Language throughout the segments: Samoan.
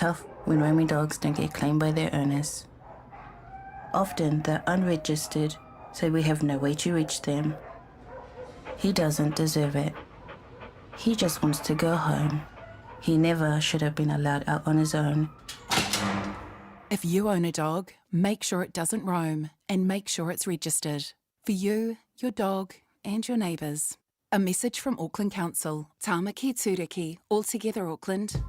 tough when roaming dogs don't get claimed by their owners. Often they're unregistered, so we have no way to reach them. He doesn't deserve it. He just wants to go home. He never should have been allowed out on his own. If you own a dog, make sure it doesn't roam and make sure it's registered. For you, your dog, and your neighbours. A message from Auckland Council, Tāmaki Tūriki, All Together Auckland.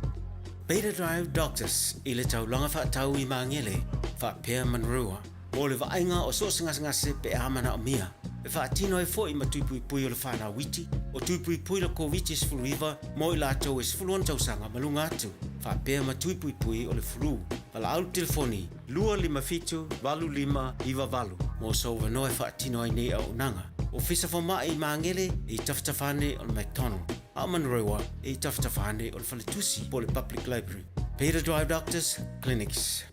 Beta Drive Doctors i le taulaga faatau i Magele faapea Manurewa mo le vaaiga o so o se gasegase pe a manaomia e faatino ai foi ma tui puipui o le fanau iti o tui puipui le Koviti-19 mo i latou e 16 tausaga ma luga atu faapea ma tui puipui o le flu. Valaau le telefoni 257 8598 mo sou avanoa e faatino ai nei auaunaga. Ofisa Fomai i Magele e i tafatafa ane o le McDonald, a o Manurewa e i tafatafa ane o le Faletusi po o le Public Library. Peter Drive Doctors Clinics.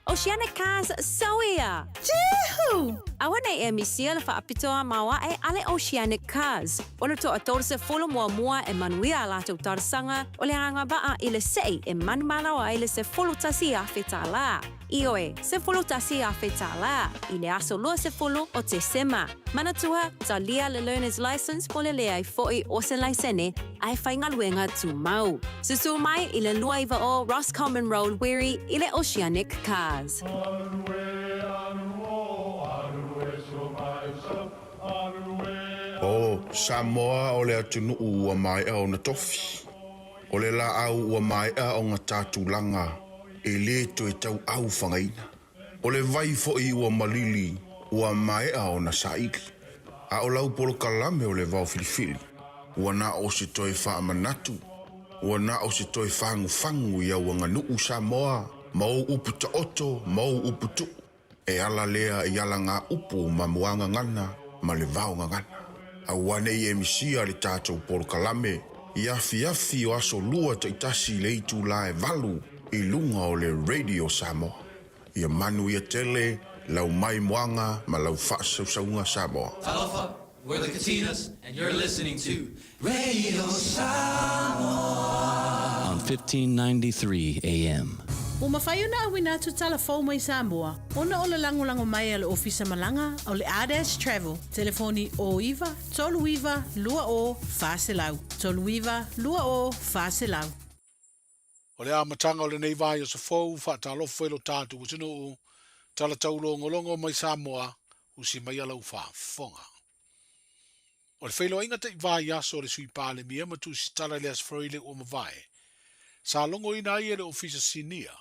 Oceanic Cars Soia! Jehu! Aua nei e misia le faapitoa maoae a le Oceanic Cars. O le toa 30 muamua e manuia a latou talosaga o le agavaa i le sei e manumalo ai le $11,000 tālā. Ioe, $11,000 tālā, i le aso 20 o Tesema. Manatua, talia le Learner's Licence po le leai foʻi o se laisene a e faigaluega tumau. Susū mai i le 29 o Roscommon Road, Wiri, i le Oceanic Cars. O Samoa o le atunuu ua maea ona tofi. O le laau ua maea ona ta tulaga e lē toe tauau fagaina. O le vai foi ua malili ua maea ona saili. A o lau polokalame o le vao filifili, ua na o se toe faamanatu, ua na o se toe fagufagu i au aganuu Samoa ma ou upu taoto ma ou upu tuu. E ala lea i alagaupu ma muagagana ma le vaogagana. Aua ne i e misia le tatou polokalame i afiafi o aso Lua taitasi i le itulā e 8 i luga o le Radio Samoa. Ia manuia tele lau maimoaga ma lau faasausauga Samoa. Talofa, we're the Katinas and you're listening to Radio Samoa on 1593 AM. Ua mafai ona auina atu tala fou mai Samoa ona o le lagolago mai a le Ofisa Malaga o le Ardash Travel, telefoni 09 39 20 400, 39 20 400. O le amataga o lenei vaiaso fou, faatalofa i lo tatou atunuu, tala taulogologo mai Samoa, usi maia lau faafofoga. O le feiloaiga taʻi vaiaso a le Sui Palemia ma Tusitala i le Aso Faraile ua mavae, sa logoina ai e le Ofisa Sinia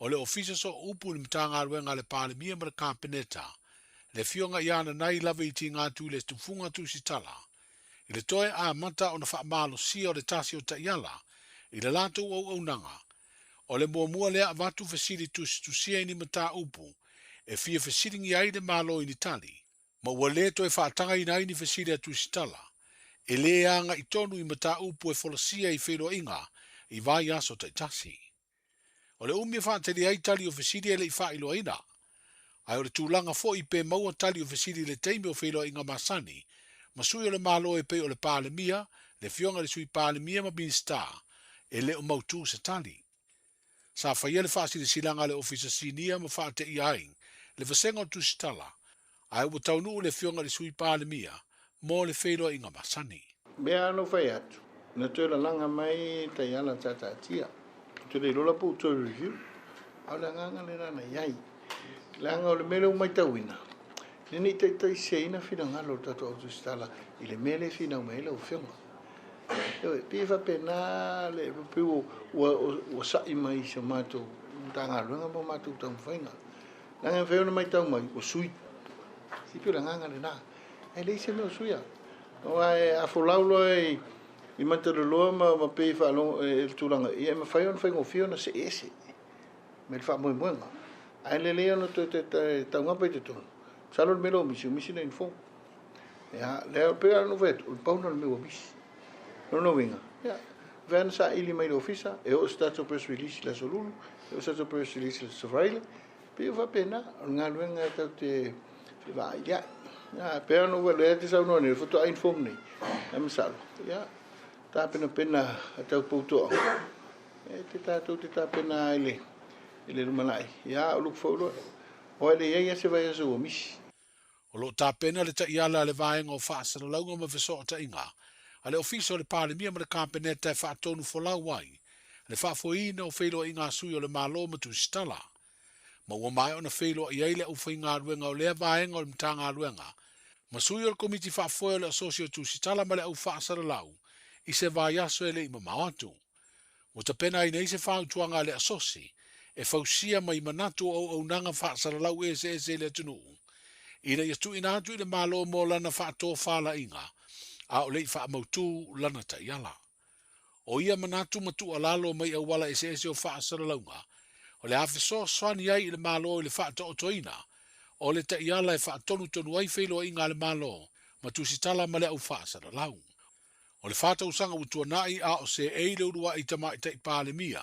o le Ofisa Sooupu i le Matagaluega a le Palemia ma le Kapeneta, le Afioga ia Nanai Lave i Tigatu i le Tufuga Tusitala, i le toe amata ona faamalosia o le tasi o taiala i le latou auaunaga. O le muamua lea avatu fesili tusitusia i ni mataupu e fia fesiligia ai le Malo i ni tali, ma ua lē toe faatagaina ai ni fesili a Tusitala e lē agaʻi tonu i mataupu e folasia i feiloaiga i vaiaso taitasi. O le umi e faatali ai tali o fesili e le i faailoaina, ae o le tulaga foi pe maua tali o fesili i le taimi o feiloaiga masani ma sui o le Malo e pei o le Palemia, le Afioga i le Sui Palemia ma Minisita, e le o mautū se tali. Sa faia le faasilasilaga a le Ofisa Sinia ma faateia ai le vasega o Tusitala, ae ua taunuu le Afioga i le Sui Palemia mo le feiloaiga masani. Mea ano fai atu, na toe lalaga mai taiala tataatia. Ou te le iloa la po ua toe review, a o le agaga lena na i ai. Leaga o le mea lea ua matauina, ina ne i taitaiseseina finagalo o le tatou au tusitala i le mea lea e finau mai ai lau Afioga. Ioe, pei e faapena le, pei ua, ua, ua sa'i mai i si o matou Matagaluega ma matou taumafaiga. Leaga e mafai ona matau mai, ua sui. Se pei o le agaga lena. Ae leai se mea o suia. Aua a folau loa i, i Mataloloa ma, ma pei e faalogo e le tulaga, ia e mafai ona faigofie ona see ese me le faamoemoega. Ae lelei ona toe taugapa i totonu. Masalo le mea lea ua misi, ua misi le uniform. Ia, lea pei lava ona ou fai atu, o le pau lena o le mea ua misi. O lona uiga, ia, mafai ona saili mai le ofisa, e oo se tatou press release i le Aso Lulu, e oo se tatou press release i le Aso Faraile, pei ua faapena, o le galuega e tatou te fevaai ai. Ia, pei lava ona ou fai atu, lea e te saunoa nei, o le faatoa inform nei, ae masalo, ia, tapenapena a tau pou toaga. E te tatou te tapena i le i le lumanai, ia o look forward o e le iai se vaiaso ua misi. O lo o tapena le taiala a le Vaega o Faasalalauga ma Fesootaiga a le Ofisa o le Palemia ma le Kapeneta e faatonu folau ai le faafoeina o feiloaiga a sui o le Malo ma Tusitala. Ma ua maea ona feiloai ai le aufaigaluega o lea vaega o le Matagaluega ma sui o le Komiti Faafoe o le Asosi o Tusitala ma le Au Faasalalau i se vaiaso e le i mamao atu. Ua tapena ai nei se fautuaga a le Asosi e fausia mai manatu o auaunaga faasalalau eseese i le atunuu ina ia tuuina atu i le Malo mo lana faatofalaiga a o le i faamautū lana taiala. O ia manatu ma tuualalo mai auala eseese o faasalalauga o le a fesoasoani ai i le Malo i le faataotoina o le taiala e faatonutonu ai feiloaiga a le Malo ma tusitala ma le au faasalalau. O le 4 tausaga ua tuanai a o seei le uluai Tamaitai Palemia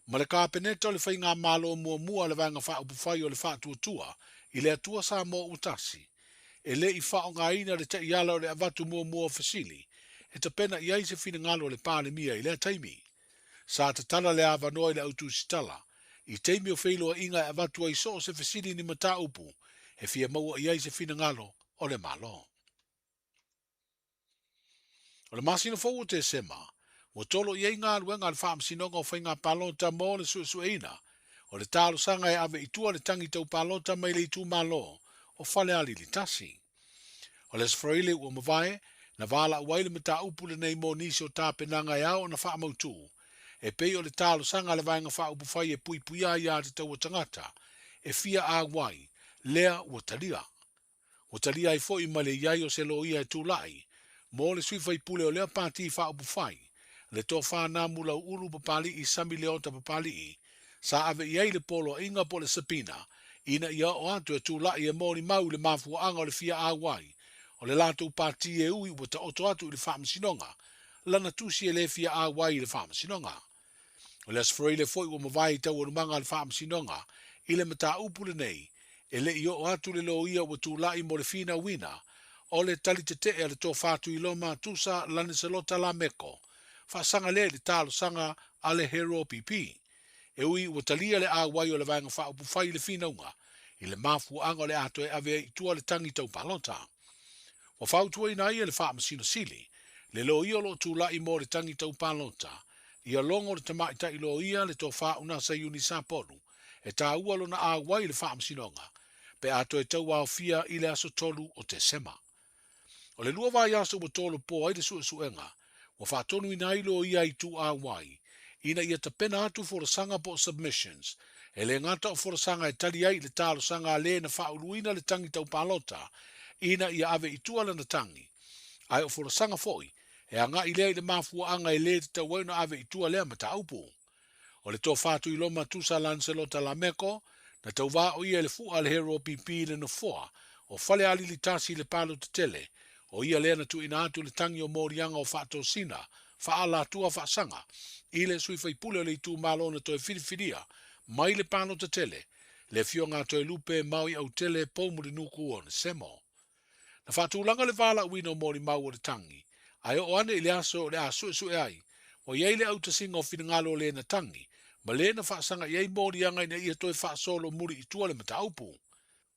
ma le Kapeneta o le Faigamalo muamua a le Vaega Faaupufai o le Faatuatua i le Atua Samoa ua Tasi, e le i faaaogaina le taiala o le avatu muamua o fesili e tapena i ai se finagalo o le Palemia i lea taimi. Sa tatala le avanoa i le au tusitala i taimi o feiloaiga e avatu ai so o se fesili ni mataupu e fia maua i ai se finagalo o le Malo. O le masina fou o Tesema, ua tolo i ai galuega a le Faamasinoga o Faiga Palota mo le suesueina o le talosaga e ave i tua le tagi tau palota mai le itumalo o Falealili 1. O le Aso Faraile ua mavae, na valaau ai le mataupu lenei mo nisi o tapenaga e ao ona faamautū, e pei o le talosaga a le Vaega Faaupufai e puipuia aiā tatau a tagata e fia auai, lea ua talia. Ua talia ai foi ma le i ai o se loia e tulai mo le sui faipule o lea Pati Faaupufai, le Tofa Namulauulu Papali'i Sami Leota Papali'i, sa ave i ai le poloaiga po o le subpoena ina ia oo atu e tulai e molimau i le mafuaaga o le fia auai o le latou pati e ui ua taoto atu i le Faamasinoga lana tusi e le fia auai i le Faamasinoga. O le Aso Faraile foi ua mavae i taualumaga a le Faamasinoga i le mataupu lenei, e le i oo atu le loia ua tulai mo le finauina o le tali tetee a le Tofa Tuiloma Tusa Laniselota Lameko, faasaga lea i le talosaga a le HROPP. E ui ua talia le auai o le Vaega Faaupufai i le finauga i le mafuaaga o le a toe ave ai i tua le tagi tau palota. Ua fautuaina ai e le Faamasino Sili le loia o lo o tulai mo le tagi tau palota, ia logo le tamaitai loia le Tofa Unasa Iuni Sapolu e taua lona auai i le Faamasinoga pe a toe tauaofia i le aso 3 o Tesema. O le 2 vaiaso ua tolopo ai le suesuega, ua faatonuina ai loia i tu auai ina ia tapena atu folasaga po o submissions, e le gata o folasaga e tali ai i le talosaga a le na faauluina le tagi tau palota ina ia ave i tua lana tagi, ae o folasaga foi e agai lea i le mafuaaga e le tatau ai ona ave i tua lea mataupu. O le Tofa Tuiloma Tusa Lancelota Lameko, na tauvā o ia i le fua a le HROPP i le nofoa o Falealili 1 i le palota tele, o ia lea na tuuina atu le tagi o moliaga o faatosina faaalatua faasaga i le sui faipule o le itumalo na toe filifilia mai le palota tele, le afioga a Toelupe Maoiautele Poumulinuku Onesemo. Na faatulaga le valaauina o molimau o le tagi, ae oo ane i le aso o le a suesue ai, ua i ai le autasiga o finagalo o le na tagi, ma le na faasaga i ai moliaga ina ia toe faasolo muli i tua le mataupu.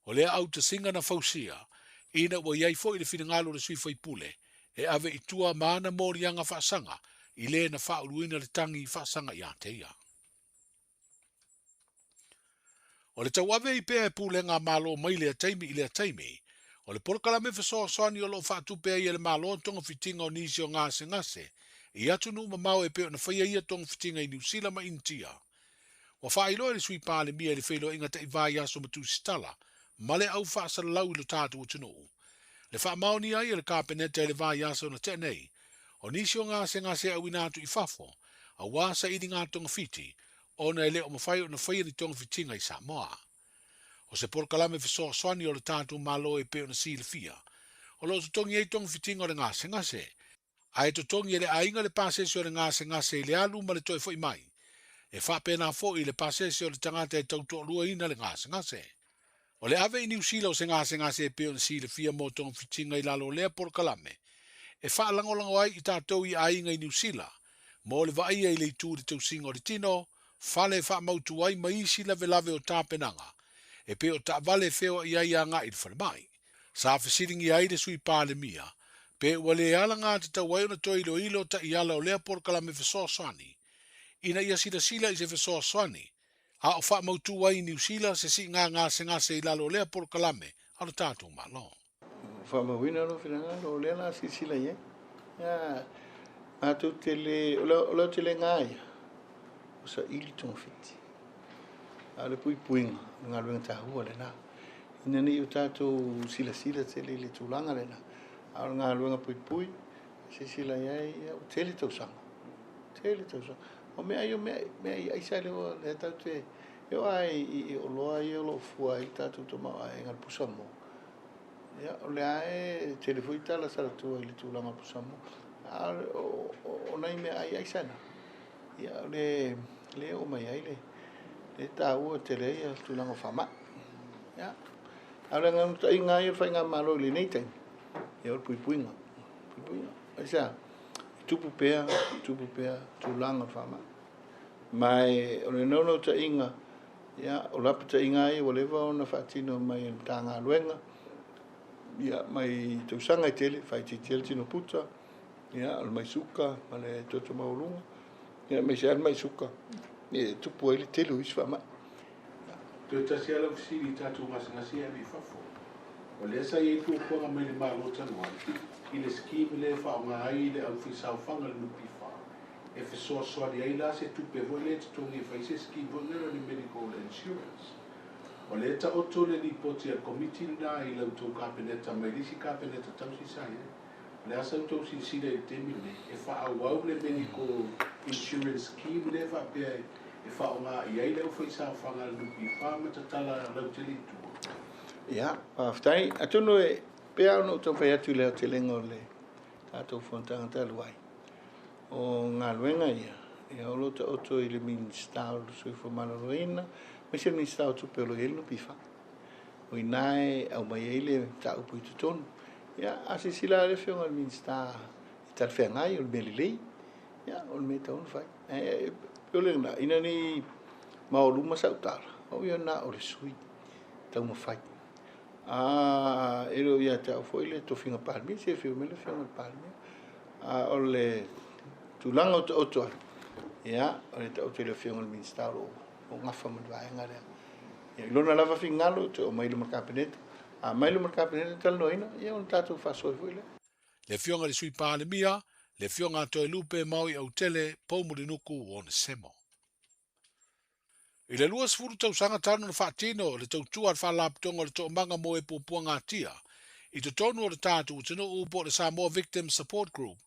O lea autasiga na fausia, ina ua i ai foi le finagalo o le sui faipule e ave i tua ma ana moliaga faasaga i le na faauluina le tagi faasaga ia te ia. O le tauave i pea e pulega Malo mai lea taimi i lea taimi, o le polokalame fesoasoani o lo o faatupe ai e le Malo togafitiga o nisi o gasegase i atunuu mamao e pei ona faia ia togafitiga i Niu Sila ma Initia. Ua faailoa e le Sui Palemia i le feiloaiga taivaiaso ma tusitala ma le au faasalalau i lo tatou atunuu le faamaonia ai e le Kapeneta i le vaiaso na tea nei o nisi o gasegase e auina atu i fafo auā sailiga togafiti ona e le o mafai ona faia ni togafitiga i Samoa. O se polokalame fesoasoani o le tatou Malo e pei ona silafia, o lo o totogi ai togafitiga o le gasegase, ae totogi e le aiga le pasese o le gasegase i le alu ma le toe foi mai. E faapena foi i le pasese o le tagata e tautoaluaina le gasegase. O le ave i Niu Sila o se gasegase e pei ona silafia mo togafitiga i lalo o lea polokalame, e faalagolago ai i tatou i aiga i Niu Sila, mo le vaaia i le itu i le tausiga o le tino, fale e faamautu ai ma isi lavelave o tapenaga, e pei o taavale e feoai ai agai i le falemai. Sa fesiligia ai le Sui Palemia pe ua le alagatatau ai ona toe iloilo taiala o lea polokalame fesoasoani ina ia silasila i se fesoasoani a o faamautu ai i Niu Sila se siiga gasegase i lalo o lea polokalame a lo tatou Malo. Ua faamauina lou finagalo, o lea o le a silasila i ai. Ia, matou te le, o le aotelega lava ia, ua saili togafiti. A o le puipuiga, o le galuega taua lena. Ina ne i o tatou silasila tele i le tulaga lena, a o le galuega puipui, silasila i ai, ia, ua tele tausaga, tele tausaga. O mea ia, o mea, mea i aisa lea ua, lea tatou te, e oo lava i oloa ia o lo o fua ai le tatou tamaoaiga, le pusamoa, ia, o lea e tele foi tala sa atua i le tulaga o le pusamoa. A o nai meaai aisa na, ia, o le, lea e oo mai ai le, le taua tele ai le tulaga o faamai. Ia, a o le naunautaiga lava ia o le faigamalo i lenei taimi, ia o le puipuiga, puipuiga. Aisea? E tupu pea, tupu pea tulaga o le faamai. Ma e, o le naunautaiga, ia, o lapataiga lava ia ua leva ona faatino mai e le Matagaluega, ia, mai tausaga e tele, faaitiitia le tino puta, ia, o le mai suka ma le toto maualuga, ia, aemaise lava le mai suka, e tupu ai le tele o isi faamai. Toe tasi lava lau fesili i tatou gasegase ia e ave i fafo. O lea sa i ai fuafuaga mai le Malo talu ai i le scheme lea e faaaoga ai le aufaisaofaga le NPF e fesoasoani ai la se tupe foi lea e totogi e fai se scheme foi lea o le medical insurance. O lea e taoto le lipoti a le Komiti lena i la outou Kapeneta mai le isi Kapeneta tausi sa i ai. O le a sa outou silasila i le taimi lenei e faaauau le medical insurance scheme lea faapea e faaaoga i ai le aufaisaofaga a le NPF ma tatala lautele i tua? Ia, faafetai. Atonu e pei lava ona ou taumafai atu i le aotelega o le tatou fonotaga talu ai, o galuega ia, ia o lo o taoto i le Minisita o le Soifua Maloloina, aemaise le Minisita o Tupe o lo o i ai le NPF. O i ina e aumai ai le mataupu i totonu. Ia, a silasila lava le Afioga i le Minisita e talafeagai, o le mea lelei, ia, o le mea e tatau ona fai. Ae pei o lena, ina ne i maoluma sau tala, o au ia na o le sui taumafai. A e le o ia te au foi le tofiga Palemia, se afio mai le Afioga i le Palemia. A o le tulaga o taoto ai, ia, o le taoto i le Afioga i le Minisita o lo o gafa ma le vaega lea. Ia, i lona lava finagalo, toe aumai i luma o le Kapeneta. A aumai i luma o le Kapeneta e talanoaina, ia ona tatou faasoa ai foi lea. Le Afioga i le Sui Palemia, le Afioga a Toelupe Maui Autele Poumulinuku Onesemo. I le 20 tausaga talu na faatino le tautua a le Faalapotopotoga o le Toomaga mo e Puapuagatia i totonu o le tatou atunuu po o le Samoa Victims Support Group,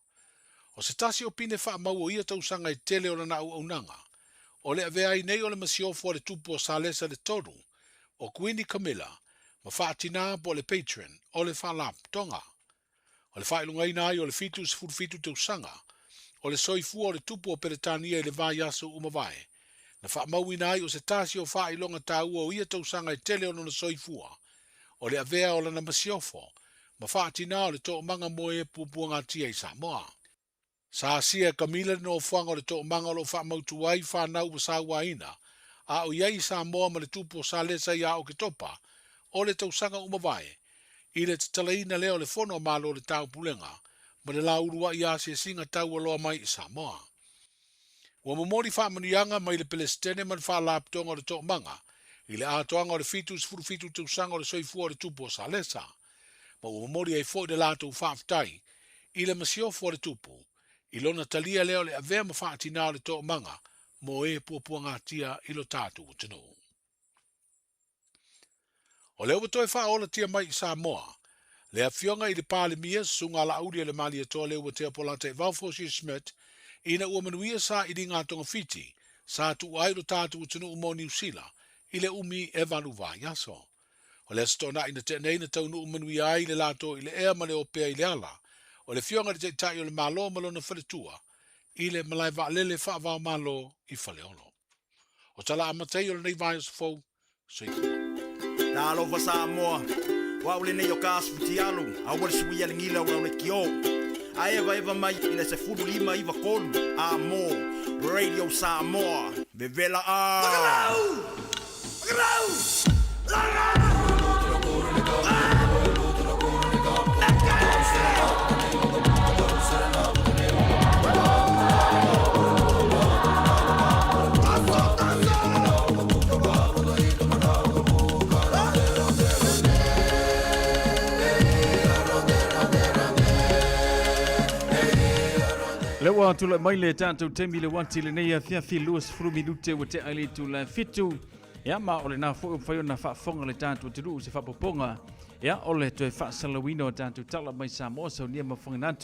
o se tasi o pine faamau o ia tausaga e tele o lana auaunaga, o le avea ai nei o le masiofo a le tupu o Salesa le Tolu, o Kuini Camilla, ma faatina po o le patron o le Faalapotopotoga. O le faailogaina ai o le 77 tausaga o le soifua o le tupu o Peretania i le vaiaso ua mavae, na faamauina ai o se tasi o faailoga taua o ia tausaga e tele o lona soifua, o le avea o lana masiofo ma faatina o le toomaga mo e puapuagatia i Samoa. Sa asia e Camilla le nofoaga o le toomaga o lo o faamautu ai fanau ua sauaina a o i ai i Samoa ma le tupu o Salesa ia Oketopa o le tausaga ua mavae, i le tatalaina lea o le Fono a Malo o le Taupulega ma le la uluai asiasiga taualoa mai i Samoa. Ua momoli faamanuiaga mai le Pelesitene ma le Faalapotopotoga o le Toomaga i le atoaga o le 77 tausaga o le soifua o le tupu o Salesa, ma ua momoli ai foi le latou faafetai i le masiofo a le tupu, i lona talia lea o le avea ma faatina o le toomaga mo e puapuagatia i lo tatou atunuu. O lea ua toe faaolatia mai i Samoa le Afioga i le Palemia, Susuga Laauli o le Malietoa Leuatea Polataivao Fosi Schmidt, ina ua manuia sailiga a togafiti sa tuua ai lo tatou atunuu mo Niu Sila i le umi e valu vaiaso. O le Aso Toonai na tea nei na taunuu manuia ai le latou i le ea ma le opea i le ala o le Afioga i le Taitai o le Malo ma lona faletua i le malae vaalele faava-o-Malo i Faleolo. O tala amata ia o lenei vaiaso fou, soifua. Talofa Samoa, o au lenei o Kaas Futialu, aua le suia le gila o lau lekiō. Ae evaeva mai i le 1593 a mo Radio Samoa. Vevela a! Whakalau! Whakalau! Le ua tulai mai le tatou taimi le uati lenei afiafi 20 minute ua tea i le itula e fitu. Ia ma o lena foi ua mafai ona faafofoga le tatou atunuu se faapopoga. Ia o le toe faasalauina o tatou tala mai Samoa saunia ma fofoga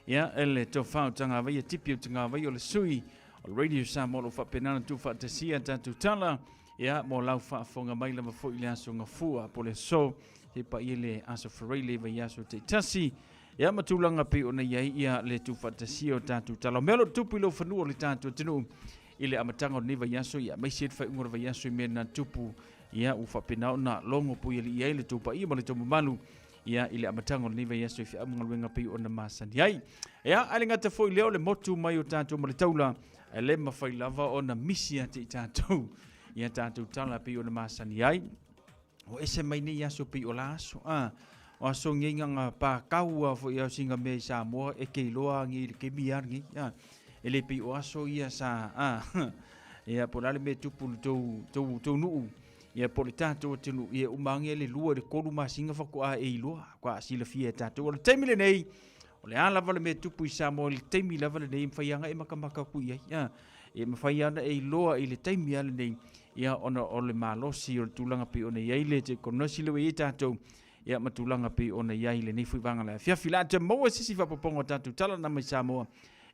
Ia e le tofa o Tagavaia Tipi o Tagavaia o le sui o le Radio Samoa o lo o faapena ona tuufaatasia tatou tala. Ia mo lau faafofoga mai lava foi i le aso Gafua po o le aso se paia le aso Faraile vaiaso taitasi. Ia ma tulaga pei ona i ai ia le tuufaatasia o tatou tala. O mea o lo o tupu i lou fanua o le tatou atunuu i le amataga o lenei vaiaso, ia aemaise le faaiuga o le vaiaso i mea na tupu, ia ua faapena ona logo puialii ai le tou paia ma le tou mamalu ia i le amataga o lenei vaiaso i feau ma galuega pei ona masani ai. Ia, ae le gata foi lea o le motu mai o tatou ma le taula, e le mafai lava ona misi ia te i tatou ia tatou tala pei ona masani ai. O ese mai nei aso pei o la aso. A, o aso ngei nganga pākau a foi au singa mea i Samoa e ke iloa ngi le kemi a ngi. A, e le pei o aso ia sa, a, ia po la le mea tupu le tou, tou, tou nuu. Ia po le tatou atunuu, ia uma ange le lua le tolu masina faatoa e iloa, faatoa silafia e tatou. O le taimi lenei, o le a lava le mea tupu i Samoa i le taimi lava lenei, e mafai lava ona e matamata atu i ai. Ia, e mafai lava ona e iloa i le taimi lava lenei, ia ona o le malosi o le tulaga pei ona i ai le tekonolosi lea ua i ai tatou, ia ma tulaga pei ona i ai lenei foi vaega o le afiafi. O le a toe maua se isi faaopoopoga o tatou tala na mai Samoa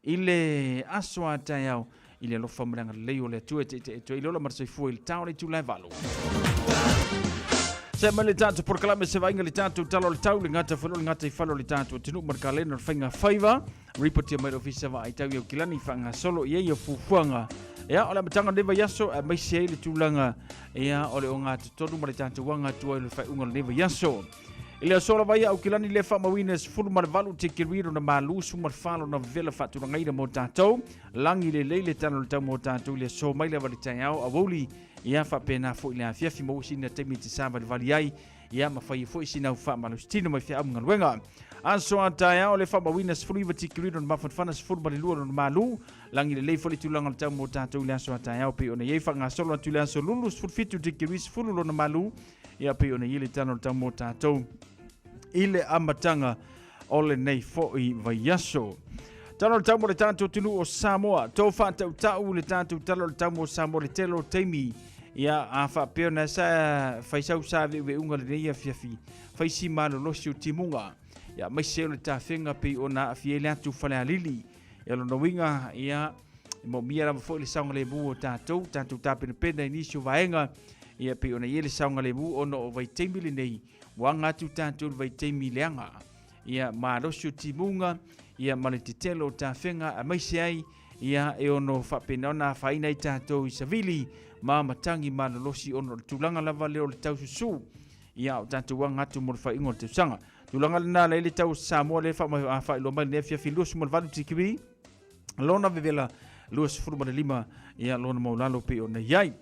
i le aso a taeao i le alofa ma le agalelei o le Atua e taitai atu ai i le ola ma le soifua i le tao o le itula e valu. Se mai le tatou polokalame se vaaiga le tatou tala o le tau le gata foi o le gata i fale o le tatou atunuu ma le kalena o le faiga faiva ripotia mai le ofisa vaai tau i Aukilani faagasolo i ai ia fuafuaga ia o le amataga o lenei vaiaso aemaise ai le tulaga ia o le ogatotonu ma le tatou aga atu ai o le faaiuga o lenei vaiaso. I le aso lava ia Aukilani le faamauina e 18 tikeri lona malu 14 lona vela faatulagaina mo tatou. Lagi lelei le tala o le tau mo tatou i le aso mai lava le taeao aoauli ia faapena foi le afiafi maua sina taimi te savalivali ai ia ma fai foi sina au faamalositino mai feau ma galuega. Aso a taeao le faamauina 19 tikeri lona mafanafana 12 lona malu. Lagi lelei foi le tulaga o le tau mo tatou i le aso a taeao pei ona i ai faagasolo atu i le aso lulu 17 tikeri 10 lona malu. Ia pei ona i ai le tala o le tau mo tatou i le amataga o lenei foi vaiaso. Tala o le tau mo le tatou atunuu o Samoa. Tō whātautau le tatou tala o le tau mo Samoa le tele o taimi. Ia, a whaapea na sa whaisau sa ve'uve'uga lenei afiafi. Whaisi malolosi o timuga. Ia, maise o le tafenga pei ona aafia ai le atu Falealili. Ia lona uiga, ia, e moomia lava foi le saogalemu o tatou, tatou tapenapena i nisi o vaega, ia pei ona i ai le saogalemu ona o vaitaimi lenei, ua aga atu tatou i le vaitaimi leaga. Ia, malosi o timuga, ia ma le tetele o tafega, aemaise ai, ia, e ono faapena ona afaina ai tatou i savili ma matagi malolosi ona o le tulaga lava lea o le taususu. Ia, o tatou aga atu mo le faaiuga o le tausaga. Tulaga lena la i le tau o Samoa lea faailoa mai lenei afiafi 28 tikiri lona vevela 25 ia lona maulalo pei ona i ai.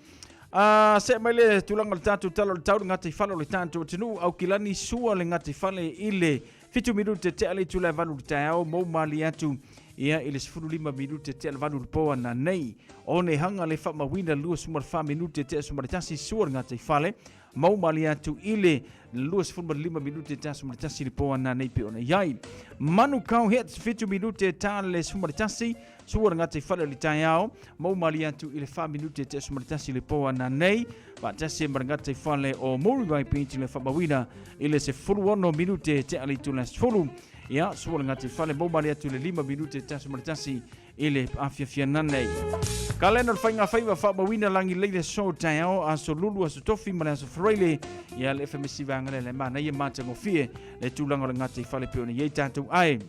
Se mai le tulaga o le tatou tala o le tau le gataifale o le tatou atunuu Aukilani sua le gataifale i le 7 minute tea le itula e valu i le taeao mou malie atu ia i le 15 minute tea le valu i le po ananei. Onehanga le faamauina 24 minute tea 11 sua le gataifale Mau malie atu i le 25 minute ta 11 le po ananei pe ona i ai. Manukau Hits 7 minute ta le 11 sua le gata i fale o le taeao. Mau malie atu i le 4 minute ta 11 le po ananei. Faatasi ma le gata i fale o Muriwai Beach le faamauina i le 16 minute tea le itula 10. Ia, sua le gata i fale mau malie atu i le 5 minute ta 11 i le afiafiana nei. Kalena o le faiga faiva faamauina lagi lei le aso taeao, aso lulu, aso tofi ma le aso Friday. Ia le FMC vaega lea le manaia matagofie le tulaga o le gata i fale pei ona i ai tatou ae.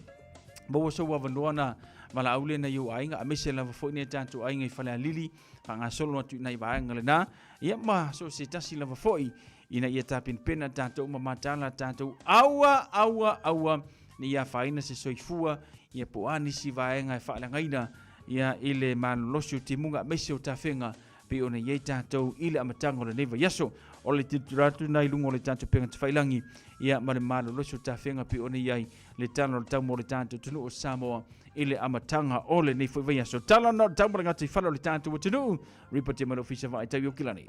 Maua sou avanoa na valaau lea nai ou aiga, aemaise lava foi nai tatou aiga i Falealili, faagasolo atu i nai vaega lena. Ia ma so o se tasi lava foi ina ia tapenapena tatou ma mataala tatou aua, aua, aua. Ne i afaina se soifua, ia po o a nisi vaega e faaleagaina ia i le malolosi o timuga aemaise o tafega pei ona i ai tatou i le amataga o lenei vaiaso. O le tilotilo atu lena i luga o le tatou upega tafailagi ia ma le malolosi o tafega pei ona i ai le tala o le tau mo le tatou atunuu o Samoa i le amataga o lenei foi vaiaso. Tala na o le tau ma le gataifale o le tatou atunuu. Ripoti mai le Ofisa Vaai Tau i Okilani.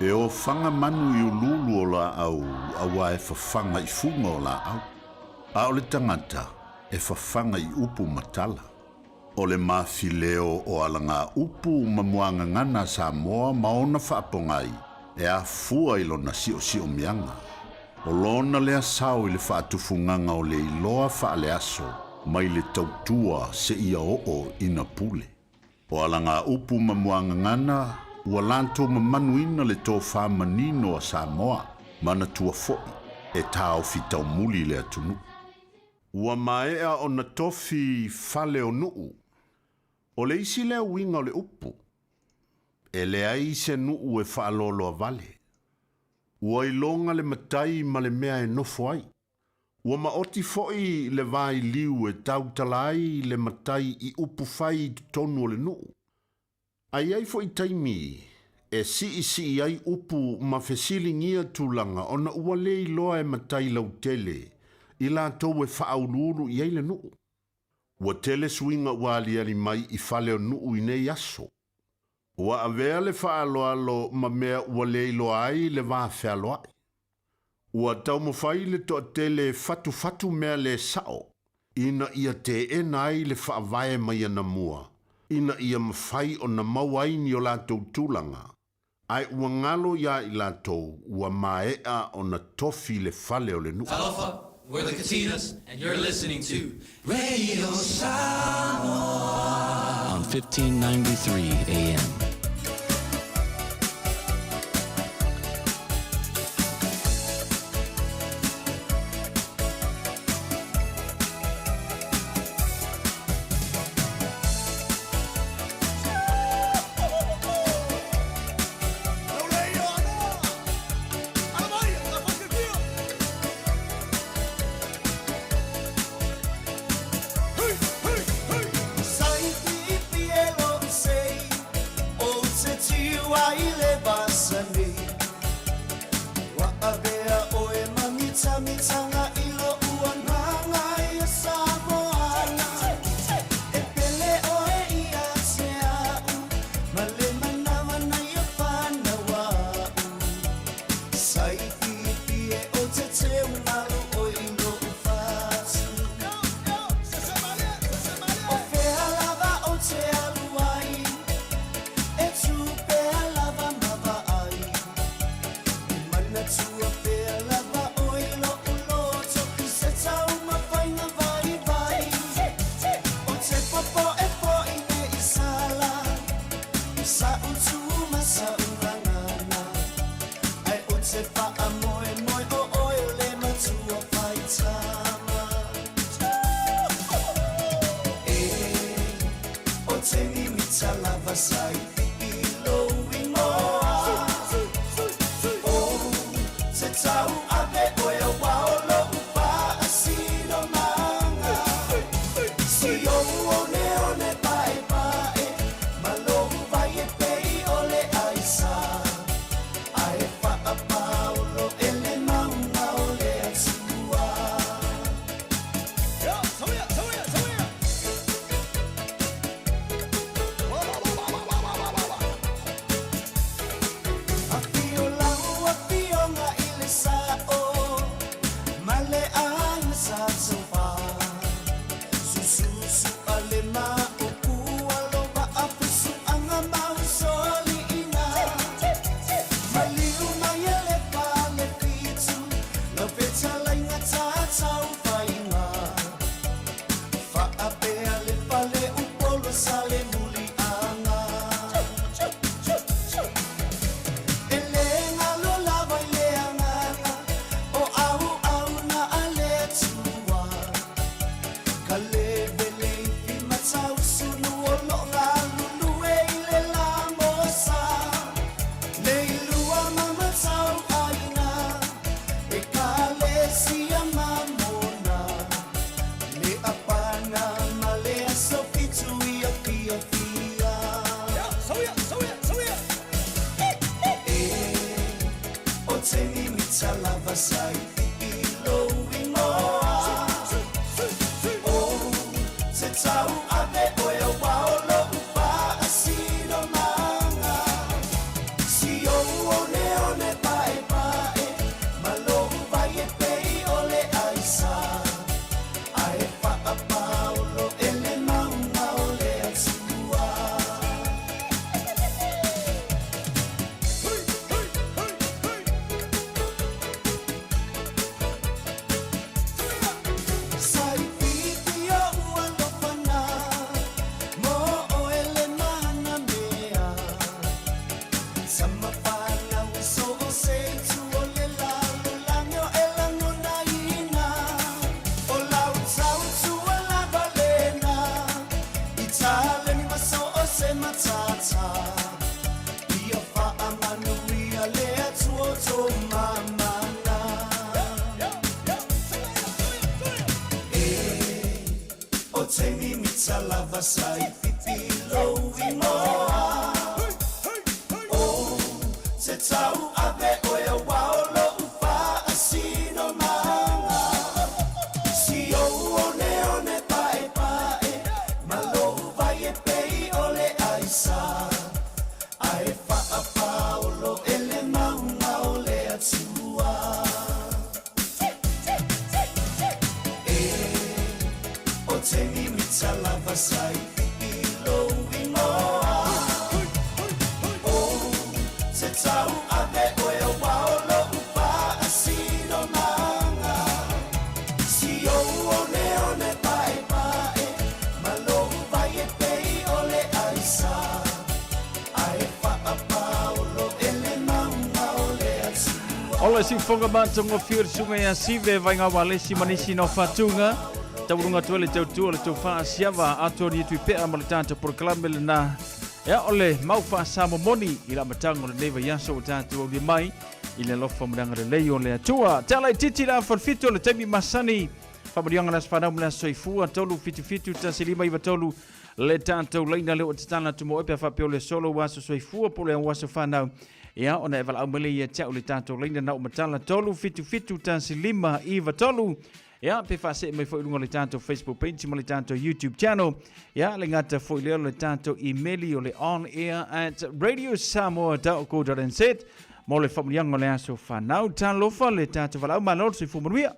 E ofaga manu i uluulu o laau auā e fafaga i fuga o laau, a o le tagata e fafaga i upu ma tala. O le mafileo o alagaupu ma muagagana a Samoa ma ona faapogai e afua i lona siosiomiaga. O lona lea sao i le faatufugaga o le iloa faaleaso mai le tautua seia oo ina pule. O alagaupu ma muagagana ua latou mamanuina le tofa manino a Samoa, manatua foi e taofi taumuli le atunuu. Ua maea ona tofi fale o nuu. O le isi lea uiga o le upu, e leai se nuu e faaloaloa vale. Ua iloga le matai ma le mea e nofo ai. Ua maoti foi le vailiu e tautala ai le matai i upu fai i totonu o le nuu. A i ai foi taimi e siisii ai upu ma fesiligia tulaga ona ua le iloa e matai lautele i latou e faauluulu i ai le nuu. Ua tele suiga ua aliali mai i fale o nuu i nei aso. Ua avea le faaaloalo ma mea ua le iloa ai le va fealoai. Ua taumafai le toatele e fatufatu mea le sao ina ia teena ai le faavae mai anamua ina ia mafai ona maua ai ni o latou tulaga, ae ua galo iā i latou ua maea ona tofi le fale o le nuu. Talofa, we're the Katinas and you're listening to Radio Samoa. On 1593 AM. te mimita lava sa i pipi lou inoa. O te tau ave oe aua o lo'u faasinomaga. Si ou oneone paepae ma lou vai e pei o le aisa. Ae faapaolo e le mauga o le Atua. E o te mimita lava sa i pipi lou inoa. O te tau ave oe aua o lo'u faasinomaga. Si ou oneone paepae ma lou vai e pei o le aisa. Ae faapaolo e le mauga o le Atua. O le siufoga matagofie o le susuga ia Sive Vaiga Walesi ma nisi nao faatuga. Taulunga atu ai le tautua o le tofa a Siava atoa ni atu i pea ma le tatou polokalame lena. Ea o le mau faasamomoni i le amataga o lenei vaiaso ua tatou aulia mai i le alofa ma le agalelei o le Atua. Tala itiiti le afa o le fitu o le taimi masani. Faamanuiaga le aso fanau ma le aso soifua 377 1593 le tatou laina lea ua tatala atu mo oe pe a faapea o le solo ua aso soifua po o le aso fanau. Ia, ona e valaau mai lea ia te au le tatou laina na o matala 377 1593. Ia, pe faasee mai foi i luga o le tatou Facebook page ma le tatou YouTube channel. Ia, le gata foi lea o le tatou email o le onair@radiosamoa.co.nz mo le faamanuiaga o le aso fanau. Talofa le tatou valaau, malo le soifua manuia.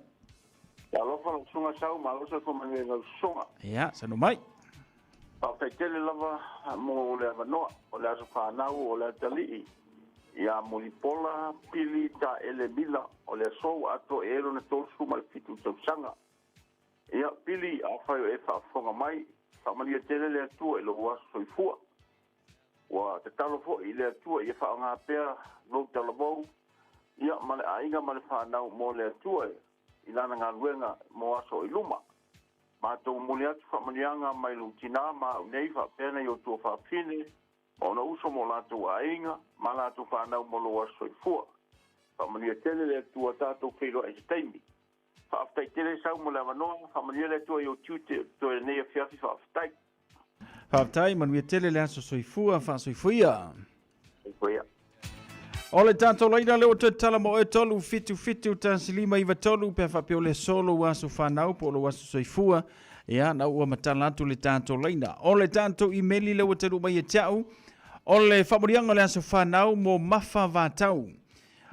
Talofa lau susuga Sau, malo le soifua manuia i lau susuga. Ia, saunoa mai. Faafetai tele lava mo le avanoa o le aso fanau o le atalii ia Mulipola Pili Taele Mila o le aso ua atoa i ai lona 37 tausaga. Ia Pili, afai o e faafofoga mai, faamanuia tele le Atua i lou aso soifua. Ua tatalo foi i le Atua ia faaaoga pea lou talavou, ia, ma le aiga ma le fanau mo le Atua i Lana galuega mo aso i luma. Matou momoli atu faamanuiaga mai lou tinā ma au nei faapea nai outou fafine ma ona uso ma o latou aiga ma latou fanau mo lou aso soifua. Faamanuia tele le Atua tatou feiloai i se taimi. Faafetai tele Sau mo le avanoa, faamanuia le Atua i ou tiute o totoe i lenei afiafi, faafetai. Faafetai, manuia tele le aso soifua, faasoifuia. Soifuia. O le tatou laina lea ua toe tatala mo oe 3 7 7 1 5 9 3 pe a faapea o le aso lou aso fanau po o lou aso soifua. Ia, na ua matala atu le tatou laina. O le tatou imeli lea ua talu mai e te au, o le faamanuiaga o le aso fanau mo Mafa Vatau.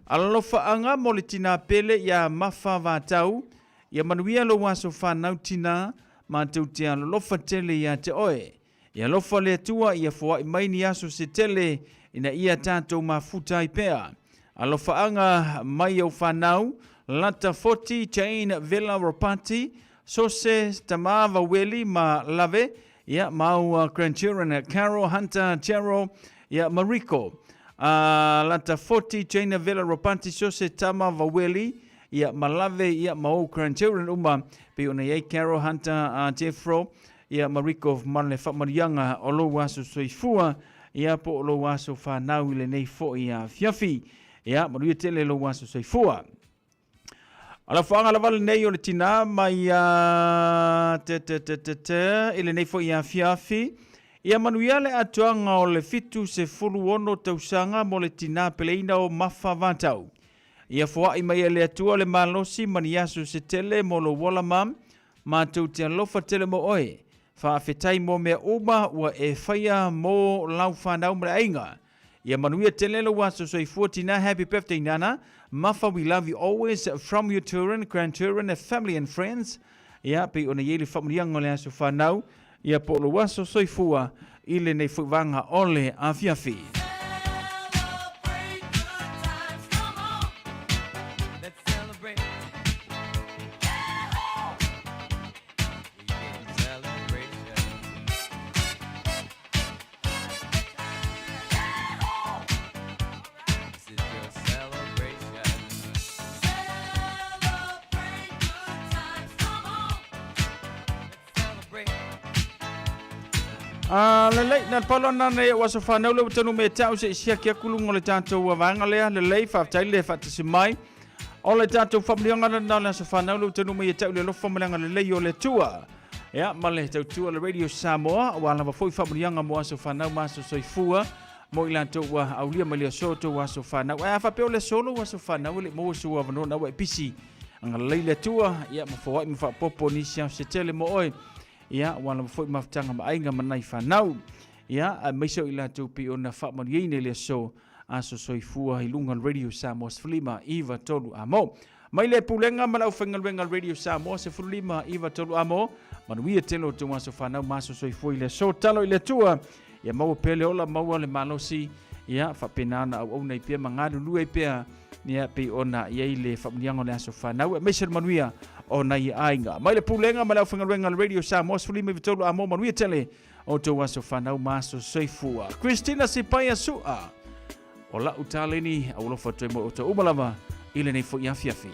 Alofaaga mo le tinā pele iā Mafa Vatau, ia manuia lou aso fanau tinā, matou te alolofa tele iā te oe. Ia alofa le Atua ia foai mai ni aso se tele ina ia tatou mafuta ai pea. Alofaaga mai au fanau, Lata Foti, Jane Vela Ropati, Sose Tama Vaueli ma Lave, ia ma au grandchildren Carol, Hunter, Gerald, ia ma Rico. A Lata Foti, Jane Vela Ropati, Sose Tama Vaueli, ia ma Lave, ia ma ou grandchildren uma, pei ona i ai Carol, Hunter, Jeffro, Ia ma Rico ma le faamanuiaga o lou aso soifua, ia po o lou aso fanau i lenei foi afiafi. Ia, manuia tele lou aso soifua. O la fuaga lava lenei o le tinā mai a te te te te te i lenei foi afiafi. Ia manuia le atoaga o le 76 tausaga mo le tinā peleina o Mafa Vatau. Ia foai mai e le Atua le malosi ma ni aso se tele mo lou ola ma Matou te alofa tele mo oe. Faafetai mo mea uma ua e faia mo lau fanau ma le aiga. Ia manuia tele lou aso soifua tina Happy birthday Nana Mafa we love you always from your children, grandchildren, family and friends. Ia pei ona i ai le faamanuiaga o le aso fanau ia po o lou aso soifua i lenei foi vaega o le afiafi. Ah, lelei, na le palo ana nei o aso whanau le utanu me tau se isia ki aku lunga o le tātou vaenga lea, lelei, whaatai le whaatasi mai. O le tātou whamulianga na le aso whanau le utanu me tau le alofa ma le agalelei o le Atua. Ia, ma le tautua le Radio Samoa, ua lava foi faamanuiaga mo aso fanau ma aso soifua mo i latou ua aulia mai le aso tou aso fanau. Ae a faapea o le aso lou aso fanau e le i maua sou avanoa na ua e pisi. Agalelei le Atua, ia ma foai ma faaopoopo nisi ao se tele mo oe. Ia, ua lava foi mafutaga ma aiga ma nai fanau. Ia, aemaise o i latou pei ona faamanuiaina i le aso, aso soifua i luga o le Radio Samoa 15 9 3 amo. Mai le Pulega ma le aufaigaluega a le Radio Samoa 15 9 3 amo, manuia tele o outou aso fanau ma aso soifua i le aso. Talo i le Atua, ia maua pea le ola, maua le malosi, ia faapena ona auauna ai pea ma galulue ai pea, ia pei ona i ai le faamanuiaga o le aso fanau, aemaise le manuia o nai aiga. Mai le Pulega ma le aufaigaluega a le Radio Samoa 15 9 3 amo, manuia tele o outou aso fanau ma aso soifua. Christina Sipaia Su'a, o la'u taleni, aualofa atu ai mo outou uma lava i lenei foi afiafi.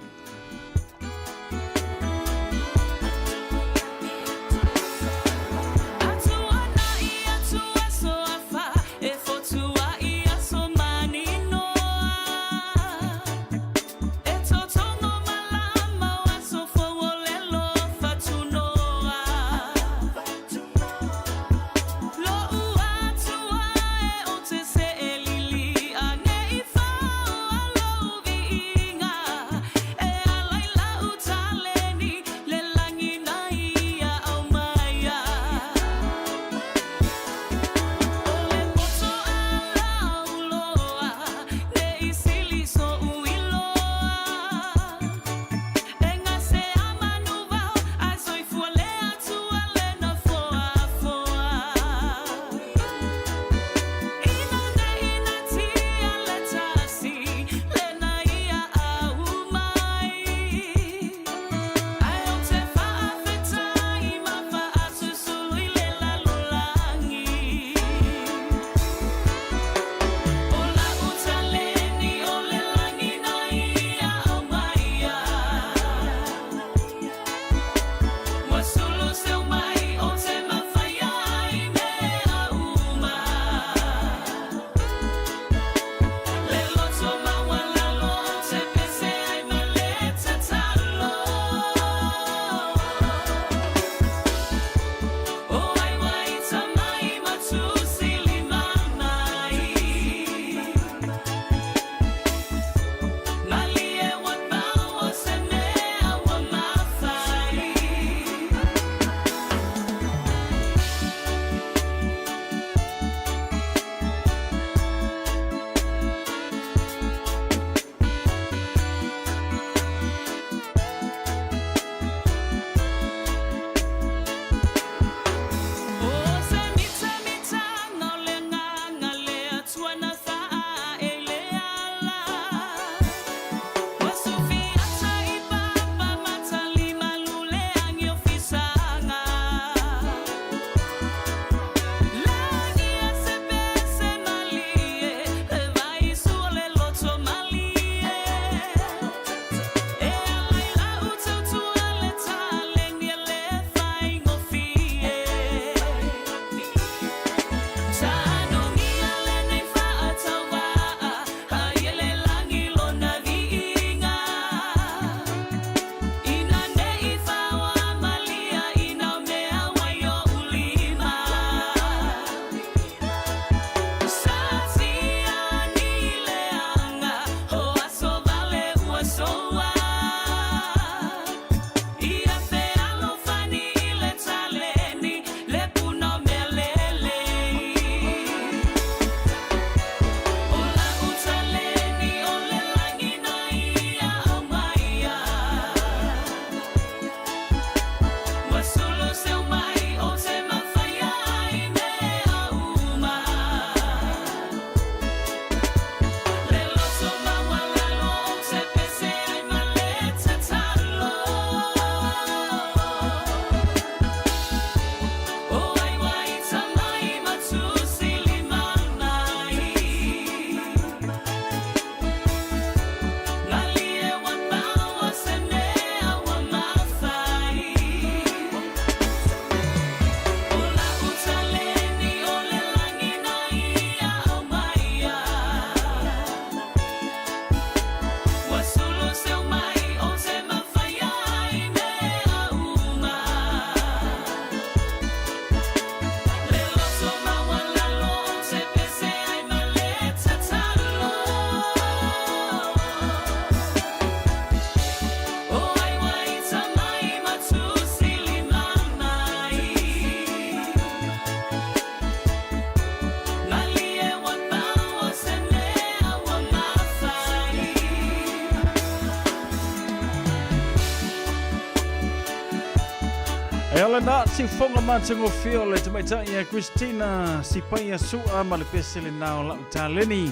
E ala na siufoga matagofie o le tamaitai a Christina Sipaia Sua ma le pese lena o lau taleni.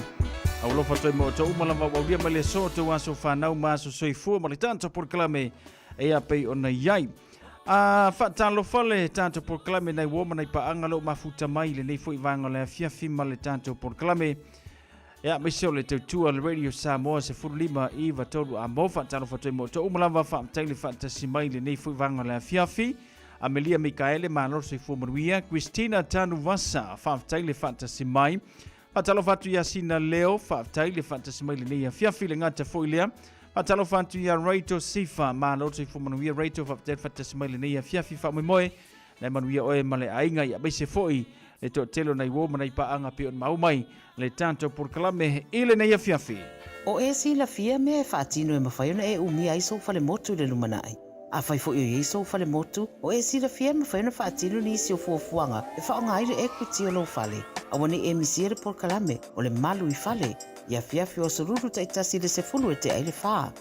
Aulofa toe mo outou uma lava ua aulia mai le aso outou aso fanau ma aso soifua ma le tatou polokalame e a pei ona i ai. A faatalofa le tatou polokalame nai uo ma nai paaga leo mafuta mai lenei foi vaega o le afiafi ma le tatou polokalame. Ia, aemaise o le tautua le Radio Samoa 15 9 3 a mo faatalofa atu ai mo outou uma lava faafetai le faatasi mai lenei foi vaega o le afiafi. Amelia Mikaele, malo le soifua manuia. Christina Tanuvasa, faafetai le faatasi mai. Faatalofa atu ia Sina Leo, faafetai le faatasi mai lenei afiafi le gata foi lea. Faatalofa atu ia Raito Sifa, malo le soifua manuia Raito, faafetai le faatasi mai lenei afiafi faamoemoe. Na e manuia oe ma le aiga ia aemaise foi le toatele o nai uo ma nai paaga pei ona maua mai le tatou polokalame i lenei afiafi. O e silafia mea e faatino e mafai ona e umia ai sou falemotu i le lumanai. Afai foi o i ai sou falemotu, o e silafia e mafai ona faatino nisi o fuafuaga e faaaoga ai le equity o lou fale. Aua ne i e misia le polokalame o le Malu i Fale i afiafi o aso Lulu taitasi i le 10 e tea i le fa.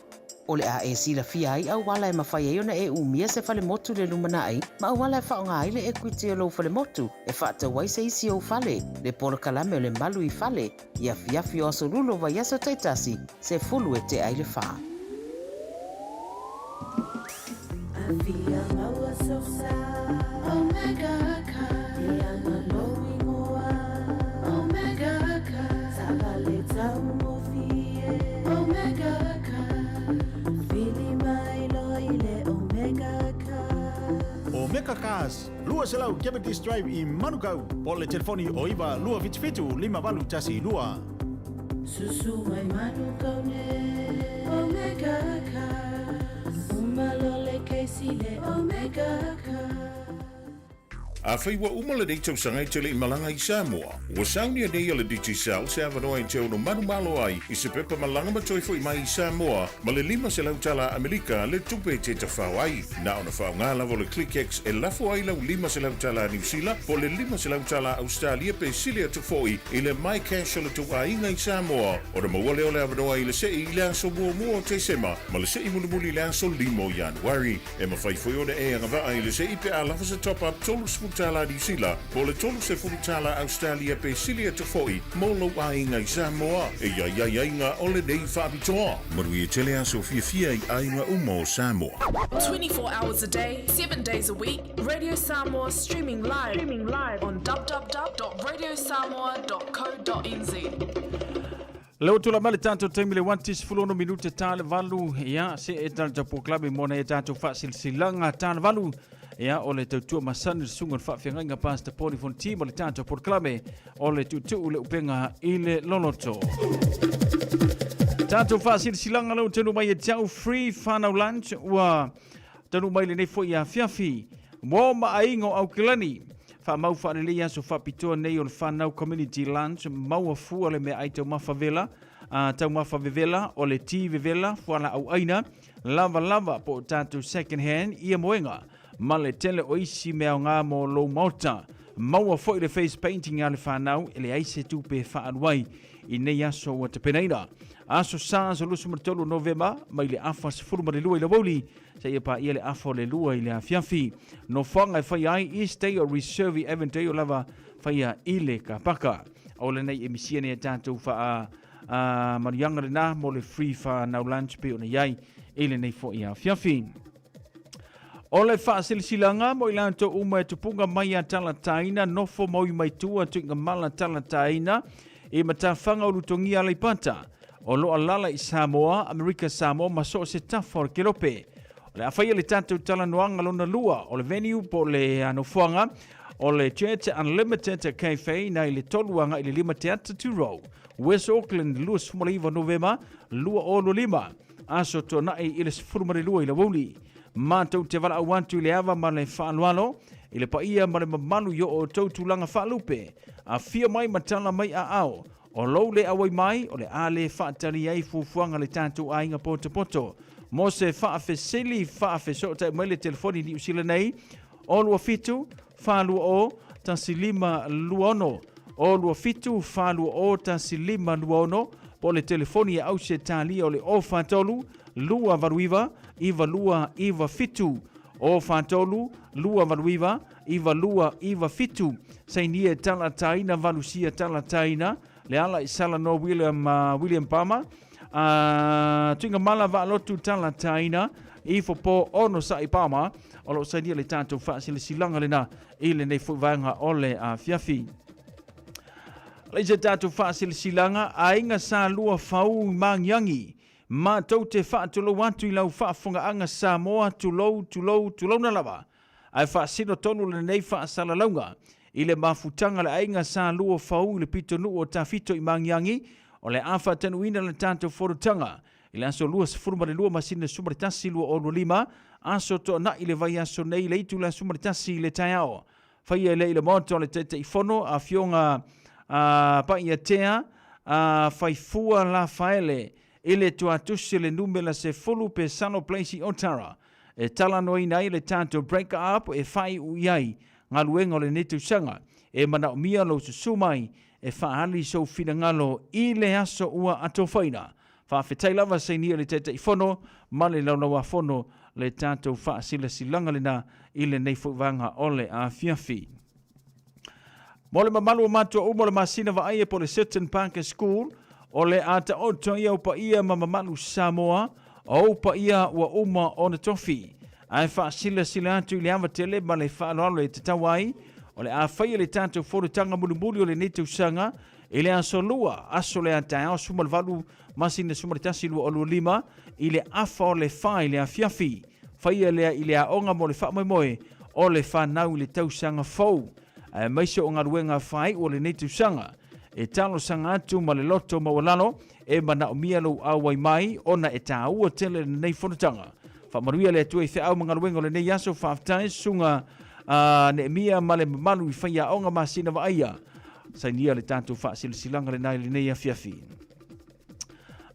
O le a e silafia ai auala e mafai ai ona e umia se falemotu i le lumanai ma auala e faaaoga ai le equity o lou falemotu e faatau ai se isi ou fale, le polokalame o le Malu i Fale, i afiafi o aso Lulu o vaiaso taitasi, 10 e tea i le fa. Afia maua sosa Omega car E anga lou ingoa Omega car Taavale taugofie Omega car Vili mai loa i le Omega car Omega Cars, 200 Cavendish Drive i Manukau, po o le telefoni o 9 277 5812. Susu mai Manukau nei Omega Cars Uma loa le kesi le Omega Cars. Afai ua uma lenei tausaga e te le i malaga i Samoa, ua saunia nei e le Digicel se avanoa e te ono manumalo ai i se pepa malaga ma toe foi mai i Samoa ma le 500 tala Amelika le tupe e te tafao ai. Na ona faaaoga lava o le ClickX e lafo ai lau 500 tala Niu Sila po o le 500 tala Ausetalia pe sili atu foi i le MyCash o le tou aiga i Samoa ona maua lea o le avanoa i le sei i le aso muamua o Tesema ma le sei mulimuli i le aso 5 o Ianuari. E mafai foi ona e agavaa i le sei pe a lava se top-up $30 Niu Sila po o le $30 Ausetalia pe sili atu foi mo lou aiga i Samoa. E i ai aiaiga o lenei faapitoa. Manuia tele aso fiafia i aiga uma o Samoa. 24 hours a day, 7 days a week, Radio Samoa streaming live, streaming live on www.radiosamoa.co.nz. Lea ua tulai mai le tatou taimi le 1:16 minute ta le valu ia se e tala polokalame mo nai a tatou faasilasilaga ta le valu ia o le tautua masani le susuga o le faafeagaiga Pastor Poni Fonti ma le tatou polokalame o le tuutuu le upega i le loloto. Tatou faasilasilaga lea ua taunuu mai e te au free whanau lunch ua taunuu mai lenei foi afiafi mo ma aiga o Aukilani. Faamau faalelei aso faapitoa nei o le whanau community lunch maua fua le meaai taumafa vela, taumafa vevela o le ti vevela fualaau aina lavalava po o tatou second hand ia moega ma le tele o isi mea aoga mo lou maota. Maua foi le face painting a le whanau e leai se tupe e faaalu ai i nei aso ua tapenaina. Aso Sa, aso 23 Novema, mai le afa 12 i le aoauli seia paia le afa o le 2 i le afiafi. Nofoaga e faia ai East Day o Reserve Avondale o lava faia i le kapaka. O lenei e misia nei a tatou faa manuiaga lena mo le free whanau lunch pe ona iai i lenei foi afiafi. O le faasilasilaga mo i latou uma e tupuga mai a talataina, nofo ma ui mai tua tuiga mala talataina i matafaga o Lutogia Aleipata, o lo o alaala i Samoa, Amerika Samoa ma so o se tafa o le kelope. O le a faia le tatou talanoaga lona lua o le venue po o le nofoaga o le Church Unlimited Cafe nai le 3 agai i le 5 Teata Turo, West Auckland 29 Novema 2025. Aso Tuanai i le 12 i le aoauli. Matou te valaau atu i le ava ma le faaaloalo i le paia ma le mamalu i o outou tulaga faalupe. Afio mai ma tala mai aao. O lou le auai mai, o le a le faatali ai fuafuaga a le tatou aiga potopoto. Mo se faafesili, faafesootai mai le telefoni Niu Sila nei, o 27 420 1526, o 27 420 1526, po o le telefoni e Ausetalia o le 043 289 9297. O 43 289 9297 sainia e talataina valusia talataina le ala i salanoa William, William Palmer tuiga mala vaalotu talataina ifo po ono sa'i Palmer o loo sainia le tatou faasilasilaga lena i lenei foi vaega o le afiafi. Le se tatou faasilasilaga aiga sa lua fau i Magiagi matou te faatulou atu i lau faafofogaaga Samoa tulou tulou tulouna lava ae faasino tonu lenei faasalalauga i le mafutaga le aiga sa lua fau i le pitonuu o Tafito i Magiagi o le a faatanuuina le tatou fonotaga i le aso 22 masina 11 2025 aso toanai le vaiaso nei i le itula 11 i le taeao. Faia lea i le Maota o le Taitaifono, Afioga a Pa'iatea a Faifua Lafaele i le Tuatusi le numera 10 Pesano Place i Otara, e talanoaina ai le tatou break up e faaiu i ai galuega o lenei tausaga. E manaomia lou susu mai e faaali sou finagalo i le aso ua atofaina. Faafetai lava sainia le Taitaifono ma le Laulauafono le tatou faasilasilaga lena i lenei foi vaega o le afiafi. Mo le mamalu o matua uma o le masina vaaia po o le Seton Parker School, o le a taoto ia o paia ma mamalu Samoa, o ou paia ua uma ona tofi. Ae faasilasila atu i le ava tele ma le faaaloalo e tatau ai, o le a faia le tatou fonotaga mulimuli o lenei tausaga I le aso Lua, aso le a taeao 18 masina 11 2025, i le afa o le 4 i le afiafi. Faia lea i le aoga mo le faamoemoe o le fanau i le tausaga fou, aemaise o galuega faaiu o lenei tausaga. E talosaga atu ma le loto maualalo e manaomia lou auai mai ona e taua tele lenei fonotaga. Faamanuia le Atua i feau ma galuega o lenei aso. Faafetai Susuga Neemia ma le mamalu i faiaoga masina vaaia. Sainia le tatou faasilasilaga lena i lenei afiafi.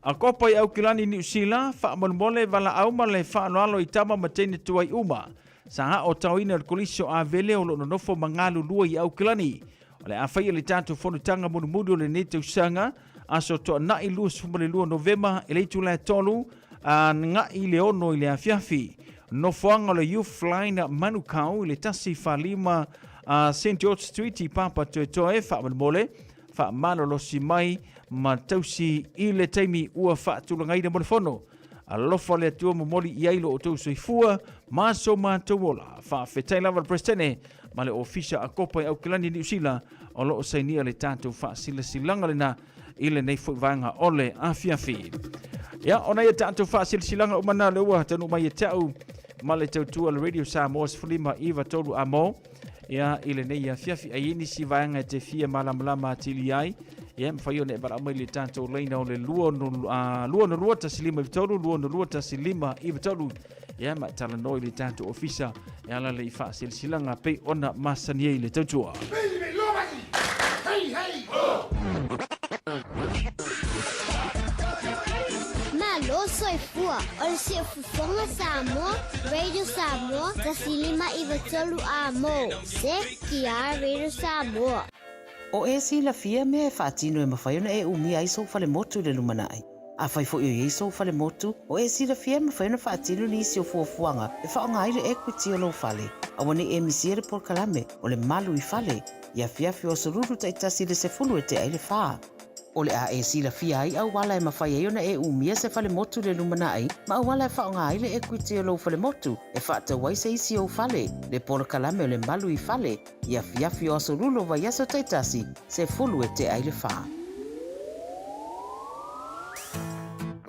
A kopa i Aukilani Niu Sila, faamolemole valaau ma le faaaloalo i tama ma teine tuai uma. Sa ao taoina le kolisi o Avele o lo o nonofo ma galulue i Aukilani. O le a faia le tatou fonotaga mulimuli o lenei tausaga, aso Toanai 22 Novema i le itula e 3 a nga'i i le 6 i le afiafi. Nofoaga o le Youth Line Manukau i le 145 St George Street i Papatoetoe, faamolemole, faamalolosi mai ma tausi i le taimi ua faatulagaina mo le fono. Alofa le Atua momoli i ai lo outou soifua ma so matou ola. Faafetai lava le Peresetene ma le Ofisa a Kopa i Aukilani, Niu Sila o lo o sainia le tatou faasilasilaga lena i lenei foi vaega o le afiafi. Ia, ona ia tatou faasilasilaga uma na le ua taunuu mai e te au ma le tautua le Radio Samoa 15 93 amo ia i lenei afiafi. Ai nisi vaega e te fia malamalama atili ai, ia mafai ona e valaau mai le tatou laina o le 2 2 1 5 3 2 2 1 5 3 ia ma talanoa i le tatou ofisa e ala le i faasilasilaga pei ona masani ai le tautua. Malo soifua o le Siufofoga Samoa, Radio Samoa, 1593 amo. CKR Radio Samoa. O e silafia mea e faatino e mafai ona e umia ai sou falemotu i le lumanai. Afai foi o i ai sou falemotu, o e silafia e mafai ona faatino nisi o fuafuaga e faaaoga ai le equity o lou fale. Aua ne i e misia le polokalame o le Malu i Fale i afiafi o aso Lulu taitasi i le 10 e tea ai le 4. O le a e silafia ai auala e mafai ai ona e umia se falemotu i le lumanai ma auala e faaaoga ai le equity o lou falemotu e faatau ai se isi ou fale, le polokalame o le Malu i Fale i afiafi o aso Lulu o vaiaso taitasi, 10 e tea ai le 4.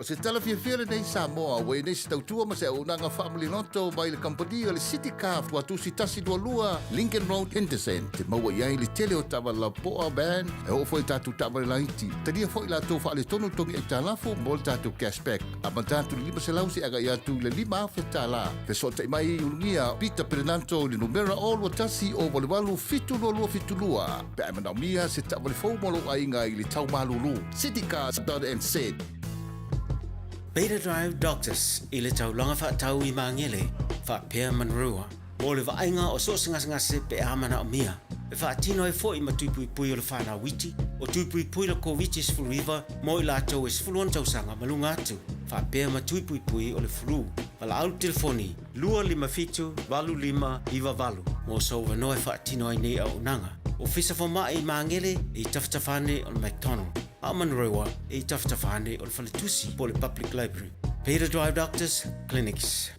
O se tala fiafia lenei Samoa ua i ai nei se tautua ma se auaunaga faamaliloto mai le kamupani o le City Car Tuatusi 122 Lincoln Road Henderson. Te maua i ai le tele o taavale lapoa, van, e oo foi i tatou taavale laiti. Talia foi latou faaletonu togi aitalafu mo le tatou cashback. Amata atu i le 500 seia agai atu i le $5,000. Fesootai mai i Ulugia Peter Perenanto i le numera 021 088 7272 pe a e manaomia se taavale fou mo lou aiga i le tau malulu. Citycars.nz. Beta Drive Doctors i le taulaga faatau i Magele faapea Monroe mo le vaaiga o so o se gasegase pe a manaomia e faatino ai foi ma tui puipui o le fanau iti o tui puipui le Koviti-19 mo i latou e 16 tausaga ma luga atu. Faapea ma tui puipui o le flu. Valaau le telefoni 257 8598 mo sou avanoa e faatino ai nei auaunaga. Ofisa Fomai i Magele e i tafatafa ane o le McDonald, a o Manurewa e i tafatafa ane o le Faletusi po o le Public Library. Peter Drive Doctors Clinics.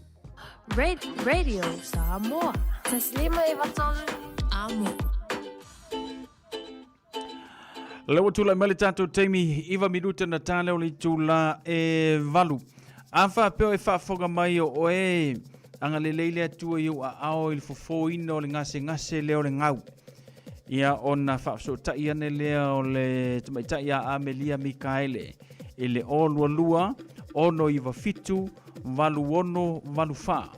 Radio Samoa. 153 Amo. Le ua tulai mai le tatou taimi 9 minuta na tale o le itula e valu. A faapea e faafofoga mai o oe agalelei le Atua i ou aao i le fofoina o le gasegase lea o le gau. Ia ona faafesootai ane lea o le tamaitai a Amelia Mikaele i le 022 697 8684.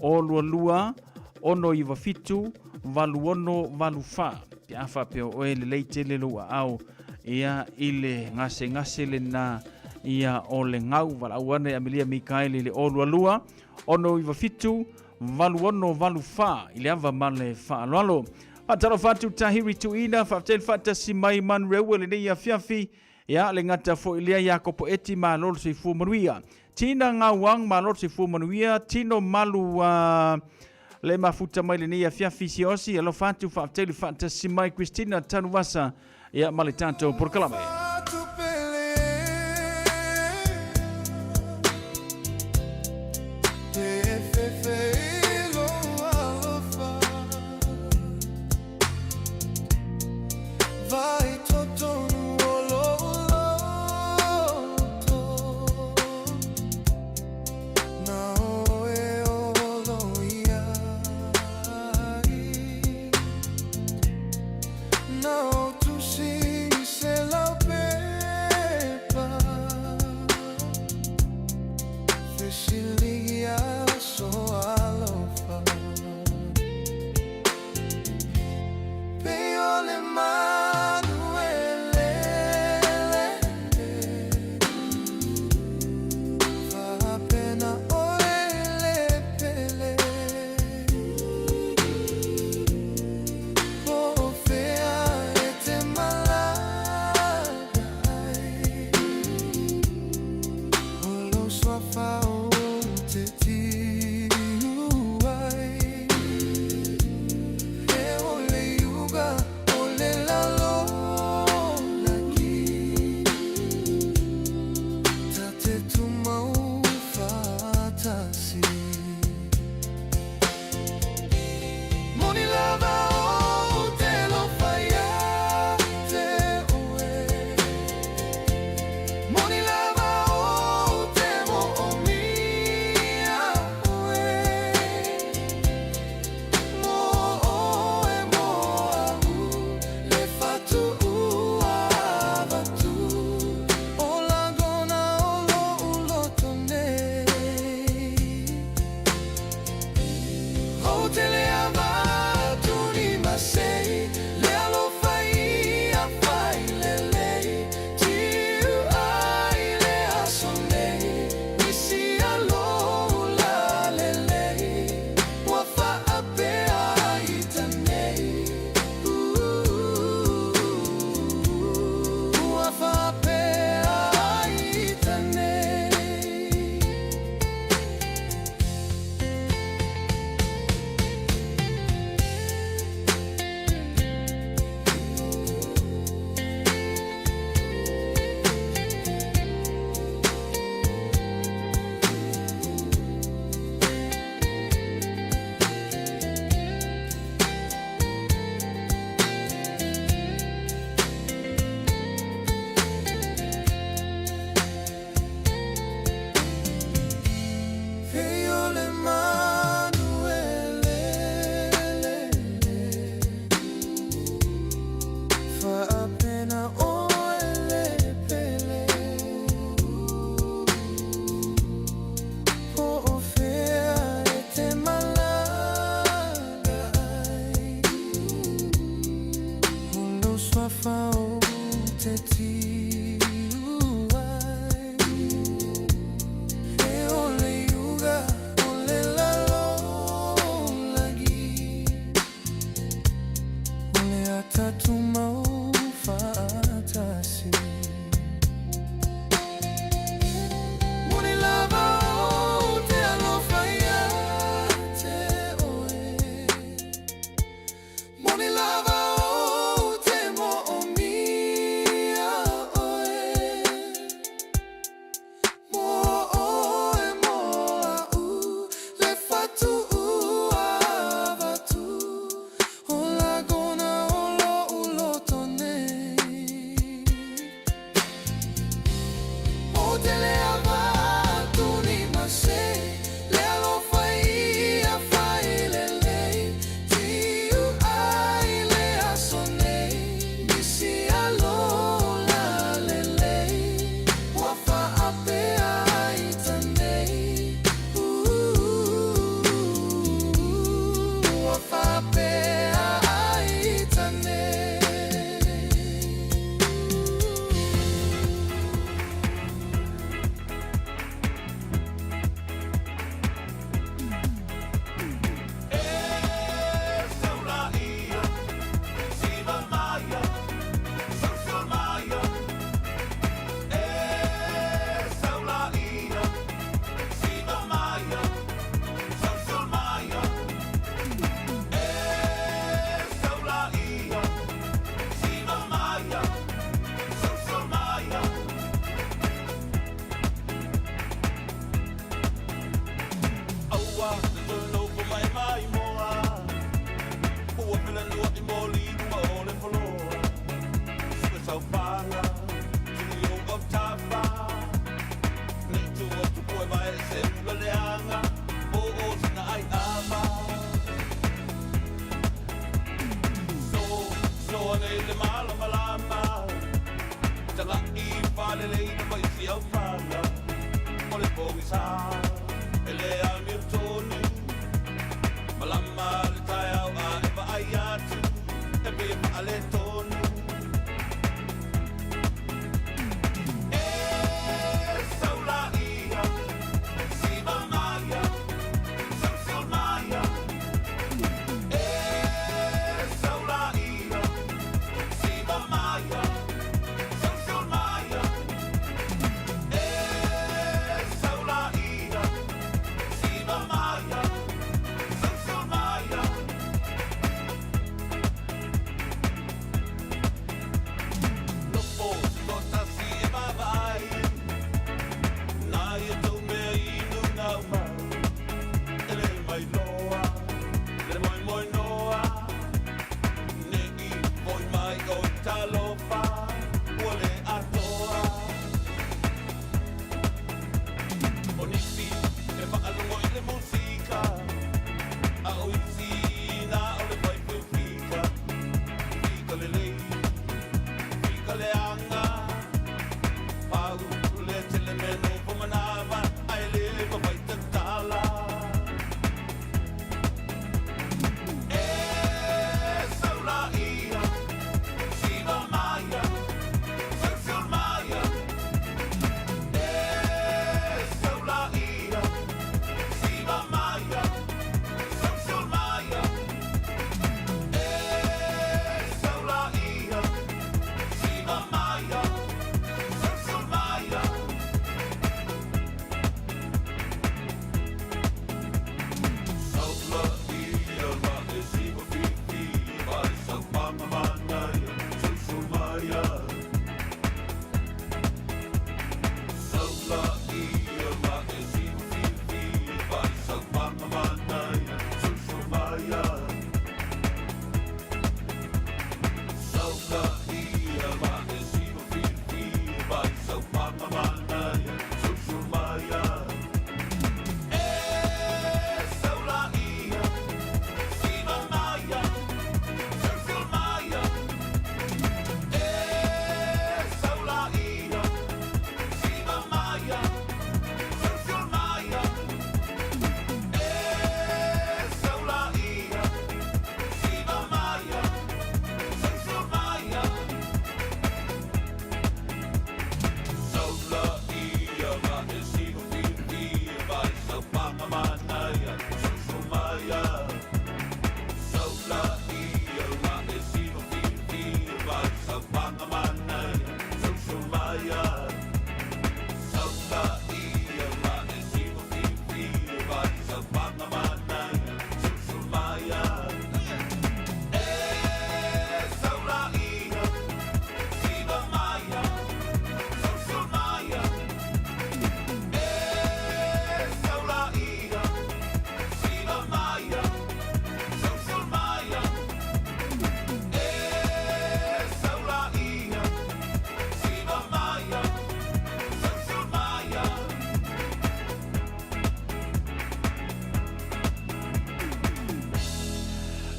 022 697 8684. Pe a faapea o oe lelei tele lou aao ia i le gasegase lena ia o le gau valaau ane Amelia Mikaele i le 022 697 8684 i le ava ma le faaaloalo. Faatalofa atu Tahiri Tuina, faafetai le faatasi mai Manureua i lenei afiafi. Ia, le gata foi lea Iakopo Eti, malo le soifua manuia. Tina Ngauang, malo le soifua manuia. Tino Malu, le mafuta mai lenei afiafi siaosi, alofa atu, faafetai le faatasi mai Christina Tanuvasa, ia ma le tatou polokalame.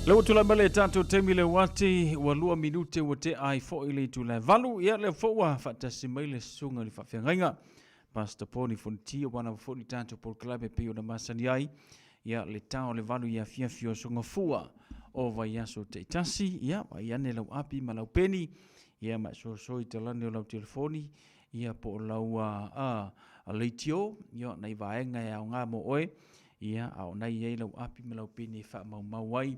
Le ua tulai mai le tatou taimi le uati ua 2 minute ua tea ai foi le itula e 8. Ia lea foi ua faatasi mai le susuga i le faafeagaiga Pastor Poni Fonoti aua lava foi le tatou polokalame e pei ona masani ai ia le ta o le 8 i afiafi o aso Gafua o vaiaso taitasi. Ia vaai ane lau api ma lau peni ia ma e soso i talane o lau telefoni ia po o lau leitio ia nai vaega e aoga mo oe ia a o nai i ai lau api ma lau peni e faamaumau ai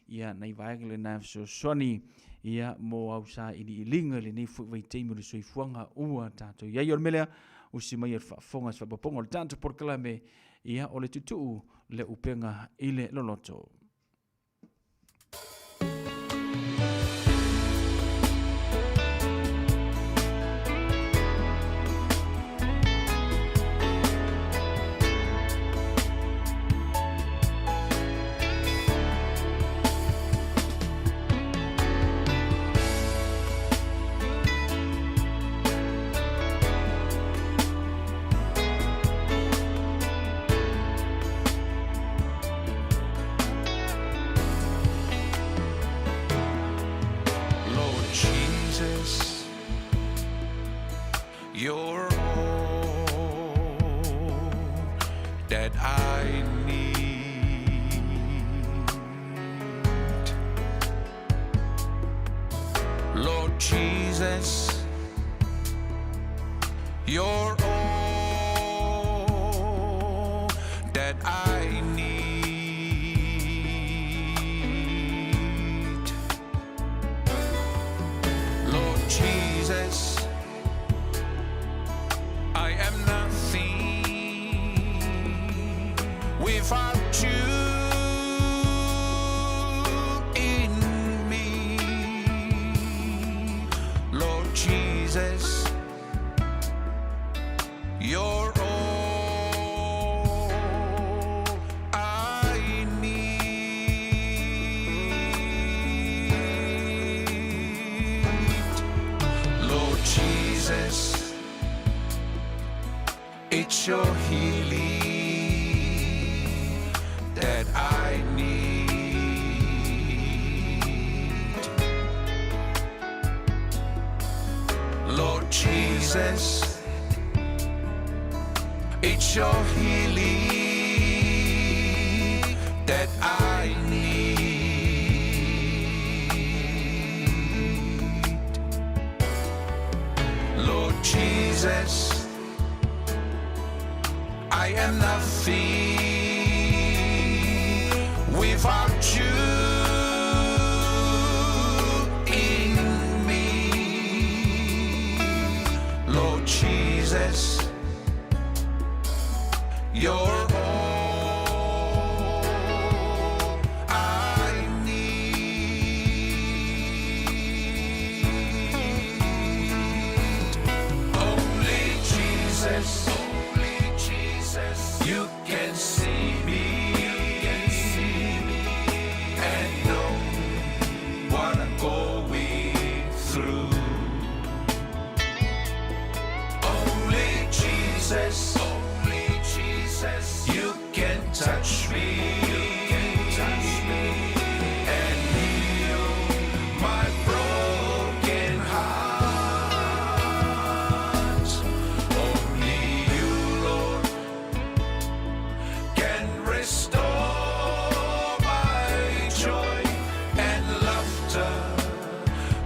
ia nai vaega lena e fesoasoani ia mo au sailiiliga i lenei foi vaitaimi o le soifuaga ua tatou i ai. O le mea lea, usi mai o le faafofoga se faaopoopoga o le tatou polokalame ia o le tuutuu le upega i le loloto. Lord Jesus, you're all that I need. Lord Jesus, you're all that I need. Lord Jesus, I am nothing without you in me. Lord Jesus, you're all I need. Lord Jesus, it's your healing that I need. Lord Jesus, it's your healing that I need. Lord Jesus, I am nothing without you in me. Lord Jesus, you're all I need. Only Jesus, only Jesus, you can see me, you can see me, and know what I'm going through. Only Jesus, only Jesus, you can touch me, you can touch me, and heal my broken heart. Only you, Lord, can restore my joy and laughter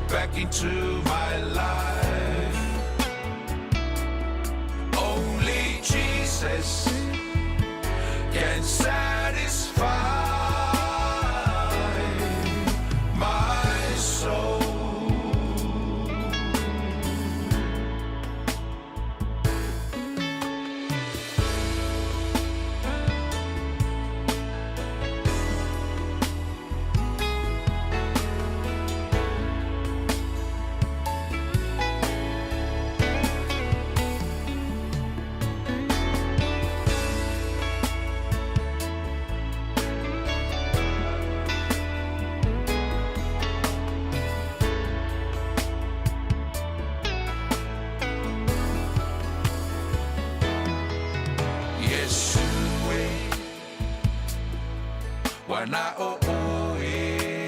back into my life. Only Jesus can satisfy my soul. Yesu e, wana o oe.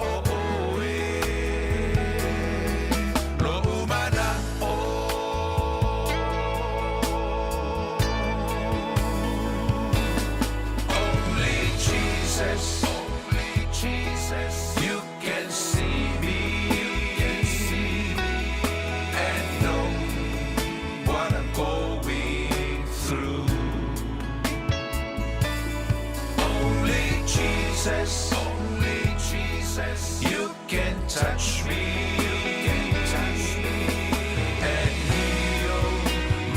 o ʻoe loʻu manaʻo. Only Jesus, only Jesus, you can see me, you can see me, and know what I'm going through. Only Jesus, only Jesus, you can touch me, you can touch me, and heal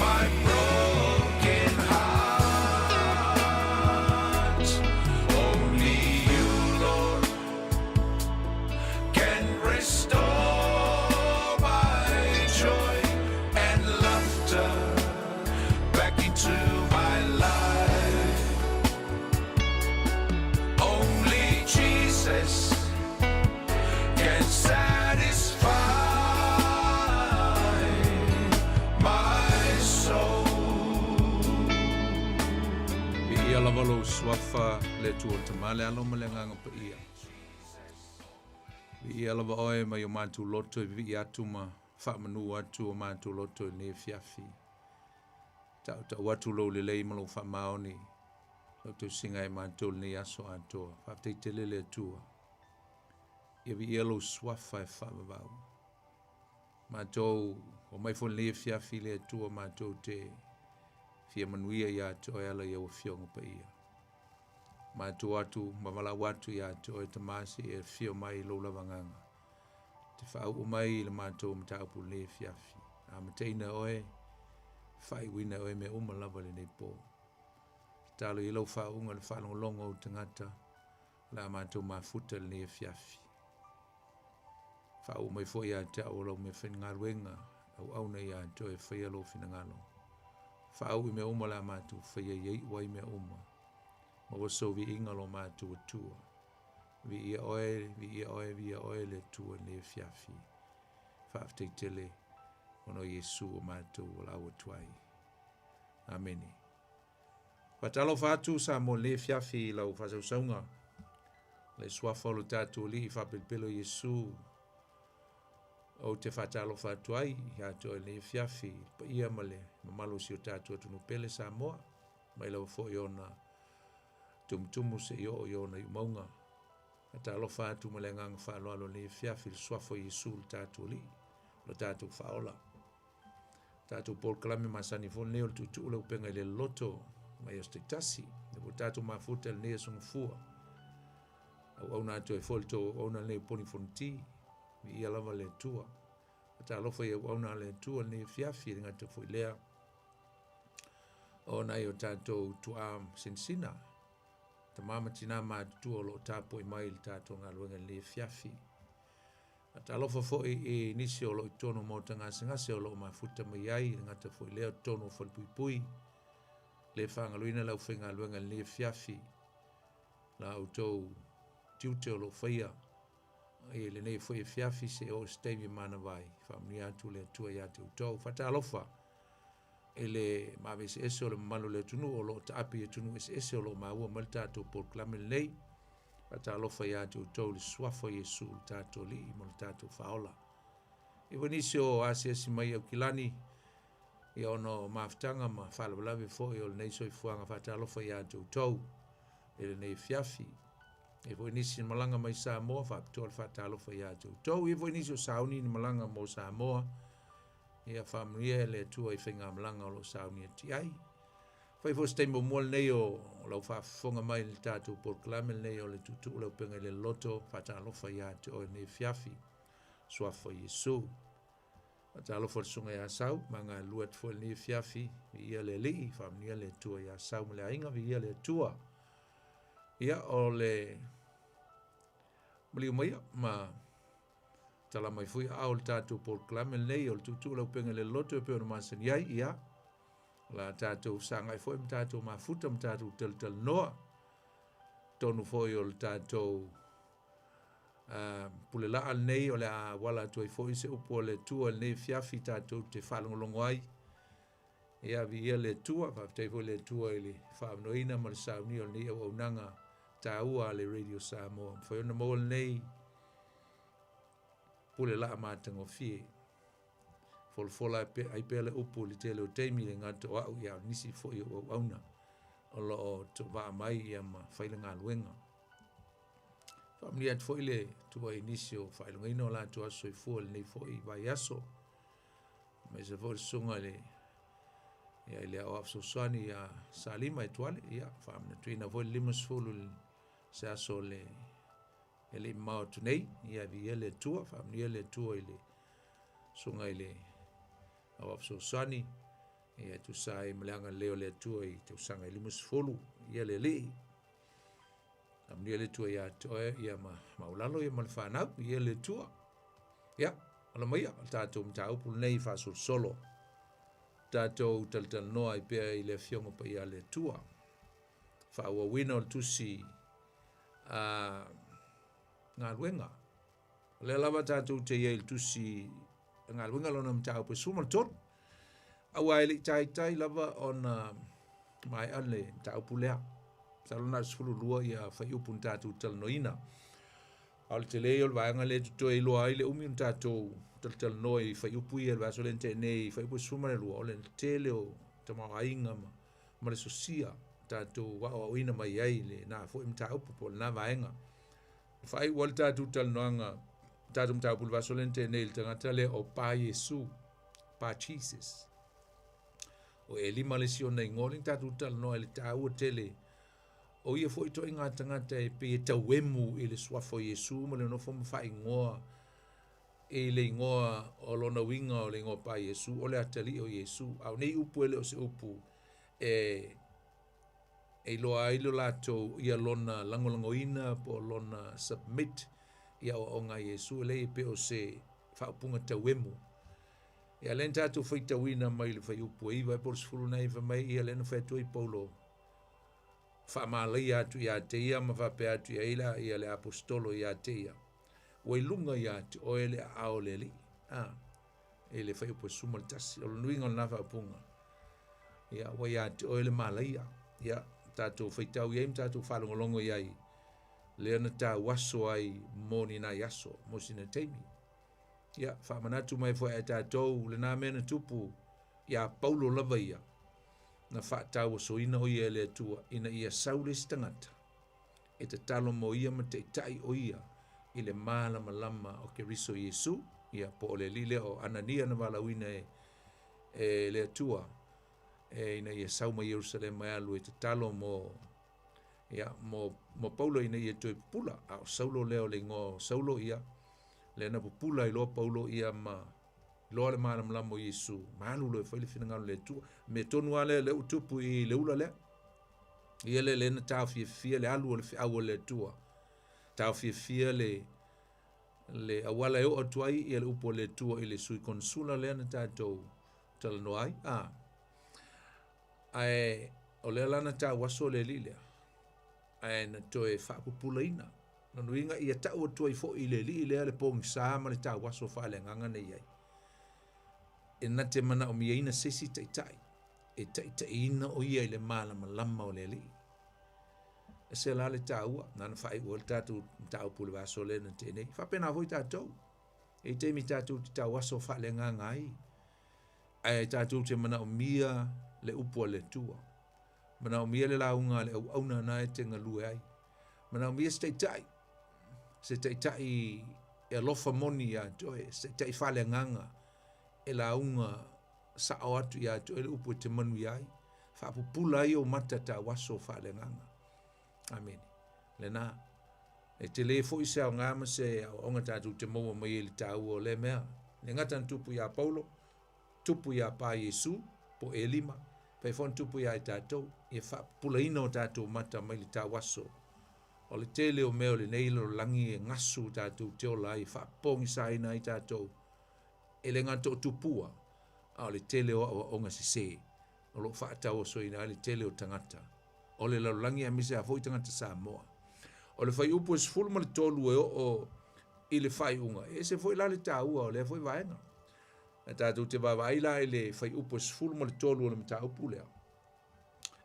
my broken heart. Only you, Lord, can restore my joy and laughter back into my life. Only Jesus can satisfy my soul. Viia lava lou suafa le Atua o le Tama le Alo ma le Agaga Paia. Viia lava oe mai o matou loto e vivii atu ma faamanu atu o matou loto i lenei afiafi. Tautau atu lou lelei ma lou faamaoni lau tausiga e matou lenei aso atoa. Faafetai tele le Atua. Ia viia lou suafa e faavavau. Matou o mai foi lenei afiafi le Atua matou te fia manuia ia te oe ala i au afioga paia. Matou atu ma valaau atu ia te oe Tama seia e afio mai i lou lavagaga. Te faauu mai i le matou mataupu lenei afiafi. Amataina e oe, faaiuina e oe mea uma lava i lenei po. Tatalo i lau faauuga le faalogologo o ou tagata o le a matou mafuta i lenei afiafi. Faauu mai foi ia te au o lau mea faigaluega, auauna ia te oe e faia lou finagalo. Faauu i mea uma o le a matou faia ia iu ai mea uma. Maua sou viiga lo matou Atua. Viia oe, viia oe, viia oe le Atua i lenei afiafi. Faafetai tele ona o Iesu o matou valaau atu ai. Amene. Faatalofa atu Samoa i lenei afiafi i lau faasausauga. Le suafa o lo tatou Alii faapelopelo Iesu ou te faatalofa atu ai ia te oe i lenei afiafi i le paia ma le mamalu o si o tatou atunuu pele Samoa, mai lava foi ona tumutumu seia oo i ona iumauga. Faatalofa atu ma le agaga faaaloalo i lenei afiafi i le suafa o Iesu le tatou Alii, lo tatou Faaola. Tatou polokalame masani foi lenei o le tuutuu le upega i le loloto mai aso taitasi. Le ua tatou mafuta i lenei aso gafua. Auauna atu ai foi le tou auauna lenei o Poni Fonoti. Viia lava le Atua. Faatalofa i auauna a le Atua lenei afiafi, e le gata foi lea o nai o tatou tuaa sinasina, tama ma tina matutua o lo o tapuai mai i le tatou galuega i lenei afiafi. Faatalofa foi i nisi o lo o i totonu o maota gasegase o lo o mafuta mai ai, e le gata foi lea o totonu o falepuipui, le faagaloina le aufaigaluega i lenei afiafi, la outou tiute o lo o faia i lenei foi afiafi seia oo i se taimi e manava ai. Faamanuia atu le Atua ia te outou. Faatalofa i le maveseese o le mamalu o le atunuu o lo o taape i atunuu eseese o lo o maua mai le tatou polokalame lenei. Faatalofa ia te outou i le suafa o Iesu le tatou Alii ma le tatou Faaola. E foi nisi o asiasi mai i Aukilani ia ona o mafutaga ma faalavelave foi o lenei soifuaga. Faatalofa ia te outou i lenei afiafi. E foi nisi na malaga mai Samoa, faapitoa le faatalofa ia te outou. E foi nisi o sauni na malaga mo Samoa, ia faamanuia e le Atua i faigamalaga o lo o sauni atu i ai. Fai foi se taimi muamua lenei o lau faafofoga mai i le tatou polokalame lenei o le tuutuu le upega i le loloto, faatalofa ia te oe lenei afiafi, suafa o Iesu. Faatalofa i le susuga ia Sau, ma galulue atu foi i lenei afiafi, viia le Alii, faamanuia le Atua ia Sau ma le aiga, viia le Atua. Ia, o le maliu maia ma tala mai foi aao le tatou polokalame lenei o le tuutuu le upega i le loloto e pei ona masani ai, ia, o le a tatou sagai foi ma tatou mafuta ma tatou talatalanoa tonu foi o le tatou pule laa lenei o le a auala atu ai foi se upu a le Atua i lenei afiafi tatou te faalogologo ai. Ia, viia le Atua, faafetai foi le Atua i le faaavanoaina ma le saunia o lenei auaunaga taua a le Radio Samoa. Mafai ona maua lenei pule laa matagofie. Folafola ai pea le upu i le tele o taimi le gata o au ia nisi foi o auauna o lo o toovaa mai ia ma fai le galuega. Faamanuia atu foi le Atua i nisi o faailogaina o latou aso soifua i lenei foi vaiaso. Aemaise foi le susuga i le ia i le aoao fesoasoani ia Salima Etuale, ia faamanatuina foi le 50 i se aso o le e le i mamao atu nei, ia viia le Atua, faamanuia le Atua i le susuga i le aoao fesoasoani, ia e tusa ai ma le agalelei o le Atua i tausaga e 50, ia le Alii. Faamanuia le Atua ia te oe, ia ma maulalo ia ma le fanau, ia le Atua. Ia, ala maia, o le tatou mataupu lenei faasolosolo. Tatou talatalanoa ai pea i le Afioga Paia a le Atua. Faaauauina o le tusi a galuega. O lea lava tatou te i ai i le tusi a galuega lona mataupu e 13. Aua e le i taitai lava ona maea le mataupu lea. Masalo na o le 12 ia fuaiupu na tatou talanoaina. A o le tele ia o le vaega lea e totoe e iloa ai le umi ona tatou talatalanoa i fuaiupu ia i le vaiaso lea na tea nei, fuaiupu e 12, o le tele o tamaoaiga ma le sosia tatou aoaoina mai ai lena foi mataupu po o lena vaega. E faaiu ai le tatou talanoaga, tatou mataupu i le vaiaso lea na tea nei i le tagata lea o Pa Iesu, Pa Jesus. O Elima le isi ona igoa lea na tatou talanoa i le taua tele o ia foi ituaiga tagata e pei e tauemu i le suafa o Iesu ma le nofo ma faaigoa i le igoa o lona uiga o le igoa Pa Iesu, o le atalii o Iesu. A o nei upu e le o se upu e iloa ai lo latou ia lona lagolagoina po o lona submit i aoaoga a Iesu, e leai e pei o se faaupuga tauemu. Ia lea na tatou faitauina mai le fuaiupu e 9 po o le 10 na fai mai ia lea na fai atu ai Paulo faamalaia atu ia te ia ma faapea atu i ai la ia le aposetolo ia te ia, ua i luga ia te oe le aao o le Alii. I le fuaiupu e 11, o le nuiga o lena faaupuga. Ia, ua ia te oe le malaia. Ia, tatou faitau i ai ma tatou faalogologo i ai, lea na tauaso ai mo ni nai aso, mo sina taimi. Ia, faamanatu mai foi ia tatou lena mea na tupu ia Paulo lava ia, na faatauasoina o ia e le Atua ina ia sau le isi tagata e tatalo mo ia ma taitai o ia i le malamalama o Keriso Iesu, ia po o le alii lea o Anania na valaauina e le Atua e ina ia sau mai Ierusalema e alu e tatalo mo ia mo Paulo ina ia toe pupula. A o Saulo lea o le igoa o Saulo ia, lea na pupula ai loa Paulo ia ma loa le malamalama o Iesu, ma alu loa e fai le finagalo o le Atua. Mea tonu lava lea lea ua tupu i le ula lea. Ia lea lea na taofiafia le alu o le feau a le Atua. Taofiafia le auala e oo atu ai ia le upu a le Atua i le sui konsula lea na tatou talanoa ai. Ae o lea la na tauaso le alii lea, ae na toe faapupulaina. Lona uiga ia tau atu ai foi i le alii lea le pogisa ma le tauaso faaleagaga na i ai. E na te manaomiaina se isi taitai e taitaiina o ia i le malamalama o le alii. E se la le taua, na na faaiu ai le tatou mataupu i le vaiaso lea na tea nei. Faapena foi tatou. E i taimi tatou te tauaso faaleagaga ai, ae tatou te manaomia le upu a le Atua. Manaomia le lauga a le auauna na e te galue ai. Manaomia se taitai, se taitai e alofa moni ia te oe, se taitai faaleagaga e lauga sao atu ia te oe le upu e te manuia ai. Faapupula ai ou mata tauaso faaleagaga. Amene. Lena, e tele foi se aoga ma se aoaoga tatou te maua mai ai le taua o lea mea. Le gata na tupu ia Paulo, tupu ia Pa Iesu, po Elima, fai foi na tupu ia i tatou, ia faapupulaina o tatou mata mai le tauaso. O le tele o mea o lenei lalolagi e gasu tatou te ola ai, faapogisaina ai tatou, e le gata o tupua, a o le tele o aoaoga sese, o lo o faatauasoina ai le tele o tagata o le lalolagi aemaise lava foi tagata Samoa. O le fuaiupu e 13 e oo i le faaiuga, e ese foi la le taua o lea foi vaega. E tatou te vaavaai la i le fuaiupu e 13 o le mataupu lea,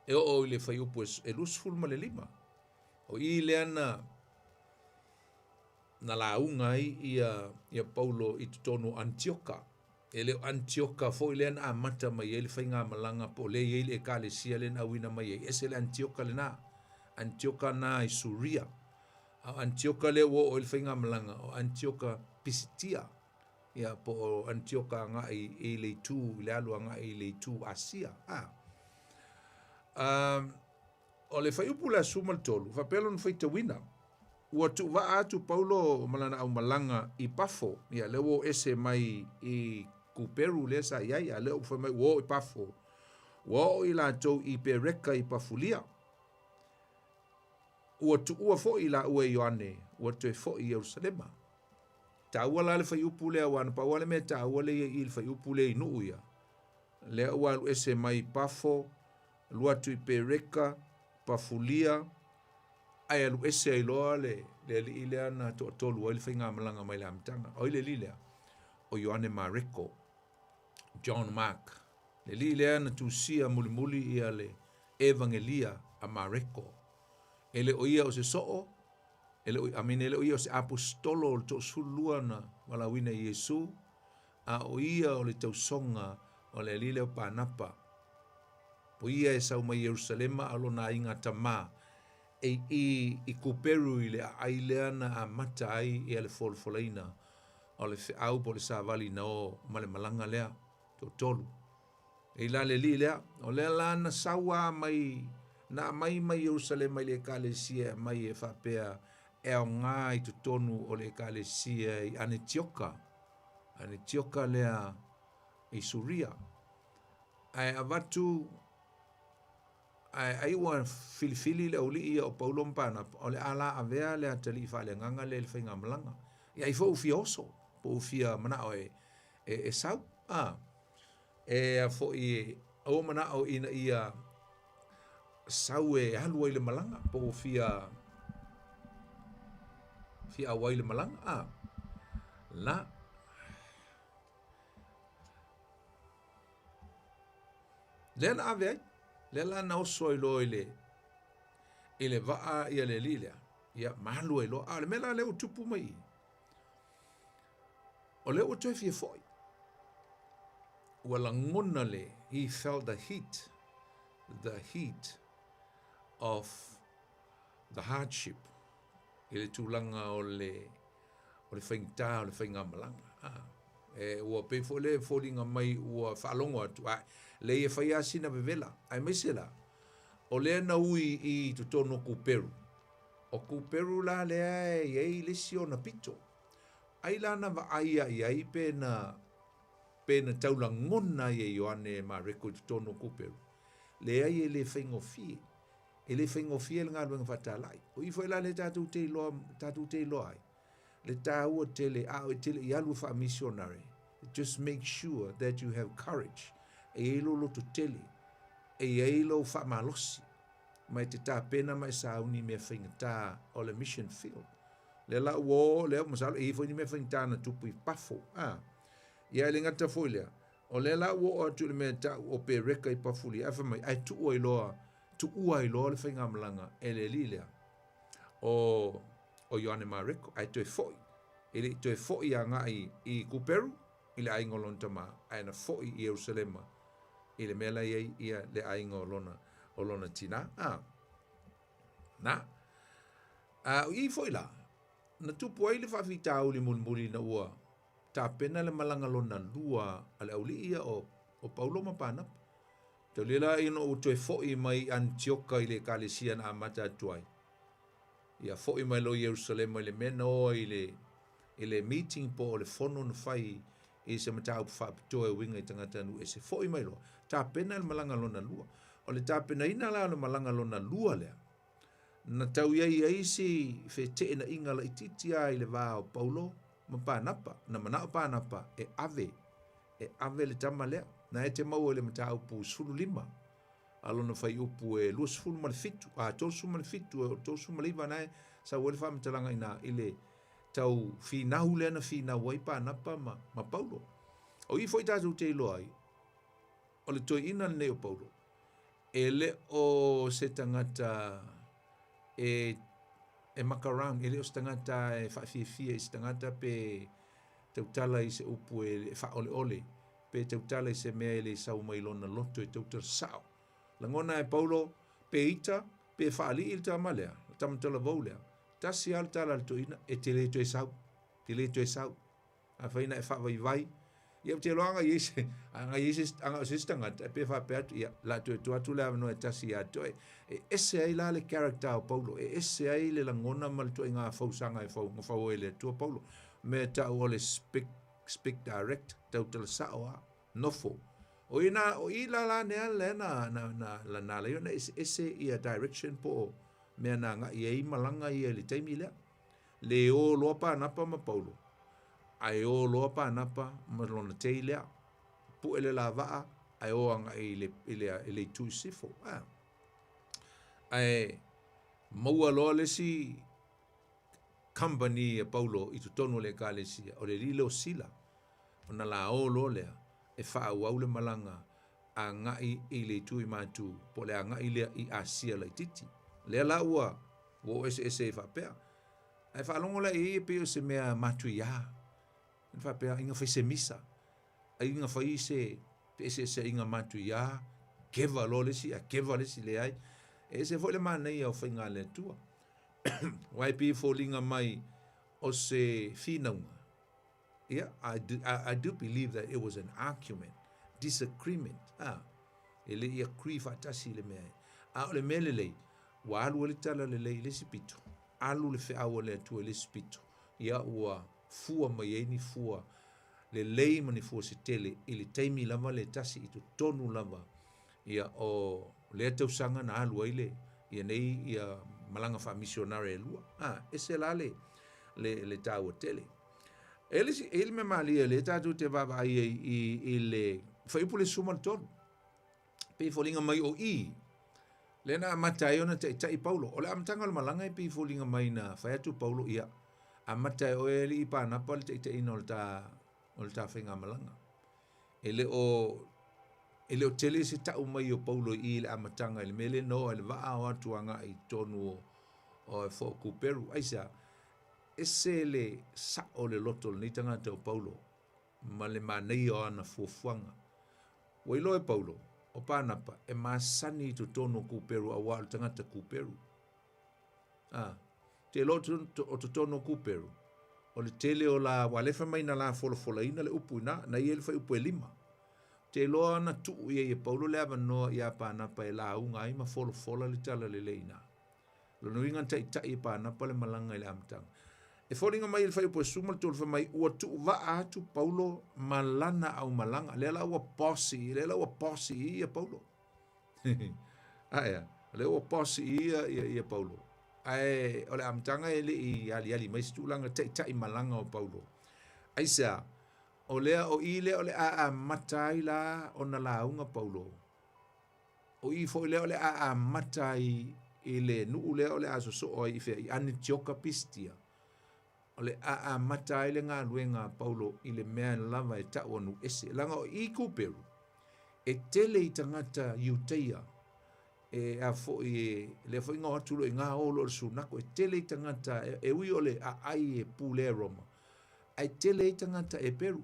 e oo i le fuaiupu e 25. O i lea na na lauga ai ia ia Paulo i totonu o Anitioka. E le o Anitioka foi lea na amata mai ai le faigamalaga po o lea e i ai le ekalesia lea na auina mai ai. E ese le Anitioka lena. Anitioka na i Suria. A o Anitioka lea ua oo ai le faigamalaga, o Anitioka Pisitia. Ia, po o Anitioka agai i le itu, i le alu agai i le itu Asia. A. Um, o le fuaiupu o le aso 13, faapea lona faitauina, Ua tuuvaa atu Paulo ma lana aumalaga i Pafo, ia, lea ua oo ese mai i Kuperu lea sa i ai, a lea ua fai mai ua oo i Pafo, ua oo i latou i Pereka i Pafulia. Ua tuua foi laua e Ioane, ua toe foi i Ierusalema. Taua la le fuaiupu lea, aua na pau lava le mea taua lea i i le fuaiupu lea i nuu ia. Lea ua alu ese mai Pafo, alu atu i Pereka, Pafulia, ae alu ese ai loa le, le alii lea na toatolu ai le faigamalaga mai le amataga. O ai le alii lea? O Ioane Mareko, John Mark. Le alii lea na tusia mulimuli ia le Evangelia a Mareko. E le o ia o se soo, e le o, I mean, e le o ia o se aposetolo o le toasefululua na valaauina e Iesu, a o ia o le tausoga o le alii lea o Panapa. O ia e sau mai Ierusalema a o lona aiga tama e i i Kuperu i le aai lea na amata ai ia le folafolaina o le feau po o le savali na o ma le malaga lea toatolu. E i la le alii lea, o lea la na sau a mai na aumai mai Ierusalema i le ekalesia e aumai e faapea e aoga i totonu o le ekalesia i Anetioka, Anetioka lea i Suria. Ae avatu, ae ai ua filifili le aualii ia o Paulo ma Panapa, o le a la avea le atalii faaleagaga lea i le faigamalaga. Ia ai foi ua fia oso, po ua fia manao e, e, e sau. A, e a foi e, ua manao ina ia sau e alu ai le malaga, po ua fia, fia auai i le malaga. A, la, Lea na ave ai, lea la na oso ai loa i le, i le vaa ia le alii lea, ia ma alu ai loa. A o le mea la lea ua tupu mai i i, o lea ua toe fia foi. Ua lagona le, he felt the heat, the heat of the hardship i le tulaga o le o le faigata o le faigamalaga. A, e, ua pei foi lea e foliga mai ua faalogo atu, a, leai e fai lava sina vevela, aemaise la, o lea na ui i totonu o Kuperu. O Kuperu la lea e i ai le isi ona pito. Ai la na vaai ia i ai pe na, pe na taulagona ai e Ioane Mareko i totonu o Kuperu. Leai e le faigofie. E le faigofie le galuega faatalai. O i foi la lea tatou te iloa, tatou te iloa ai, le taua tele, a o e tele i alu e faamisionare, just make sure that you have courage. E i ai lou loto tele, e i ai lou faamalosi, ma e te tapena ma e sauni i mea faigata o le mission field. Lea la ua o, lea masalo e i ai foi ni mea faigata na tupu i Pafo. A, ia e le gata foi lea, o lea la ua oo atu i le mea e tau o Pereka i Pafulia, ae fai mai, ae tuu ai loa tuua ai loa le faigamalaga e le alii lea o, o Ioane Mareko, ae toe foi, e le i toe foi agai i Kuperu, i le aiga o lona tama, ae na foi i Ierusalema, i le mea la i ai ia le aiga o lona, o lona tinā. A, na, a o i foi la, na tupu ai le faafitauli mulimuli ina ua tapena le malaga lona lua a le aualii ia o, o Paulo ma Panapa. Taulia la ina ua toe foi mai i Anitioka i le ekalesia na amata atu ai. Ia foi mai loa i Ierusalema i le mea na o ai i le, i le meeting po o le fono na fai i se mataupu faapitoa e uiga i tagatanuu ese. Foi mai loa, tapena le malaga lona lua. O le tapenaina la o le malaga lona lua lea, na tau i ai ai si feteenaiga laitiiti lava i le va o Paulo ma Panapa. Na manao Panapa e ave, e ave le tama lea. Na e te maua i le mataupu 15 a lona fuaiupu e 27, a 37, e 39 na e sau ai le faamatalaga i ina i le tau finau lea na finau ai Panapa ma, ma Paulo. O i foi tatou te iloa ai, o le toeaina lenei o Paulo, e le o se tagata e e muck around, e le o se tagata e faafiafia i se tagata pe tautala i se upu e faaoleole, pe tautala i se mea e le sau mai lona loto e tautala sao. Lagona e Paulo, pe ita, pe faalii le tama lea, le tama talavou lea, tasi lava le tala a le toeaina, e te le toe sau, te le toe sau. Afai na e faavaivai, ia ou te iloa ana i ai se, ana i ai se, ana o se isi tagata, e pe faapea atu, ia, o le a toe tuu atu le avanoa e tasi ia te oe. E ese ai la le character o Paulo, e ese ai le lagona ma le ituaiga fausaga e fau, na fau ai e le Atua Paulo. Mea e tau o le speak, speak direct, tautala sao lava, nofo. O i na, o i la la nea lea na, na, na, na, na ala ai ona eseese ia direction po o mea na agai ai malaga ia i le taimi lea. Le ō loa Pānapa ma Paulo, ae ō loa Pānapa ma lona tei lea. Puʻe le la vaʻa ae ō agai i le, i le, i le itu i sisifo. A. Ae maua loa le isi company a Paulo i totonu o le ekalesia, o le alii lea o Sila, ona la ō loa lea e faaauau le malaga agai i le itu i Matu, po o le agai lea i Asia laitiiti. Lea la ua ua oo eseese ai faapea. Ae faalogo la i ai e pei o se mea matuiā. Ina faapea, ai na fai se misa, ai na fai se feeseeseaiga matuiā, keva loa le isi ae keva le isi, leai. E ese foi le manaia o faiga a le Atua. Aua e pei e foliga mai o se finauga, Ia, I do, I, I do believe that it was an argument, disagreement, a, e le i agree faatasi i le mea e. A o le mea lelei, ua alu ai le tala lelei i le isi pito, alu le feau a le Atua i le isi pito, ia ua fua mai ai ni fua lelei ma ni fua se tele i le taimi lava le tasi i totonu lava ia o lea tausaga na alu ai le ia nei ia malaga faamisionare e lua. A, ese la le, le, le taua tele. E le, e le mea malie lea tatou te vaavaai ai i, i le fuaiupu le 13. Pei foliga mai o i, lea na amata ai ona taitai Paulo. O le amataga o le malaga e pei foliga mai na fai atu Paulo, ia, amata e oe alii Pānapa le taitaiina o le ta, o le ta faigamalaga. E le o, e le o tele se tau mai o Paulo i i le amataga i le mea lea na oo ai le vaa o atu agai i totonu o, o e fo Kuperu. Aisea? Ese le sao o le loto o lenei tagata o Paulo ma le manaia o ana fuafuaga. Ua iloa e Paulo, o Pānapa, e masani i totonu o Kuperu auā o le tagata Kuperu. A, te iloa o totonu o Kuperu, o le tele o la, ua alefa mai na la folafolaina le upu ina, na i ai le fuaiupu e lima. Te iloa na tuu i ai e Paulo le avanoa iā Pānapa e lauga ai ma folafola le tala lelei ina. Lona uiga na taitai e Pānapa le malaga i le amataga. E foliga mai i le fuaiupu e 13 fai mai, ua tuuvaa atu Paulo ma lana aumalaga. Lea la ua bossy, lea la ua bossy i ia Paulo. Aea, lea ua bossy i ia, ia, ia Paulo. Ae o le amataga e le i aliali mai se tulaga taitai malaga o Paulo. Aisea, o lea o i lea o le a amata ai la ona lauga Paulo. O i foi lea o le a amata ai i le nuu lea o le a sosoo ai i fea, i Anitioka Pistia. O le a amata ai le galuega a Paulo i le mea lava e tau o nuu ese. Leaga o i Kuperu, e tele i tagata Iuteia, e a foi e, lea foi na o atu loa i na o loa le sunako, e tele i tagata, e, e ui o le aai e pulea e Roma, ae tele ai tagata Eperu.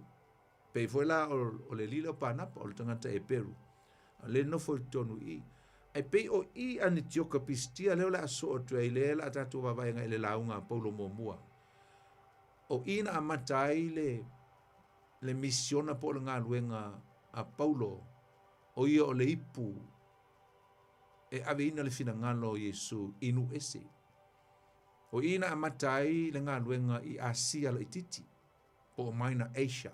Pei foi la o le alii lea o Pānapa, o le tagata Eperu, lea e nofo i totonu i i. Ae pei o i Anitioka Pisitia lea o le a sosoo atu ai, lea o le a tatou vaavaai agai i le lauga a Paulo muamua. O i na amata ai le, le misiona po o le galuega a Paulo, o ia o le ipu e aveina le finagalo o Iesu i nuu ese. O i na amata ai le galuega i Asia laitiiti. po o Minor Asia.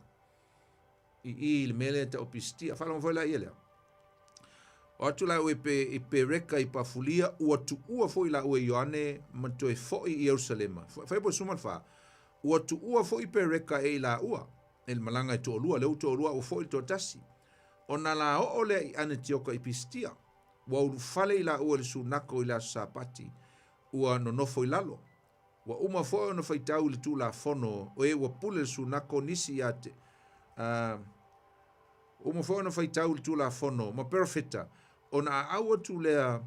I i le mea lea e tau o Pisitia. Faalogo foi la ia lea. O atu laua i, pe, i Pereka i Pafulia, ua tuua foi laua i Ioane ma toe foi i Ierusalema. Fai po suma le wha. Ua tuua foi Pereka e i laua, e le malaga e toalua, lea ua toalua ua foi le toatasi. Ona la oo lea i Anetioka i Pisitia. Ua ulufale i laua i le sunako i le aso Sapati, ua nonofo i lalo. Ua uma foi ona faitau i le Tulafono, o e ua pule le sunako nisi ia te, uh, uma foi ona faitau i le Tulafono ma perofeta, ona aau atu lea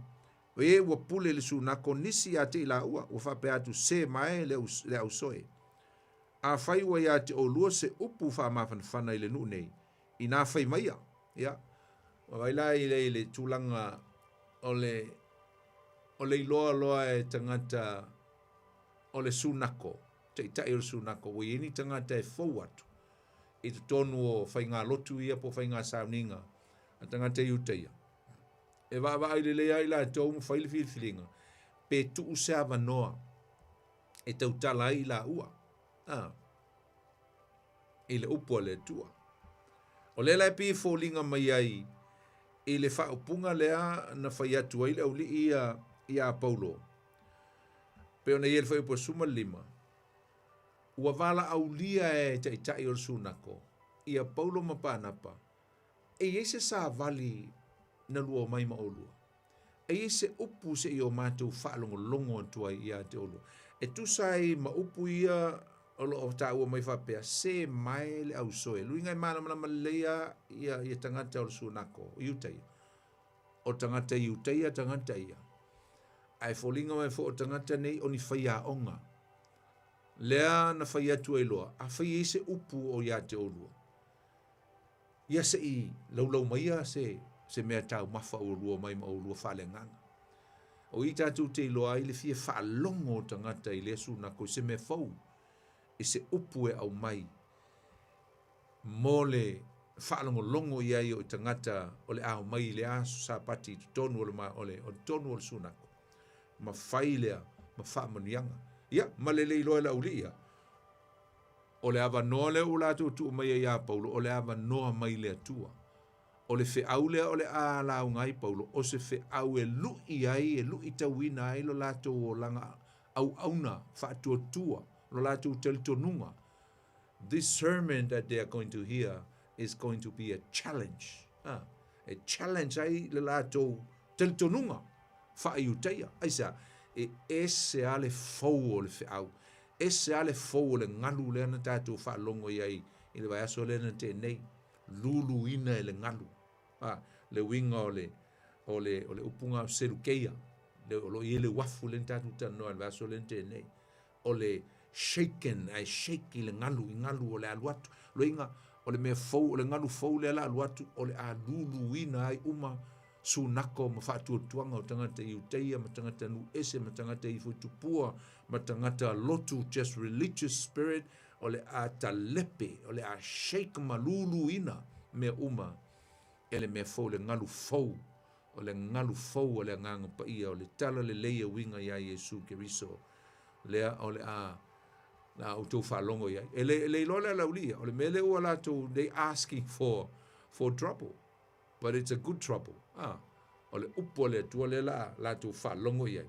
O e ua pule le sunako nisi ia te i laua, ua faapea atu se mae le, le ausoe. Afai ua ia te olua se upu faamafanafana i le nuu nei, inā fai maia. Ia, vaai la i le, i le tulaga o le, o le iloa loa e tagata o le sunako, taitai o le sunako, ua i ai ni tagata e fou atu i totonu o faigalotu ia po o faigasauniga a tagata Iutaia. E vaavaai lelei lava i latou ma fai le filifiliga pe tuu se avanoa e tautala ai i laua a, i le upu a le Atua. O lea la e pei e foliga mai ai i le faaupuga lea na fai atu ai le auli'i ia iā Paulo, pei ona i ai le fuaiupu 15, ua valaaulia e taitai o le sunako ia Paulo ma Panapa, e i ai se savali na lua omai ma ʻolua? E i ai se upu se i o matou faalogologo atu ai iā te ʻolua? E tusa ai ma upu ia o lo o taua mai faapea, se mae le ausoe. Luiga e malamalama lelei lava ia, ia tagata o le sunako, o Iutaia. O tagata Iutaia tagata ia. Ae foliga mai foi o tagata nei o ni faiaoga. Lea na fai atu ai loa, afai e i ai se upu o iā te ʻolua, Ia se i laulau maia se, se mea taumafa ua lua mai ma ʻolua faaleagaga. O i tatou te iloa ai le fia faalogo o tagata i lea sunako i se mea fou, i se upu e aumai mo le faalogologo i ai o i tagata o le a omai i le aso Sapati i totonu o le, o le, o totonu o le sunako, ma fai lea ma faamanuiaga. Ia, ma le le iloa e le auli'i ia, O le avanoa lea ua latou tuu mai ai iā Paulo, o le avanoa mai le Atua. O le feau lea o le a lauga ai Paulo, o se feau e luʻi ai, e luʻitauina ai lo latou olaga auauna faatuatua, lo latou talitonuga. This sermon that they are going to hear is going to be a challenge. Ha, e challenge ai le latou talitonuga faa-Iutaia. Aisea? E ese lava le fou o le feau. Ese lava le fou o le galu lea na tatou faalogo i ai i le vaiaso lea na tea nei, luluina e le galu. A, le uiga o le, o le, o le upuga o Selukeia, le, o lo o i ai le uafu lea na tatou talanoa i le vaiaso lea na tea nei. O le shaken, ae shake i le galu, i galu o le alu atu. Loiga, o le mea fou, o le galu fou lea la alu atu, o le a luluina ai uma sunako ma faatuatuaga o tagata Iutaia ma tagata nuu ese ma tagata ifo i tupua ma tagata lotu just religious spirit o le a talepe o le a shake ma luluina mea uma e le mea fou le galu fou o le galu fou o le Agaga Paia o le tala lelei e uiga iā Iesu Keriso lea o le a la outou faalogo i ai. E le, e le iloa le alauli ia, o le mea lea ua latou they asking for trouble. But it's a good trouble. Ah, o le upu a le Atua lea la latou faalogo i ai.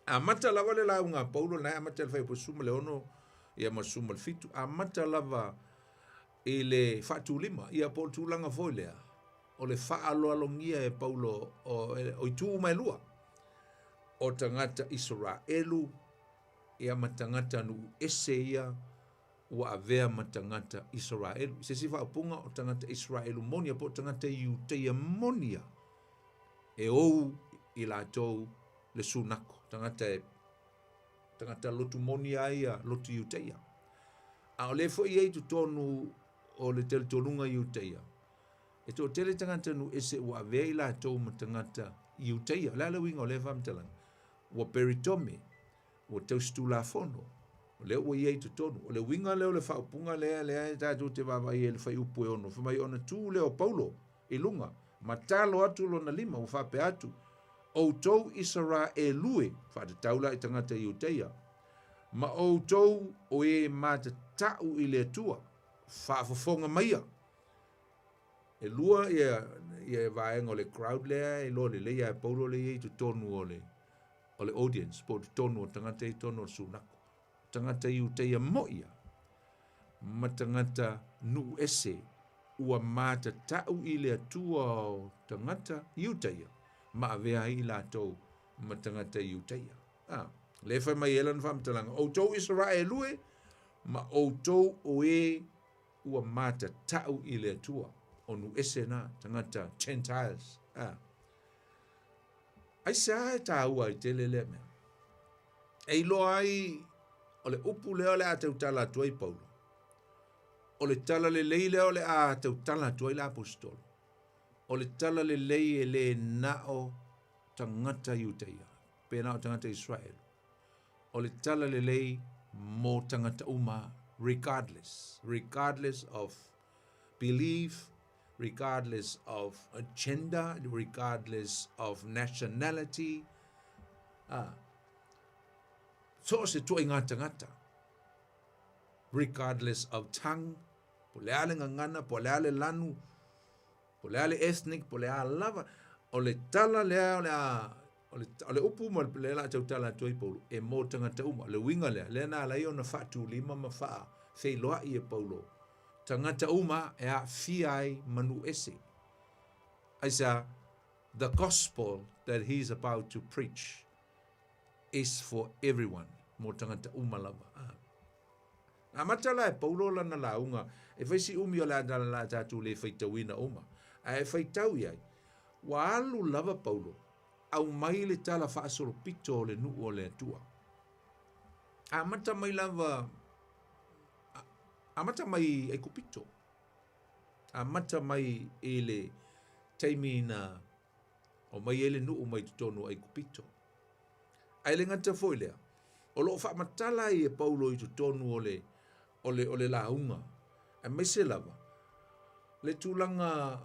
Amata lava le lauga a Paulo, na e amata le fuaiupu 16 ia ma 17, amata lava i le faatulima, ia po o le tulaga foi lea, o le faaaloalogia e Paulo o, o itu uma e lua, o tagata Isaraelu ia ma tagata nuu ese ia ua avea ma tagata Isaraelu. I se isi faaupuga, o tagata Isaraelu moni ia po o tagata Iutaia moni ia e ou i latou le sunako, tagata e tagata lotu moni a ia lotu Iutaia. A o lea foi e i ai totonu o le talitonuga Iutaia, e toatele tagata nuu ese ua avea i latou ma tagata Iutaia. O le a le uiga o lea faamatalaga? Ua peritome, ua tausitulafono, o lea ua i ai i totonu. O le uiga lea o le faaupuga lea, lea e tatou te vaavaai ai i le fuaiupu e 6, fai mai ona tu lea o Paulo i luga, ma talo atu lona lima, ua faapea atu, Outou Isaraelu e, faatatau la i tagata Iutaia, ma outou o e matatau i le Atua, faafofoga maia. E lua ia, ia vaega o le crowd lea e iloa lelei lava e Paulo lea e i ai i totonu o le, o le audience po o totonu o tagata i totonu o le sunako. Tagata Iutaia moi ia ma tagata nuu ese ua matatau i le Atua o tagata Iutaia ma avea ai i latou ma tagata Iutaia. Ah, lea e fai mai ai lana faamatalaga, outou Isaraelu e, ma outou o e ua matatau i le Atua, o nuu ese na, tagata Gentiles. Ah. Aisea e tāua ai tele lea mea? E iloa ai o le upu lea o le a tautala atu ai Paulo. O le tala lelei lea o le a tautala atu ai le aposetolo. O le tala lelei e le na o tagata Iutaia, pe na o tagata Israel. O le tala lelei mo tagata uma, regardless, regardless of belief, regardless of gender, regardless of nationality. Ah. So o se tuaiga tagata. Regardless of tongue, po o le a le gagana, po o le a le lanu, po o le a le ethnic, po o le a lava, o le tala lea o le a o le, o le upu ma le la tautala atu ai Paulo, e mō tagata uma. O le uiga lea, lea na ala ai ona faatulima ma faafeiloai e Paulo, tagata uma e aafia ai ma nuu ese. Aisea, the gospel that he is about to preach is for everyone, mō tagata uma lava. Ah. Na amata la e Paulo lana lauga, e fai si umi o le a la tatou le faitauina uma, ae faitau i ai, ua alu lava Paulo, aumai le tala faasolopito o le nuu o le Atua. Amata mai lava, amata mai i Aikupito, amata mai i le taimi na omai ai le nuu mai totonu o Aikupito. Ae le gata foi lea, o lo o faamatala ai e Paulo i totonu o le, o le, o le lauga, aemaise lava le tulaga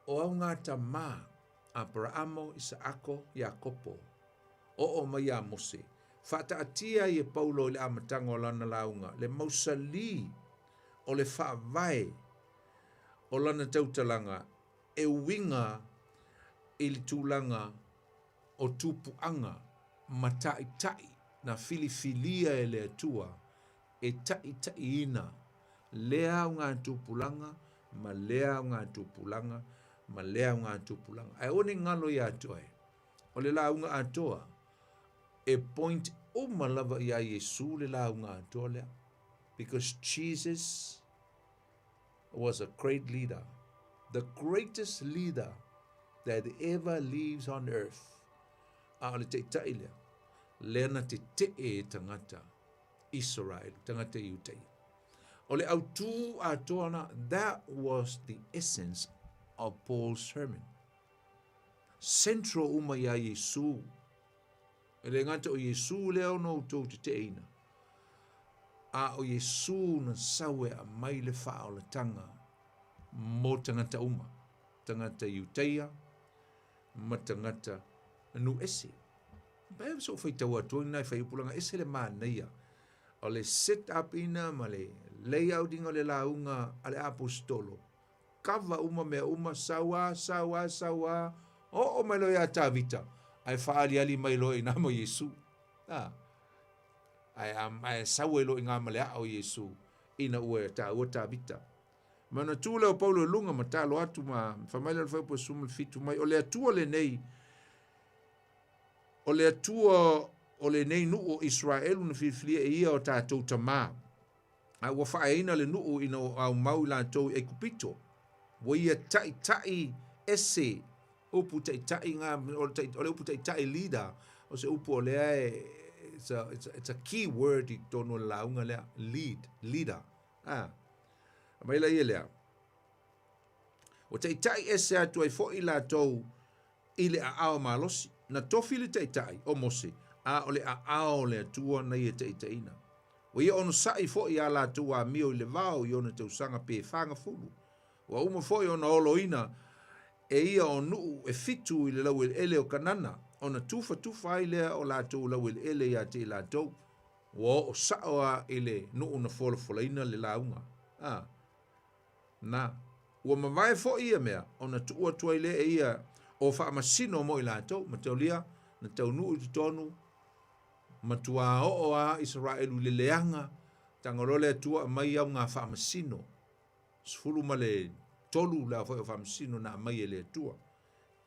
o augatama Aperaamo, Isaako, Iakopo, oo mai iā Mose. Faataatia ai e Paulo i le amataga o lana lauga le mausali o le faavae o lana tautalaga e uiga i le tulaga o tupuaga ma taitai na filifilia e le Atua e taitaiina lea augatupulaga ma lea augatupulaga ma lea augatupulaga. Ae aua ne i galo ia te oe, o le lauga atoa e point uma lava iā Iesu le lauga atoa lea. Because Jesus was a great leader, the greatest leader that ever lives on earth. A o le taitai lea, lea na tetee e tagata Israel, tagata Iutaia. O le autū atoa na, that was the essence of Paul's sermon. Central uma iā Iesu. E le gata o Iesu lea na outou teteeina, a o Iesu na sau e aumai le faaolataga mo tagata uma, tagata Iutaia ma tagata nuu ese. Pea so faitau atu ai nai faiupulaga ese le manaia o le set up ina ma le layout ina o le lauga a le aposetolo. Kava uma mea uma, sau a, sau a, sau a, oo mai loa ia Tavita, ae faaaliali mai loa i ina ma Iesu. A, ae, ae sau ai loa i ina ma le aa o Iesu, ina ua taua Tavita. Ma ona tu lea o Paulo i luga ma talo atu ma fai mai lea o le fuaiupu 17 mai, o le Atua lenei, o le Atua o lenei nuu o Iseraelu na filifilia e ia o tatou tamā. A ua faaeaina le nuu ina ua aumau i latou i Aikupito. Ua ia taitai ese, upu taitai nga, o le, o le upu taitai leader, o se upu o lea e, it's a, it's a, it's a key word i totonu o le lauga lea, lead, leader. A, mai la ia lea. Ua taitai ese atu ai foi latou i le aao malosi. Na tofi le taitai, o Mose, a o le aao o le Atua na ia taitaiina. Ua ia onosai foi ā latou amio i le vao i ona tausaga pe fagafulu. Ua uma foi ona oloina e ia o nuu e fitu i le laueleele o Kanana, ona tufatufa ai lea o latou laueleele ia te i latou. Ua oo sao a i le nuu na folafolaina le lauga. A. Na, ua mavae foi ia mea, ona tuu atu ai lea e ia o faamasino mo i latou, mataulia, na taunuu i totonu, matuā oo a Isaraelu i le leaga, taga loa le Atua aumai au ngā faamasino, 13 la foi o faamasino na aumai e le Atua.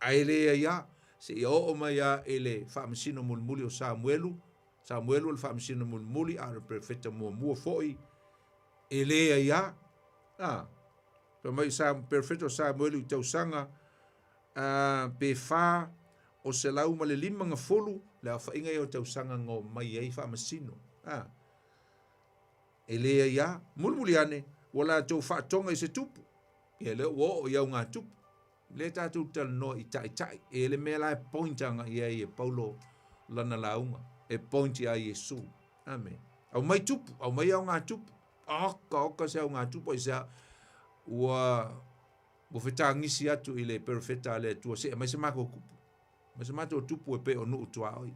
Ae leai a, seia oo mai a i le faamasino mulimuli o Samuelu, Samuelu o le faamasino mulimuli a o le perofeta muamua foi, E leai a. A. Fai mai sa perofeta o Samuelu i tausaga a, pe fa, o 150 le aofaiga ia o tausaga na omai ai faamasino. A. E leai a, mulimuli ane, ua latou faatoga i se tupu. Ia lea ua oo i augatupu. Lea tatou talanoa i taitai. E le mea la e point agai i ai e Paulo lana lauga. E point ia Iesu. Amene. Aumai tupu, aumai augatupu. Oka, oka se augatupu aisea ua ua fetagisi atu i le perofeta a le Atua, se aumai se matou tupu. Aumai se matou tupu e pei o nuu tuaoi.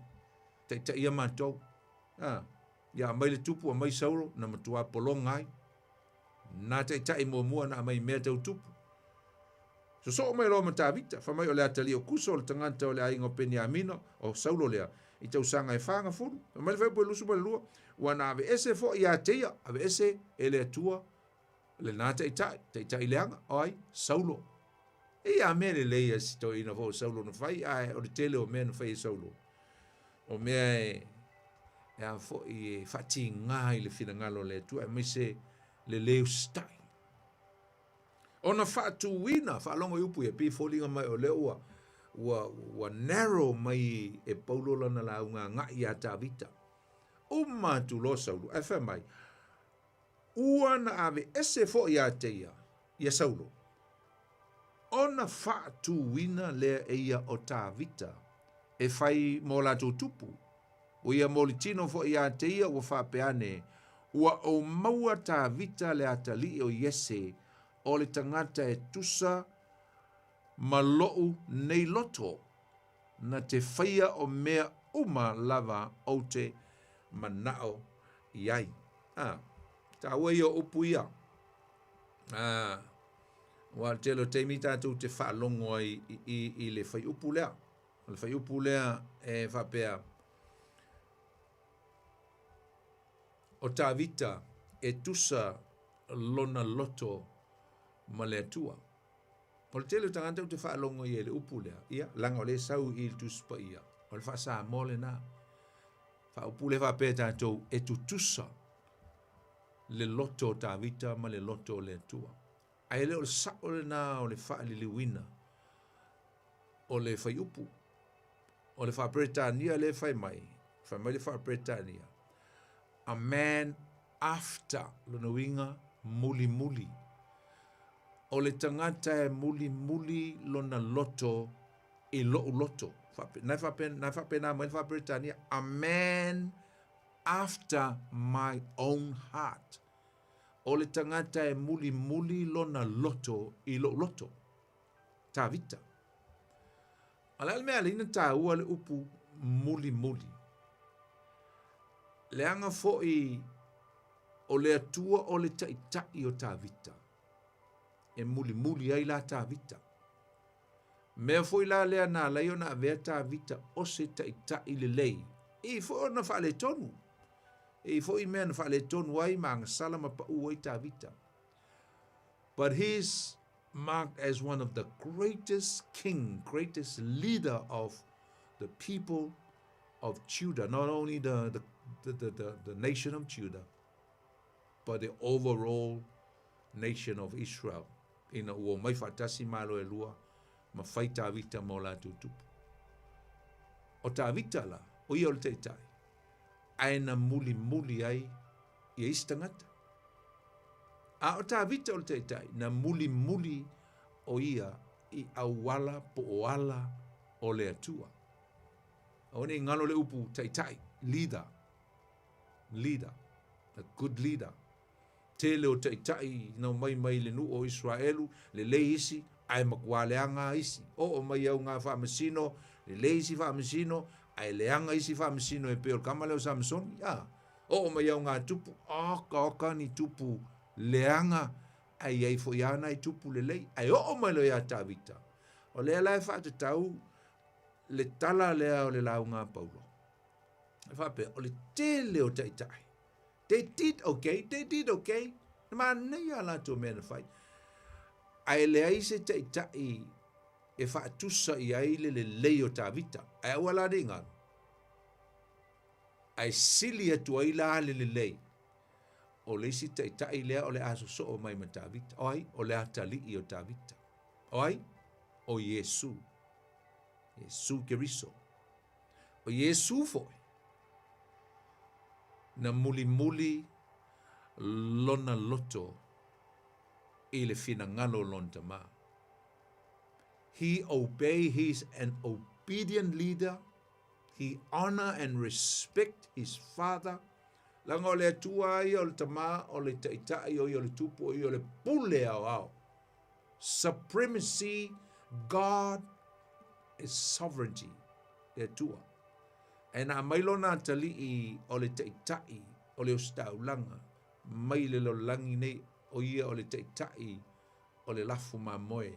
Taitaia matou. Ah, ia aumai le tupu, aumai Saulo, na matua pologa ai. Na taitai muamua na aumai mea tau tupu. Sosoo mai loa ma Tavita, fai mai o le atalii o Kuso, o le tagata o le aiga o Peniamina, o Saulo lea, i tausaga e 40. Fai mai le fuaiupu e 22, ua na aveese foi ia te ia, aveese e le Atua lena taitai, taitai leaga, o ai? Saulo. E ia mea lelei a si toeaina foi o Saulo na fai, ae o le tele o mea na fai e Saulo, o mea e, e a foi e faatiga i le finagalo o le Atua, aemaise le le usitai. Ona faatuina, faalogo i upu ia, pei e foliga mai o lea ua, ua, ua narrow mai e Paulo lana lauga agai iā Tavita. Uma atu loa Saulo, ae fai mai, ua na aveese foi ia te ia, ia Saulo, ona faatuina lea e ia o Tavita e fai mo latou tupu. Ua ia molitino foi ia te ia ua faapea ane, Ua ou maua Tavita le atalii o Iese, o le tagata e tusa ma loʻu nei loto, na te faia o mea uma lava ou te manao i ai. A, taua ia o upu ia. A, aua o le tele o taimi tatou te faalogo ai i, i, i le fuaiupu lea. O le fuaiupu lea e faapea, O Tavita e tusa lona loto ma le Atua. O le tele o tagata ou te faalogo i ai i le upu lea, ia, leaga o lea e sau i le Tusi Paia, o le faa-Samoa lena. Faaupu lea faapea tatou, e tutusa le loto o Tavita ma le loto o le Atua. Ae le o le sao lena o le faaliliuina o le fuaiupu. O le faa-Peretania lea e fai mai, fai mai le faa-Peretania, a man after, lona uiga, mulimuli. O le tagata e mulimuli lona loto i lou loto. Na e faapena mai le faa-Peretania, a man after my own heart. O le tagata e mulimuli lona loto i lou loto. Tavita. A o le a le mea e ala ai ona taua le upu mulimuli? Leaga foi o le Atua o le Taitai o Tavita, e mulimuli ai la Tavita. Mea foi la lea na ala ai ona avea Tavita o se taitai lelei, e i foi ona faaletonu. E i foi mea na faaletonu ai ma agasala ma pau ai Tavita. But he's marked as one of the greatest king, greatest leader of the people of Judah, not only the, the, the, the, the, the nation of Judah, but the overall nation of Israel. Ina ua omai faatasi malo e lua, ma fai Tavita ma o latou tupu. O Tavita la, o ia o le taitai, ae na mulimuli ai ia isi tagata. A o Tavita o le taitai, na mulimuli o ia i auala po o ala o le Atua. Aua ne i galo le upu taitai, leader, leader, a good leader. Tele o taitai na omai mai le nuu o Israelu, lelei isi, ae matua leaga isi. Oo mai au ngā faamasino, lelei isi faamasino, ae leaga isi faamasino e pei o le kama lea o Samesoni. A, oo mai au ngā tupu, oka oka ni tupu leaga, ae i ai foi lava nai tupu lelei, ae oo mai loa ia Tavita. O lea la e faatatau le tala lea o le lauga a Paulo. E faapea, o le tele o taitai, they did okay, they did okay, na manaia a latou mea na fai. Ae leai se taitai e faatusa i ai le lelei o Tavita. Ae aua la ne i galo. Ae sili atu ai la le lelei o le isi taitai lea o le a sosoo mai ma Tavita. O ai? O le atalii o Tavita. O ai? O Iesu. Iesu Keriso. O Iesu foʻi, na mulimuli lona loto i le finagalo o lona Tamā. He obey, he's an obedient leader, he honor and respect his father. Leaga o le Atua ia o le Tamā, o le Taitai, o ia o le Tupu, o ia o le Pule aoao. Supremacy, God is sovereignty, le Atua. Ae na aumai lona atalii o le Taitai o le ositaulaga mai le lalolagi nei, o ia o le Taitai o le lafu mamoe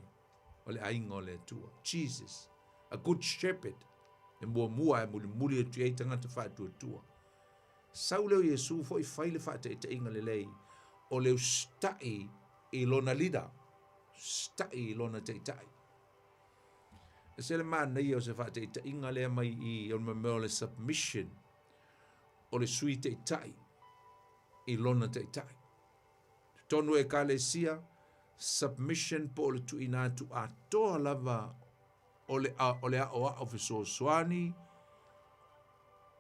o le aiga o le Atua. Jesus, a good shepherd, e muamua e mulimuli atu i ai tagata faatuatua. Sau lea o Iesu foi fai le faataitaiga lelei o le usitai i lona leader, usitai i lona taitai. E se le manaia o se faataitaiga lea mai i o le mea o le submission o le sui taitai i lona taitai. Totonu o Ekalesia, submission po o le tuuina atu atoa lava o le, o le aoao fesoasoani,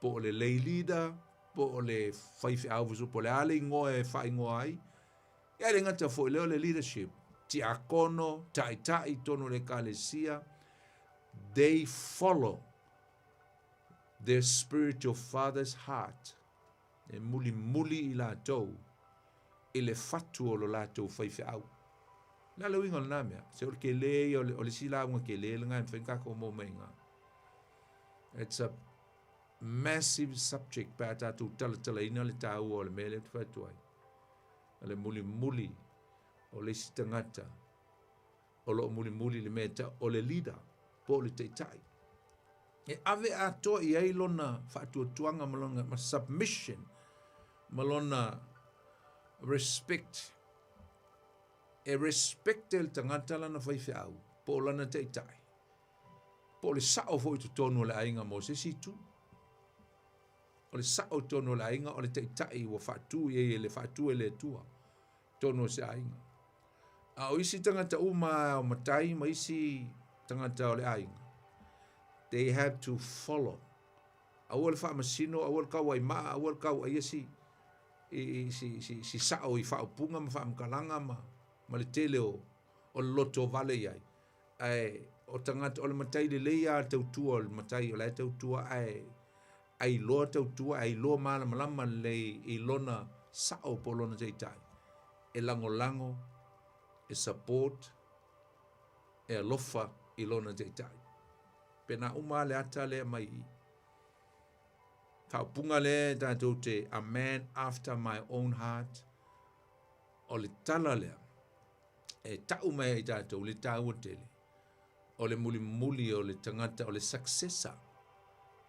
po o le lay leader, po o le faifeau fesoasoani, po o le a le igoa e faaigoa ai. Ia e le gata foi lea o le leadership, tiakono, taitai i totonu o le Ekalesia, they follow their spiritual father's heart. E mulimuli i latou i le fatu o lo latou faifeau. O le a le uiga o lena mea? Se o le kele ia o le, o le isi lauga kele lena e mafai ona tatou maua mai i ina. It's a massive subject pe a tatou talatalaina le taua o le mea lea ou te fai atu ai. O le mulimuli o le isi tagata o lo o mulimuli i le mea e tau o le leader po o le taitai. E ave atoa i ai lona faatuatuaga ma lona ma submission ma lona respect. E respect e le tagata lana faifeau po o lana taitai po o le sao foi i totonu o le aiga mo se isi itu. O le sao i totonu o le aiga o le taitai ua faatu i ai e le faatu e le Atua i totonu o se aiga. A o isi tagata uma o matai ma isi tagata o le aiga, they have to follow. Aua le faamasino, aua le tauaimaa, aua le tauaia si, i, si, si, si sao i faaupuga ma faamatalaga ma, ma le tele o, o le loto vale i ai. Ae o tagata, o le matai lelei lava le tautua o le matai o la e tautua ae ailoa tautua, ailoa malamalama lelei i lona sao po o lona taitai e lagolago, e support, e alofa i lona taitai. Pena uma lava le ata lea mai i i. Faaupuga lea tatou te a man after my own heart, o le tala lea e tau mai ai tatou le taua tele o le mulimuli o le tagata o le successor,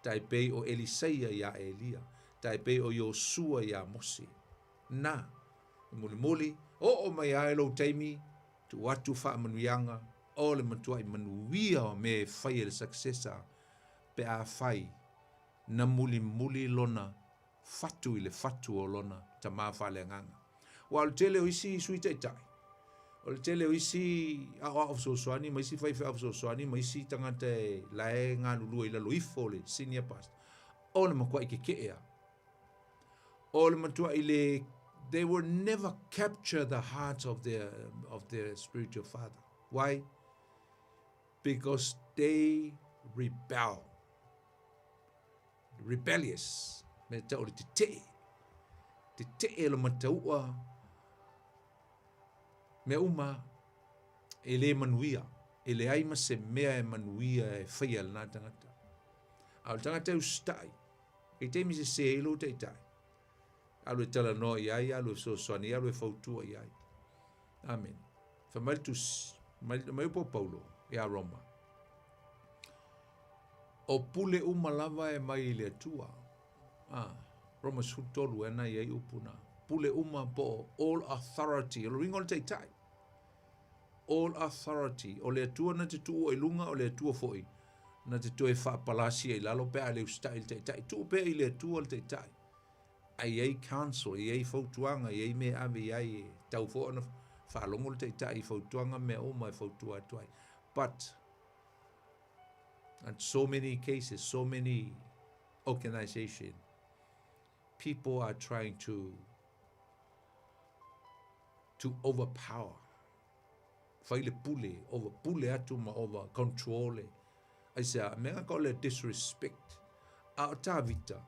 tai pei o Elisaia iā Elia, tai pei o Iosua iā Mose. Na, e mulimuli, oo mai lava i lou taimi, tuu atu faamanuiaga o le matuai manuia o mea e fai e le successor pe afai na mulimuli lona fatu i le fatu o lona tama faaleagaga. Aua o le tele o isi Sui Taitai, o le tele o isi aoao fesoasoani ma isi faifeau fesoasoani ma isi tagata e la e galulue i lalo ifo o le senior pastor, o le matuai keke'e lava. O le matuai le, they will never capture the heart of their, of their spiritual father. Why? Because they rebel. Rebellious, me tau o le tetee, tetee le mataua, mea uma e le manuia, e leai ma se mea e manuia e faia e lena tagata. A o le tagata e usitai, e taimi sese ai lou taitai, alu e talanoa i ai, alu e fesoasoani, alu e fautua i ai. Amene. Fai mai le tusi, mai, mai upu o Paulo iā Roma. O pule uma lava e mai i le Atua. Ah, Roma 13 e ana i ai upu na. Pule uma po o all authority, o le uiga o le taitai. All authority, o le Atua na te tuua i luga, o le Atua foi na te toe faapalasia i lalo pe a le usitai i le taitai. Tuu pea i le Atua le taitai. Ae i ai counsel, e i ai fautuaga, e i ai mea e ave i ai e tatau foi ona faalogo le taitai i fautuaga ma mea uma e fautua atu ai. But. And so many cases, so many organization, people are trying to to overpower. Fai le pule, over pule atu ma over control. Ai se a mea ka o le disrespect. A o Tavita,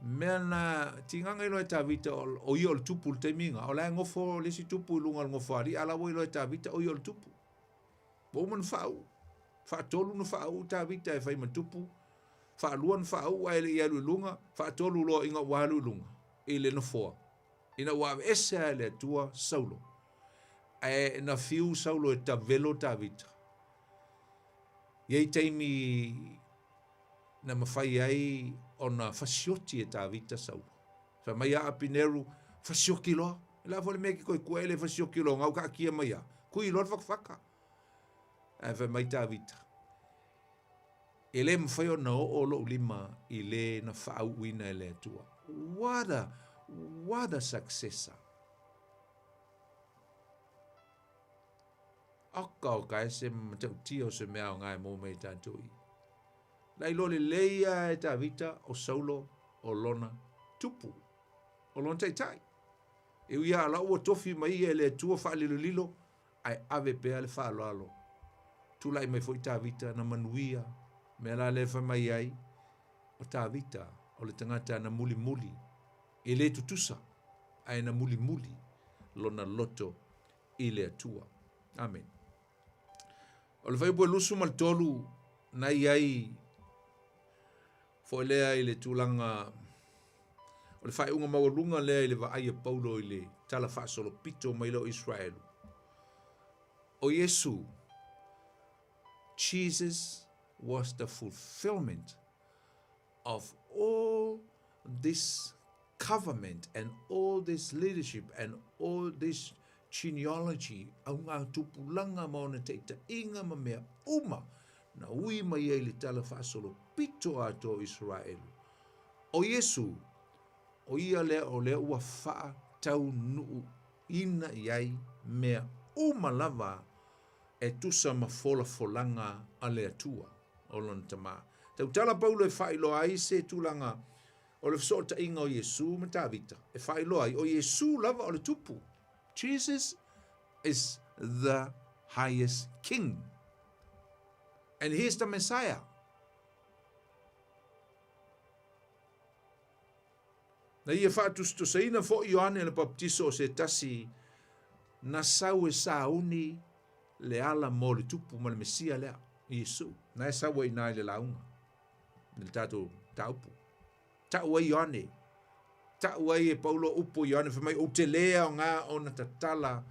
mea na tiganga iloa e Tavita o ia o le tupu i le taimi ga, o la e gofo le isi tupu i luga o le gofoalii, a o la ua iloa e Tavita o ia o le tupu. Ua uma ona faauu, faatolu ona faauu Tavita e fai ma tupu, faalua ona faauu ae le i alu i luga, faatolu loa ina ua alu i luga i le nofoa, ina ua aveese lava e le Atua Saulo. Ae na fiu Saulo e tavelo Tavita. I ai taimi na mafai ai ona fasioti e Tavita Saulo. Fai mai a Apineru, Fasioki loa. O le a foi le mea e te toe kua ele fasioki loa ngau kaakia mai a. Kui loa le fakafaka. Ae fai mai Tavita, E le mafai ona oo lou lima i le na faauuina e le Atua. What a, what a successor. Oka oka e se matautia o se mea aoga e maua mai e tatou i. Na iloa lelei lava e Tavita o Saulo o lona tupu, o lona taitai. E ui lava la ua tofi mai ia e le Atua faalilolilo, ae ave pea le faaaloalo. Tulai mai foi Tavita na manuia, mea la lea e fai mai ai, o Tavita o le tagata na mulimuli, e le tutusa, ae na mulimuli lona loto i le Atua. Amen. O le fuaiupu e 23 na i ai foi lea i le tulaga o le faaiuga maualuga lea i le vaai a Paulo i le tala faasolopito mai lea o Israelu. O Iesu, Jesus was the fulfillment of all this covenant and all this leadership and all this genealogy, au ngā tupulaga ma ona taitaiga ma mea uma na ui mai ai le tala faasolopito atoa o Isaraelu. O Iesu, o ia lea o lea ua faataunuuina i ai mea uma lava e tusa ma folafolaga a le Atua, o Lona Tama. Tautala Paulo e faailoa ai se tulaga o le fesootaiga o Iesu ma Tavita, e faailoa ai o Iesu lava o le tupu. Jesus is the highest king. And he is the Messiah. Na ia faatusatusaina foi Ioane le Papatiso o se tasi na sau e sauni le ala mo le tupu ma le Mesia lea, Iesu. Na e sau ai i ina i le lauga, i le tatou mataupu. Tau ai Ioane, tau ai e Paulo upu o Ioane, fai mai, Ou te le aoga ona tatala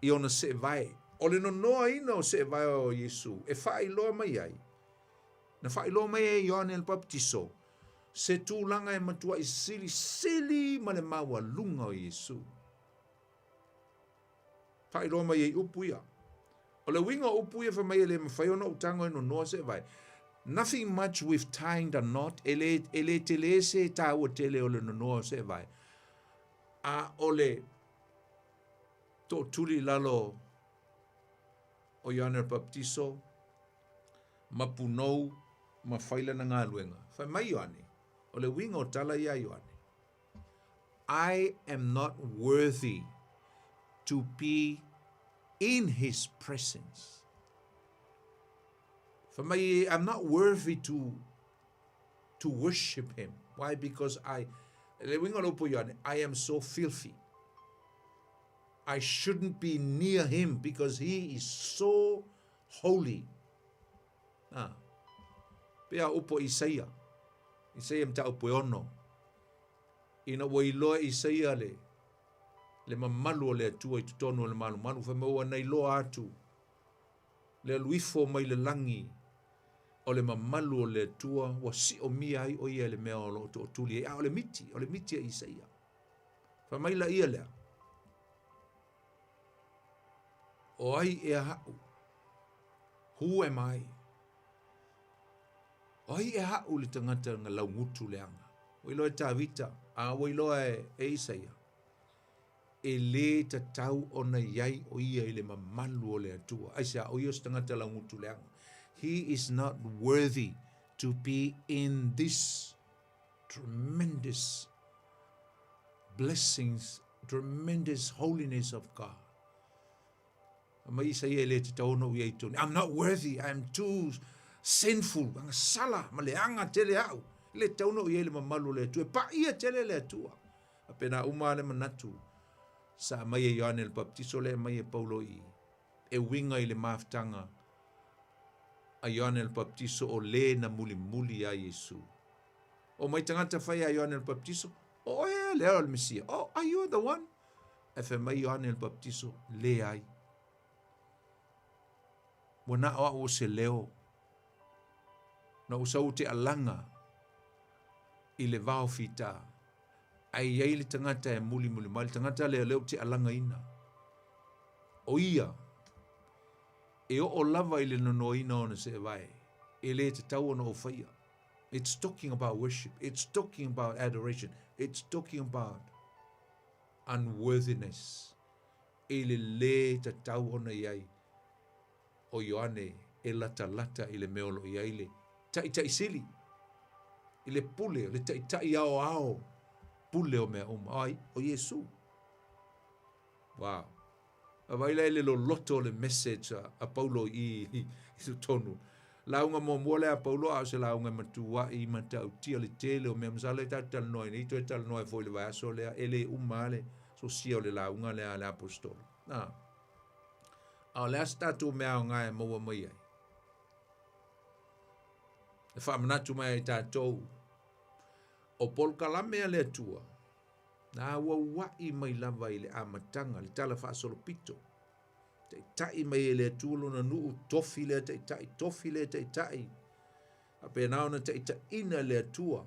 i ona seevae. O le nonoaina o seevae o Iesu e faailoa mai ai, Na faailoa mai e Ioane le Papatiso se tulaga e matuai silisili ma le maualuga o Iesu. Faailoa mai ai upu ia. O le uiga o upu ia fai mai e le mafai ona ou tago e nonoa seevae. Nothing much with tying the knot, e le, e le tele se taua tele o le nonoa o seevae. A o le tootuli i lalo o Ioane le Papatiso, ma punou ma fai lana galuega. Fai mai Ioane, o le uiga o tala ia a Ioane, I am not worthy to be in his presence. Fai mai, I'm not worthy to to worship him. Why? Because I, le uiga o le upu a Ioane, I am so filthy. I shouldn't be near him because he is so holy. Nā. Pea upu o Isaia. Isaia mataupu e ono. Ina ua iloa e Isaia le, le mamalu o le Atua i totonu o le malumalu, fai mai ua na iloa atu le alu ifo mai le lagi o le mamalu o le Atua ua siomia ai o ia i le mea o lo o tootuli ai. A o le miti, o le miti a Isaia. Fai mai la ia lea, O ai ea haʻu? Who am I? O ai ea haʻu le tagata nga laugutu leaga? Ua iloa e Tavita, a ua iloa e, e Isaia. E lē tatau ona i ai o ia i le mamalu o le Atua. Aisea, o ia o se tagata laugutu leaga. He is not worthy to be in this tremendous blessings, tremendous holiness of God. Mai Isaia e le tatau ona ou i ai tonu. I'm not worthy, I'm too sinful. Anga sala, ma leaga tele au. E le tatau ona ou i ai le mamalu o le Atua. E paia tele le Atua. A pena uma le manatu sa aumai e Ioane le Papatiso lea e aumai e Paulo i e uiga i le mafutaga a Ioane le Papatiso o le na mulimuli ia Iesu. O mai tagata fai ia Ioane le Papatiso, o oe ea lea o le Mesia? Oh, are you the one? Ae fai mai Ioane le Papatiso, leai. Ua na o au o se leo. Na ou sau ou te alaga i le vao fita. Ae i ai le tagata e mulimuli mai, le tagata lea o lea ou te alagaina. O ia, e oo lava i le nonoaina o ona seevae, e le tatau ona ou faia. It's talking about worship. It's talking about adoration. It's talking about unworthiness. I le lē tatau ona i ai o Ioane e latalata i le mea o lo o i ai le Taitai Sili, i le pule, le Taitai aoao pule o mea uma. O ai? O Iesū. Wow. Vaai la i le loloto o le message a Paulo i i totonu. Lauga muamua lea a Paulo a o se lauga e matuai matautia le tele o mea masalo e tatou talanoa ai nei toe talanoa ai foi i le vaiaso lea e le uma lava le sosia o le lauga lea a le aposetolo. A a o le a se tatou mea aoga e maua mai ai? E faamanatu mai ai tatou o polokalame a le Atua Na auaua'i mai lava i le amataga, le tala faasolopito. Taitai mai e le Atua lona nuu, tofi lea taitai, tofi lea taitai. Faapena ona taitaiina e le Atua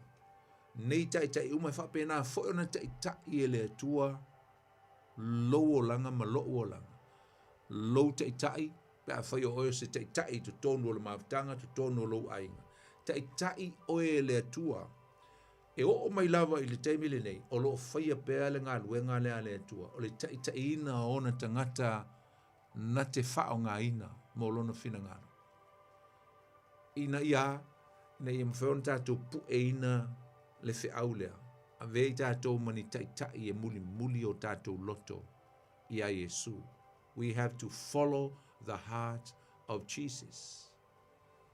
nei taitai uma, e faapena foi ona taitai e le Atua lou olaga ma lo'u olaga. Lou taitai, pe afai o oe o se taitai i totonu o le mafutaga, totonu o lou aiga. Taitai oe e le Atua. E oo mai lava i le taimi lenei, o lo o faia pea le galuega lea a le Atua, o le taitaiina o ona tagata na te faaaogaina mo lona finagalo, ina ia, ina ia mafai ona tatou pueina le feau lea, avea i tatou ma ni taitai e mulimuli o tatou loto iā Iesu. We have to follow the heart of Jesus.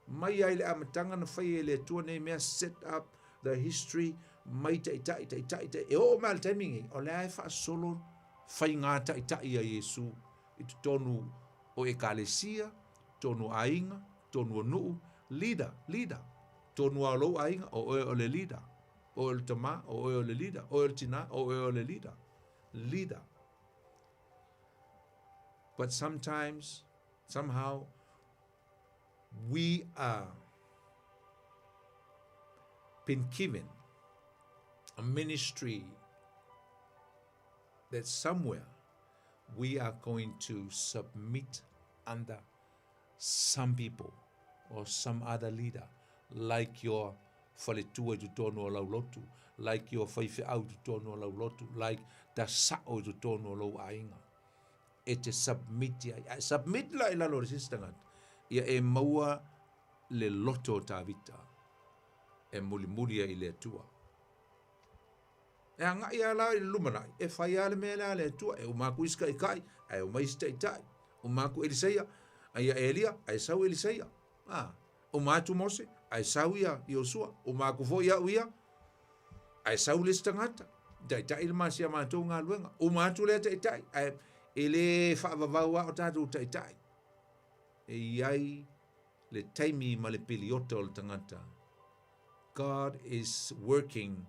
Mai ai le amataga na faia e le Atua nei mea set up the history mai taitai taitai tai e oo mai le taimi lenei o lea e faasolo faigā taitai a Iesu i totonu o ekalesia, totonu o aiga, totonu o nuu, leader, leader, totonu lava o lou aiga o oe o le leader, o oe o le tama, o oe o le leader, o oe o le tina, o oe o le leader, leader. But sometimes, somehow, we are been given a ministry that somewhere we are going to submit under some people or some other leader, like your faletua i totonu o lau lotu, like your faifeau i totonu o lau lotu, like the sa'o i totonu o lou aiga. E te submit ai. Ae submit la i lalo o le se isi tagata, ia e maua le loto o Tavita e mulimuli ai i le Atua. E agai lava la i le lumanai, e fai lava le mea lea a le Atua, e uma atu isi taitai, ae omai isi taitai. Uma atu Eliseia, a ia Elia, ae sau Eliseia. A, uma atu Mose, ae sau ia Iosua. Uma atu foi au ia, ae sau le isi tagata, taitai le ma si a matou galuega. Uma atu lea taitai, ae e le faavavau lava o tatou taitai. E i ai le taimi ma le piliota o le tagata. God is working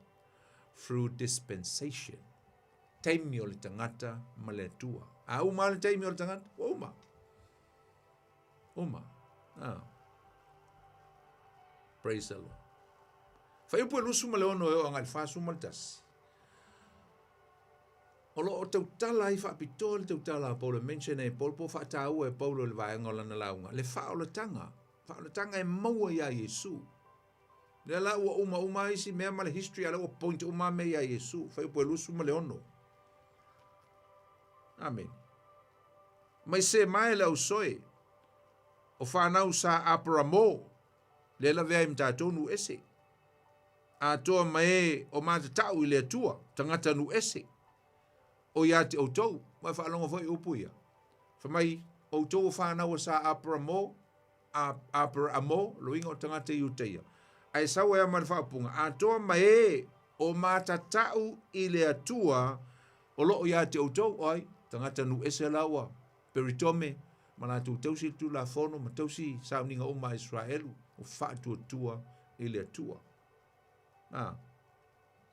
through dispensation. Taimi o le tagata ma le Atua. A uma le taimi o le tagata, ua uma. Uma. Ah. Praise the Lord. Faiupu e 26 e oo agai i le 41. O lo o tautala ai faapitoa le tautala a Paulo e mention ai e Paulo po o faataua e Paulo i le vaega o lana lauga, le faaolataga, faaolataga e maua iā Iesu. Lea la ua uma uma isi mea ma le history a lea ua point uma mea iā Iesu, fuaiupu e 26. Amen. Mai se mae le ausoe. O fanau sa Aperamo, lea e lavea ai ma tatou nuu ese. Atoa ma e o matatau i le Atua, tagata nuu ese. O ia te outou, ua e faalogo foi i upu ia. Fai mai, outou o fanau a sa Aperamo, Aperamo, loiga o tagata Iutaia. Ae sau ai lava ma le faaupuga, atoa ma e o matatau i le Atua o lo o ia te outou, o ai, tagata nuu ese la ua peritome ma latou tausi le Tulafono ma tausi sauniga uma a Israelu o faatuatua i le Atua. A.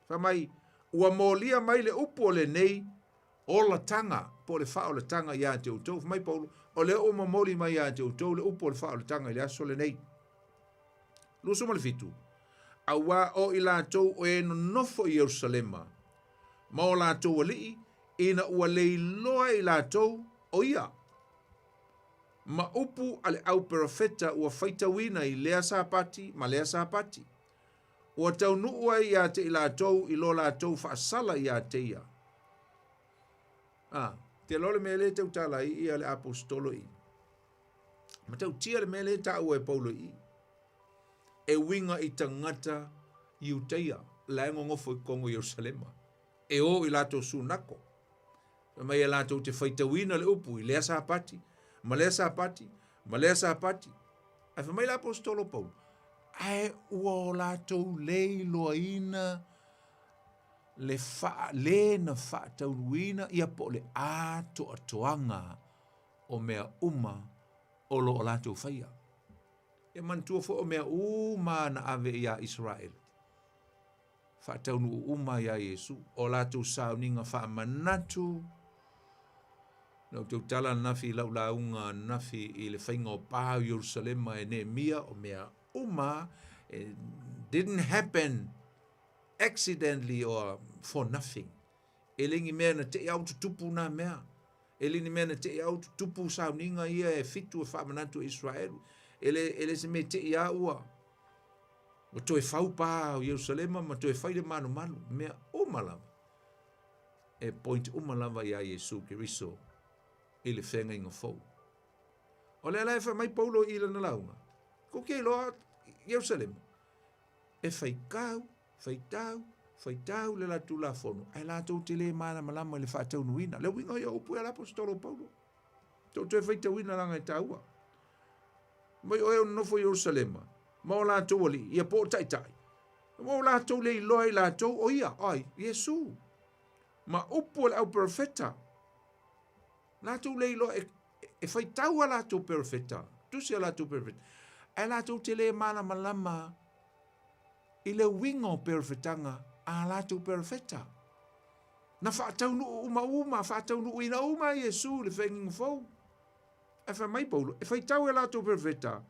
Fai mai, ua molia mai le upu o lenei olataga, po o le faaolataga ia te outou. Fai mai Paulo, o lea ua momoli mai ia te outou le upu o le faaolataga i le aso lenei. 27, Auā o i latou o e nonofo i Ierusalema, ma o latou alii, ina ua le iloa e i latou o ia. Ma upu a le au perofeta ua faitauina i lea Sapati ma lea Sapati, ua taunuu ai ia te i latou i lo latou faasala ia te ia. A, te loa le mea lea e tautala ai ia le aposetolo i. Matautia le mea lea e taua e Paulo i i. E uiga i tagata Iutaia la e gogofo i totonu o Ierusalema, e o i latou sunako. Fai mai e latou te faitauina le upu i lea Sapati, ma lea Sapati, ma lea Sapati. Ae fai mai le aposetolo Paulo, ae ua o latou le iloaina le faa, le na faataunuuina ia po o le atoatoaga o mea uma o lo o latou faia. E manatua foi o mea uma na ave iā Isaraelu, faataunuu uma iā Iesu, o latou sauniga faamanatu. Na ou tautala ananafi i lau lauga ananafi i le faiga o pa o Ierusalema e Neemia, o mea uma it didn't happen accidentally or for nothing. E le ni mea na te i au tutupu nā mea. E le ni mea na te i au tutupu sauniga ia e fitu e faamanatu e Israelu. E le, e le se mea te i a ua, ua toe fau pa o Ierusalema ma toe fai le malumalu. Mea uma lava. E point uma lava iā Iesu Keriso i le feagaiga fou. O lea la e fai mai Paulo i lana lauga, kou te iloa Ierusalema, e faitau, faitau, faitau le latou Tulafono, ae latou te le malamalama i le faataunuuina. Le uiga ia o upu ia le aposetolo o Paulo. Tou toe faitauina leaga e taua. Mai o e o nonofo i Ierusalema, ma o latou alii, ia po o taitai, ma o latou le iloa i latou o ia, ai, Iesu. Ma upu o le au perofeta, latou le iloa e, e faitau a latou perofeta, tusi a latou perofeta, ae latou te le malamalama i le uiga o perofetaga a latou perofeta. Na faataunuu uma uma, faataunuuina uma e Iesu le feagaiga fou. Ae fai mai Paulo, e faitau e latou perofeta,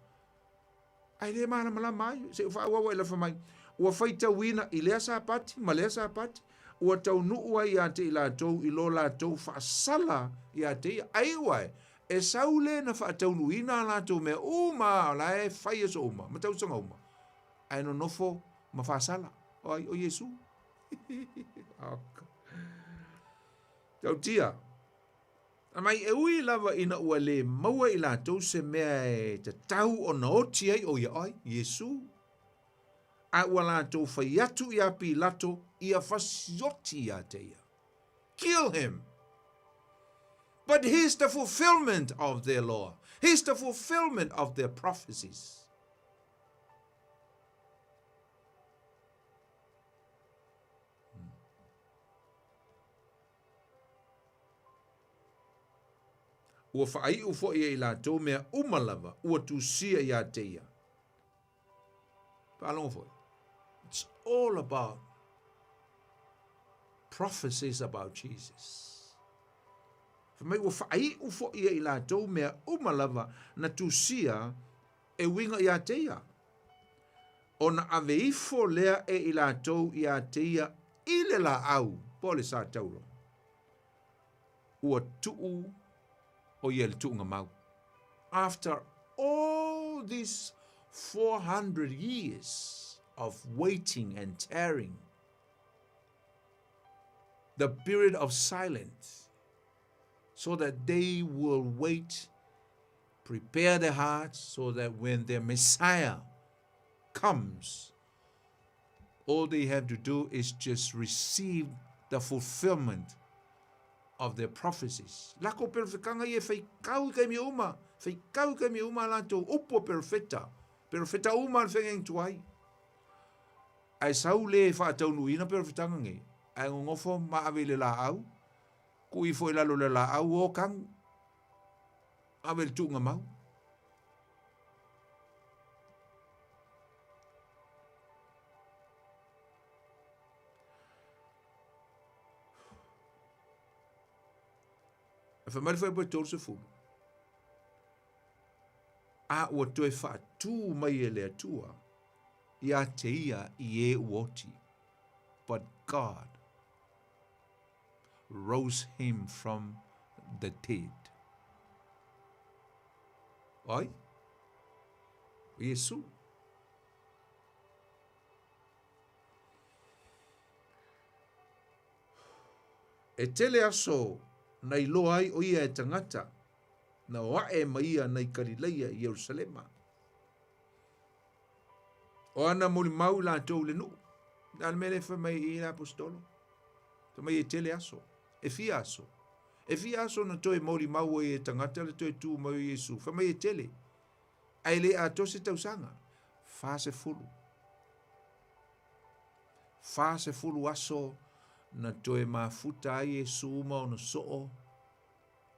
ae le malamalama ai. Se i faaauau ai la fai mai, ua faitauina i lea Sapati ma lea Sapati, ua taunuu ai ia te i latou i lo latou faasala ia te ia. Ai ua e, e sau le na faataunuuina a latou mea uma, o la e fai aso uma, ma tausaga uma, ae nonofo ma faasala. O ai, o Iesu. Tautia. Mai e ui lava ina ua le maua i latou se mea e tatau ona oti ai o ia, o ai? Iesu. A ua latou fai atu iā Pilato ia fasioti ia te ia. Kill him! But he's the fulfillment of their law. He's the fulfillment of their prophecies. Ua faaiu foi e i latou mea uma lava ua tusia ia te ia. Faalogo foi. It's all about prophecies about Jesus. Fai mai ua faaiu foi e i latou mea uma lava na tusia e uiga ia te ia. Ona ave ifo lea e i latou ia te ia i le laau po o le satauro. Ua tuu o ia i le tuuga mau. After all these 400 years of waiting and tearing, the period of silence, so that they will wait. Prepare their hearts so that when their Messiah comes, all they have to do is just receive the fulfillment of their prophecies. Lako perofekanga ia whaikau i kaimi uma, whaikau i kaimi uma latou upu o perofeta, perofeta uma le whengeng tuai. Ae sau le whaataunuina perofetanga nge, ae ngongofo ma ave i le laau, ku ifo i lalo le laau o kangu, ave le tuuga mau. E fai mai le fuaiupu e 30, A ua toe faatū mai e le Atua ia te ia i e ua oti. But God rose him from the dead. Ai? O Iesu. E tele aso na iloa ai o ia e tagata, na o aʻe mai ia nai Kalilaia i Ierusalema. O ana molimau i latou i le nuu. Le a le mea lea e fai mai i le aposetolo? Fai mai e tele aso. E fia aso. E fia aso na toe molimau ai e tagata le toe tū mai o Iesu. Fai mai e tele. Ae le atoa se tausaga. 40. 40 aso na toe mafuta ai Iesu ma ona soo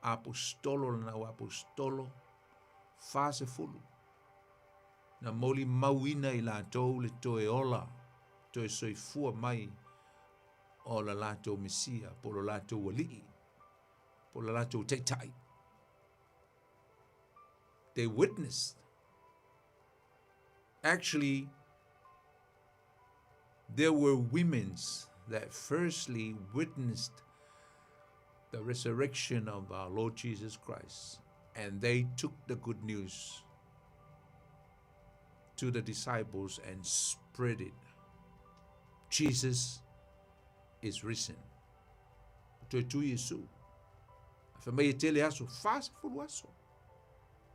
aposetolo lana au aposetolo 40. Na molimauina i latou le toe ola, toe soifua mai o la latou Mesia, po o lo latou Alii, po o la latou Taitai. They witnessed. Actually, there were women that firstly witnessed the resurrection of our Lord Jesus Christ, and they took the good news to the disciples and spread it. Jesus is risen. Toe tu Iesu. Fai mai e tele aso, 40 aso.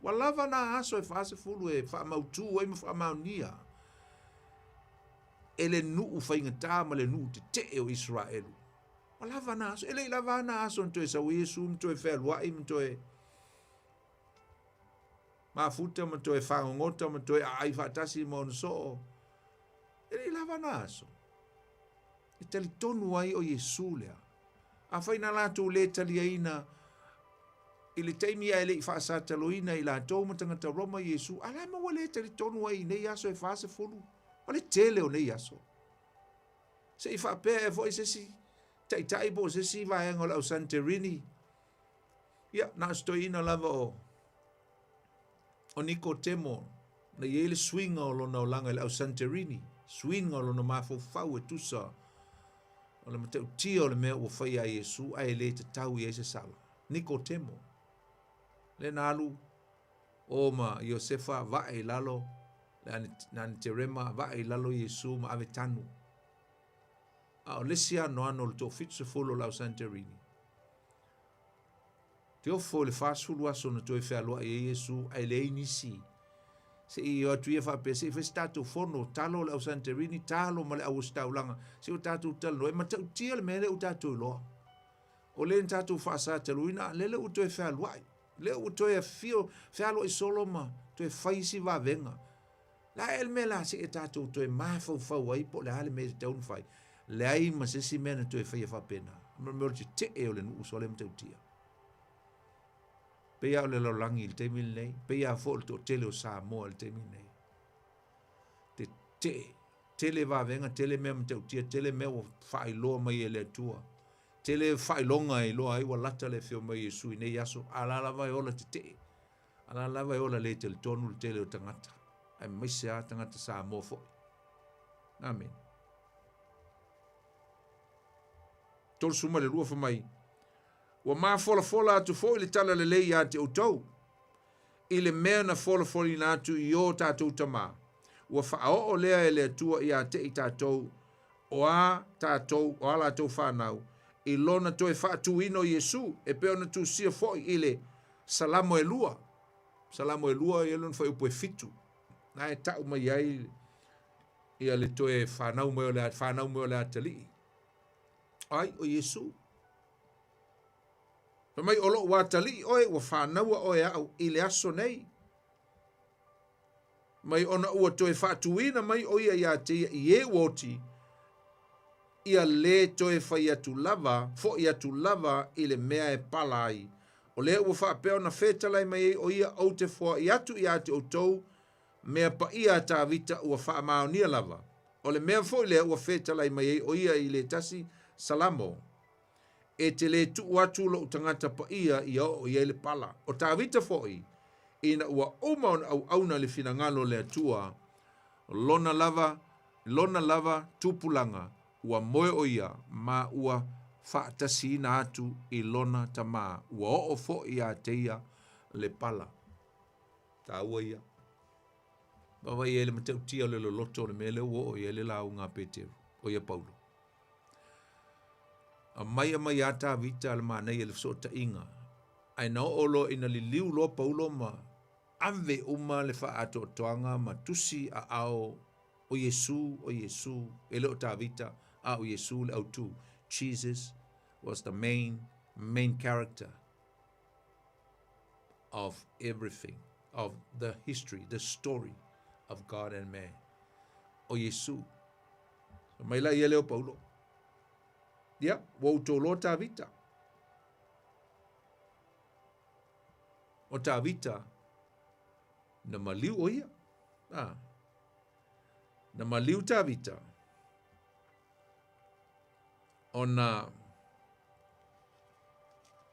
Ua lava nā aso e 40 e faamautū ai ma faamaonia e le nuu faigata ma le nuu tetee o Iseraelu. Ua lava nā aso, e le i lava nā aso na toe sau ai Iesu ma toe fealuai ma toe mafuta ma toe fagogota ma toe aai faatasi ma ona soo. E le i lava nā aso. E talitonu ai o Iesu lea. Afai na latou le taliaina i le taimi ae le i faasataloina i latou ma tagata Roma Iesu, a la ma ua le talitonu ai i nei aso e 40, o le tele o nei aso. Se i faapea ea foi se isi taitai po o se isi vaega o le au Santerini, ia, na o se toeaina lava o o Nikotemo, na i ai le suiga o lona olaga i le au Santerini, suiga o lona mafaufau e tusa o le matautia o le mea ua faia e Iesu ae le tatau i ai se sala. Nikotemo, lea na alu o ma Iosefa vae i lalo, le Aniterema vae i lalo Iesu ma ave tanu. A o le isi anoano o le toafitusefulu o le au Santerini, Te ofo i le 40 aso na toe fealuai ai Iesu ae leai nisi. Se i o atu ia faapea, se i fai se tatou fono, talo le au Santerini, talo ma le au ositaulaga, se o tatou talanoa, e matautia le mea lea ua tatou iloa. O lea na tatou faasataluina, lea lea ua toe fealuai, lea ua toe afio, fealuai solo ma toe fai isi vavega. La e le mea la se i tatou toe mafaufau ai po o le a le mea e tatau ona fai. Leai ma se isi mea na toe faia faapena. Ma le mea o le tetee o le nuu sole matautia. Pei lava o le lalolagi i le taimi lenei, pei lava foi o le toatele o Samoa i le taimi lenei. Tetee, tele vavega, tele mea matautia, tele mea ua faailoa mai e le Atua. Tele faailoga e iloa ai ua lata le afio mai o Iesu i nei aso, a la lava e ola tetee. A la lava e ola le talitonu le tele o tagata, aemaise lava tagata Samoa foi. Amene. 32 fai mai, Ua mafolafola atu foi le tala lelei ia te outou, i le mea na folafolaina atu i o tatou tamā. Ua faaoo lea e le Atua ia te i tatou, o a tatou, o a latou fanau, i lona toe faatuina o Iesu, e pei ona tusia foi i le Salamo e lua. Salamo e lua ia lona fuaiupu e fitu. Na e ta'u mai ai ia le toe fanau mai o le fanau mai o le atalii. Ai, o Iesu. Fai mai o lo'u atalii oe ua fanaua oe a'u i le aso nei. Mai ona ua toe faatuina mai ʻo ia iā te ia i e ua oti, ia lē toe fai atu lava, foʻi atu lava i le mea e pala ai. O lea ua faapea ona fetalai mai ai ʻo ia ou te foaʻi atu iā te ʻoutou, mea paia a Tāvita ua faamaonia lava. O le mea foi lea ua fetalai mai ai ʻo ia i le tasi Salamo, E te lē tuʻu atu loʻu tagata paia ia oo i ai le pala. ʻO Tāvita foʻi, ina ua uma ona ʻauʻauna le finagalo o le Atua, lona lava, lona lava tupulaga, ua moe ʻo ia, ma ua faatasiina atu i lona tamā, ua oo foʻi iā te ia le pala. Tāua ia. Vaavaai ai le matautia o le loloto o le mea lea ua oo i ai le lauga a Peteru, ʻo ia Paulo. Aumai aumai a Tāvita le manaia i le fesootaiga, ae na oo loa ina liliu loa Paulo ma ave uma le faaatoatoaga ma tusi aao o Iesu, o Iesu, e le o Tāvita, a o Iesu le autu. Jesus was the main, main character of everything, of the history, the story of God and man. O Iesu. Fai mai la ia lea o Paulo, Ia, ua outou loa Tavita. O Tavita, na maliu o ia. Ah. Na maliu Tavita. Ona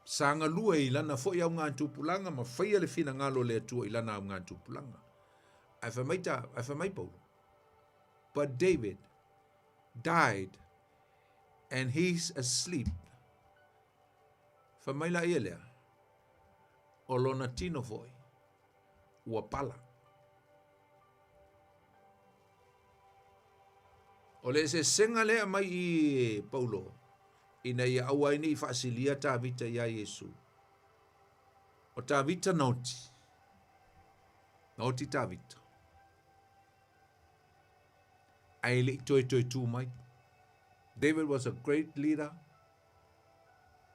sa galue i lana foi augatupulaga ma faia le finagalo o le Atua i lana augatupulaga. Ae fai mai ta, ae fai mai Paulo, But David died and he's asleep. Fai mai la ia lea, o lona tino foi, ua pala. O le eseesega lea mai i Paulo, ina ia aua ai ne i faasilia Tavita iā Iesu. O Tavita na oti. Na oti Tavita. Ae le i toe toe tū mai. David was a great leader,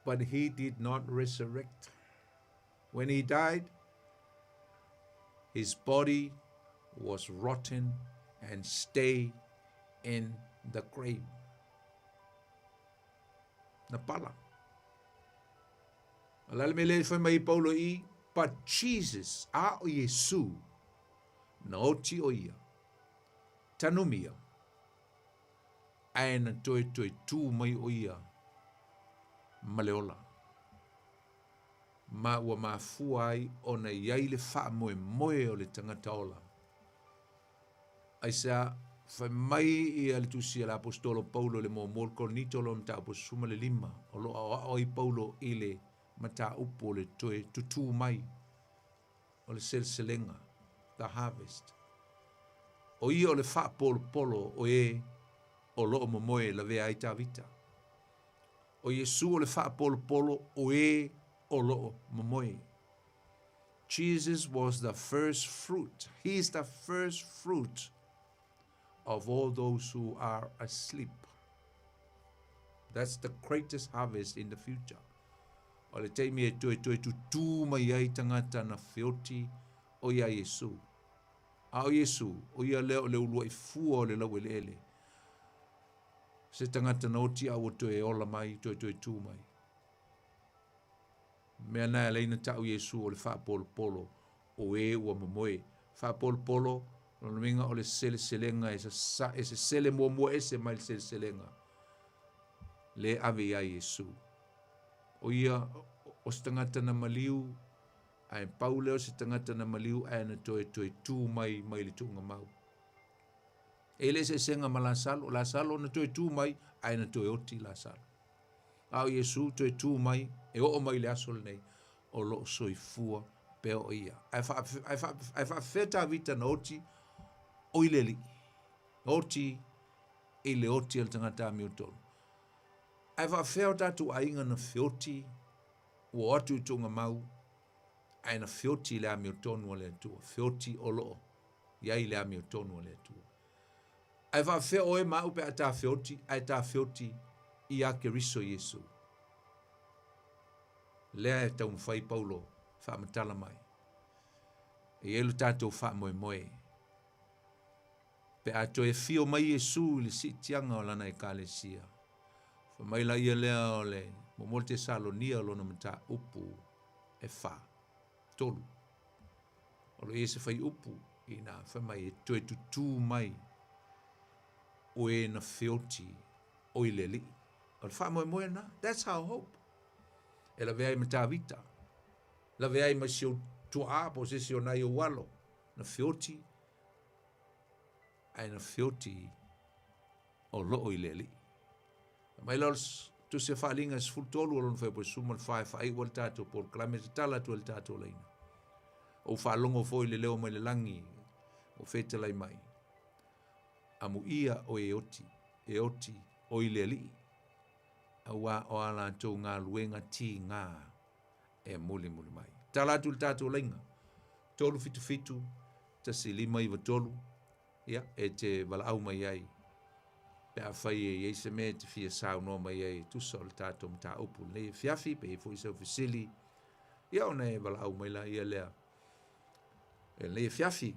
but he did not resurrect. When he died, his body was rotten and stay in the grave. Na pala. A le a le mea lea i fai mai ai Paulo i, but Jesus, a o Iesu, na oti o ia, tanumia, ae na toe toe tū mai o ia ma le ola. Ma ua mafua ai ona i ai le faamoemoe o le tagata ola. Aisea, fai mai ia le tusi a le aposetolo Paulo i le muamua o le Korinito lona mataupu 15, o lo o aoao ai Paulo i le mataupu o le toe tutū mai o le seleselega, the harvest. O ia o le faapolopolo o e o lo o momoe e lavea ai Tavita. O Iesu o le faapolopolo o e o lo o momoe. Jesus was the first fruit. He is the first fruit of all those who are asleep. That's the greatest harvest in the future. O le taimi e toe toe tutū mai ai tagata na feoti o iā Iesu. A o Iesu, o ia lea o le uluaʻi fua o le laueleele. Se tagata na oti a ua toe ola mai, toe toe tū mai. Mea na e ala ai ona taʻu Iesu o le faapolopolo o e ua momoe. Faapolopolo, lona uiga o le seleselega e sasa, e sesele muamua ese mai le seleselega le ave iā Iesu. O ia, o se tagata na maliu, ae pau lea o se tagata na maliu ae na toe toe tū mai mai le tuugamau. E le eseesega ma Lasalo, Lasalo na toe tū mai ae na toe oti Lasalo. A o Iesu toe tū mai, e oo mai le aso lenei, o lo o soifua pea o ia. Ae fa, ae fa, ae faafefea Tavita na oti o i le alii. Na oti i le oti a le tagata amiotonu. Ae faafefea o tatou aiga na feoti, ua o atu i tuugamau, Ae na feoti i le amiotonu a le Atua, feoti o loo i ai le amiotonu a le Atua. Ae faafefea oe ma a'u pe a ta feoti, ae ta feoti ia Keriso Iesu. Lea e taumafai Paulo faamatala mai. E i ai lo tatou faamoemoe. Pe a toe afio mai Iesu i le siitiaga o lana ekalesia, fai mai laia lea o le muamua le Tesalonia o lona mataupu e fa, tolu. O lo i ai se faiupu ina fai mai e toe tutū mai o e na feoti o i le Alii. O le faamoemoe lena. That's our hope. E lavea ai ma Tavita, lavea ai ma si ou tuaa po o se isi o nai ou alo, na feoti ae na feoti o loo i le Alii. Mai la o le tusi a Faaliga e 13 o lona fuaiupu e 14 e faaiu ai le tatou polokalame e tatala atu ai le tatou laina. Ou faalogo foi i le leo mai le lagi ua fetalai mai, Amuia oe e oti, e oti o i le Alii, auā o a latou galuega tigā e mulimuli mai. Tala atu le tatou laina, 377 1593, ia, e te valaau mai ai pe afai e i ai se mea e te fia saunoa mai ai e tusa o le tatou mataupu lenei afiafi, pe i ai foi sau fesili, ia ona e valaau mai laia lea e lenei afiafi.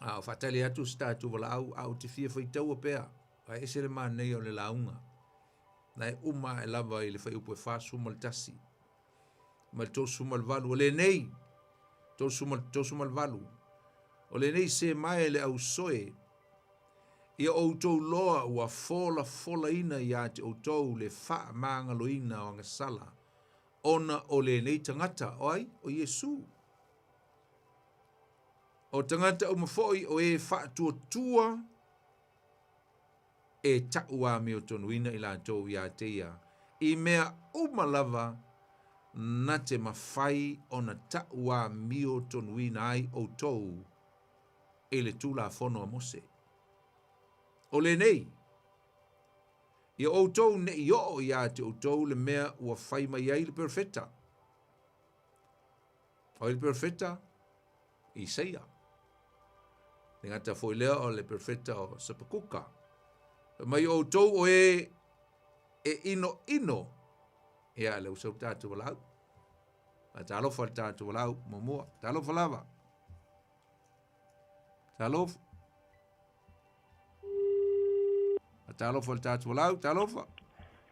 A o faatali atu se tatou valaau, a ou te fia faitaua pea, ae ese le manaia o le lauga. Na e uma ae lava i le fuaiupu e 41 ma le 38, o lenei, 38, o lenei se mae le ausoe, ia outou loa ua folafolaina ia te outou le faamagaloina o agasala, ona o lenei tagata, o ai? O Iesu. O tagata uma foi o e faatuatua e ta'u amiotonuina i latou ia te ia, i mea uma lava na te mafai ona ta'u amiotonuina ai outou i le Tulafono a Mose. O lenei, ia outou ne i oo ia te outou le mea ua fai mai ai le perofeta. O ai le perofeta? Isaia. Le gata foi lea o le perofeta o Sapakuka. Fai mai outou o e e ino ino. Ia, le usau tatou valaau. A talofa le tatou valaau muamua. Talofa lava. Talofa. A talofa le tatou valaau. Talofa.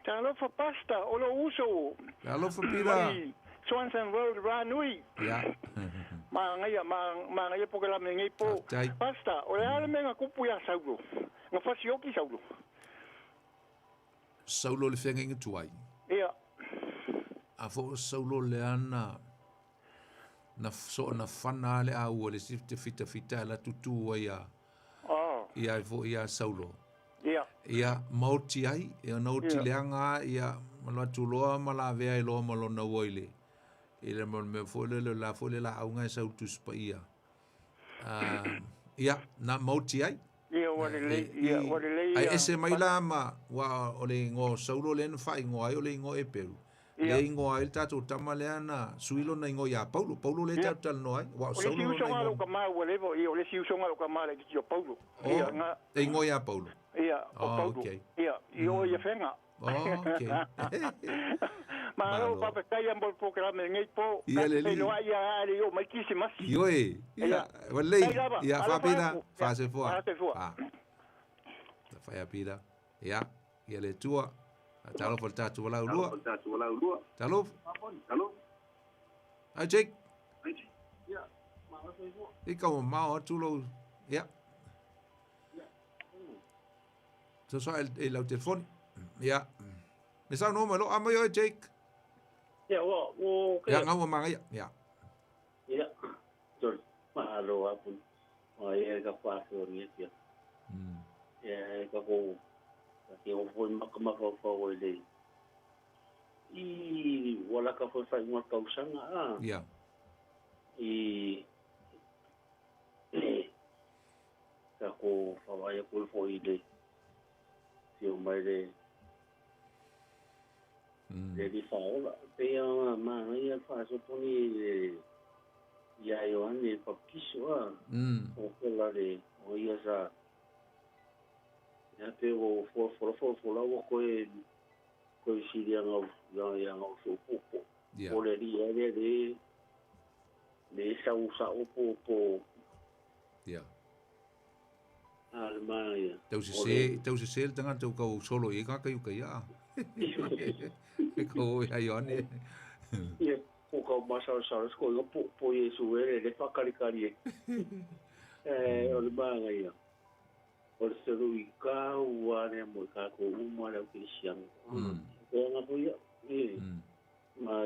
Talofa Pasta, o lou uso. Talofa Pira. Mai Swanson Road, Ranui. Ia. Manaia, manaia polokalame lenei po. Pasta, o le a le mea na tupu ia Saulo? Na fasioki Saulo? Saulo le feagaiga tuai. Ia. A fo o Saulo le ana na so na fana le au le sifte fita fita la tutu ai a. Oh. Ia ai fo ia Saulo. Ia. Ia maoti ai, ia na oti leaga ia ma lo atu loa ma lavea ai loa ma lona ua i le i le mo le mea foi lele la foi le laauga e sau Tusi Paia. Ia, na maoti ai. Ia ua lelei, ia ua lelei. Ai ese mai la ma ua o le ingoa o Saulo lea na faaigoa ai o le ingoa Eperu. Le ingoa ai le tatou tama lea na sui lona ingoa ia Paulo. Paulo lea tatou talanoa ai. Ua o O le Saulo isi lona usoga ingoa. lou tama ua leva, ia o le isi usoga lou tama laitiiti o Paulo. Ia, na. E ingoa ia Paulo. Ia, o Oh, Paulo. okay. Ia, i o ia fenga. Oh, okay. Malo, faafetai mo le polokalame lenei po. Ia, le Tatou alii. feiloai ia a le oo mai Kirisimasi. Ioe. Ia, Ia. ua lelei. Faafetai lava. Ia, Alofa faapena. atu. Faasoifua. Faasoifua. Ah. Fai a pira. Ia, ia le Atua. Talofa le tatou valaau lua. Talofa. Ai Jake. I ka mamao atu lou. Ia. So so e lau telefoni. Ia. Me saunoa mai lo a mai oe Jake. Ia, ua, ua, Ia ngaua magaia. Ia. Ia, sorry. Mahalo apu. Ma ia ka whāki o ni pia. Ia e ka ko ka ke o foi maka maka o i le. I wala ka foi whai ngā kausanga a. Ia. I ka ko whawaia koe foi i le whio mai le le li whaola. Pea mana ia whaasoponi le Ia Ioane Papikiso a. O kola le o ia sa ia pe o fo fo fo fo la o koe koe siria ngau ia ia ngau so po. O le ri le le le sa u sa o po po. Ia. A le ma ia. Tau se se tau se se le tagata o kau solo i ka kai uka ia. E ko ia Ioane. Ia o kau masa o sa ko ia po po Iesu e le whakarikari e. O le maanga ia. O le selu i ka ua ne mo ka ko uma le o ke siang. O nga po ia. E. Ma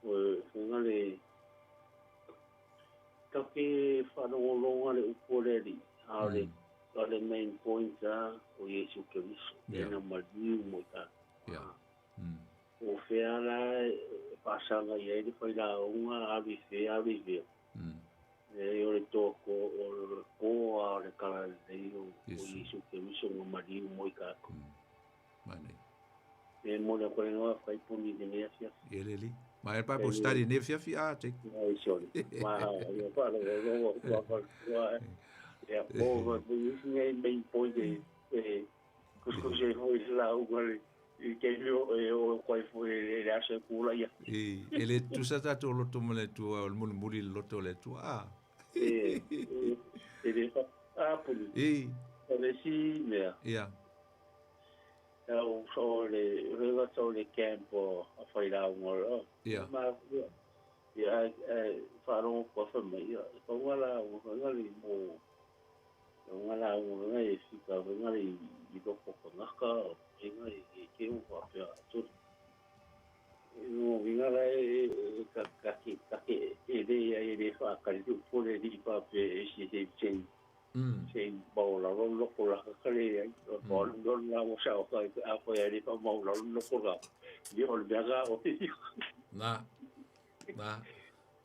o nga le take whanongolonga le upoleli. A le o le main point a o Iesu Keriso. Yeah. E na maliu mo ka. Yeah. O whea la e pasanga i e le whaila unga alu i whea alu i whea. E o le toa ko o le koa o le kala lei o Iesu Keriso ngā maliu mo i kākou. Mane. E mo le kore ngā whaipuni te nea fiafi. Ia leli. Ma e Bible study nea fiafi a, Jake. Ai, sorry. Ma, ia whaala, ia whaala, ia po, ia main point e kuskus e hoi la unga le i ke leo e o koe fo e le asa kula ia. E le tusa tātou o loto mo le tua, o le muli muli le loto le tua, a. E, e le fa, a puni. E. O le si mea. Ia. O so le, renga tau le camp o a whai la unga o. Ia. Ma, ia, e, wharongo kua wha mai, ia, e pa unga la unga, unga le mo, unga la unga, unga e fika, unga le i loko ka ngaka, unga e ke o wha pea atu. No, unga la e ka kake, kake, e le ia e le whaakari tu pore li pa pe e si se se se bao la ro loko la ka kare ia, bao lo la o sa o ka a ko ia le pa mau la loko la. Ni o le mea ka o. Na. Na.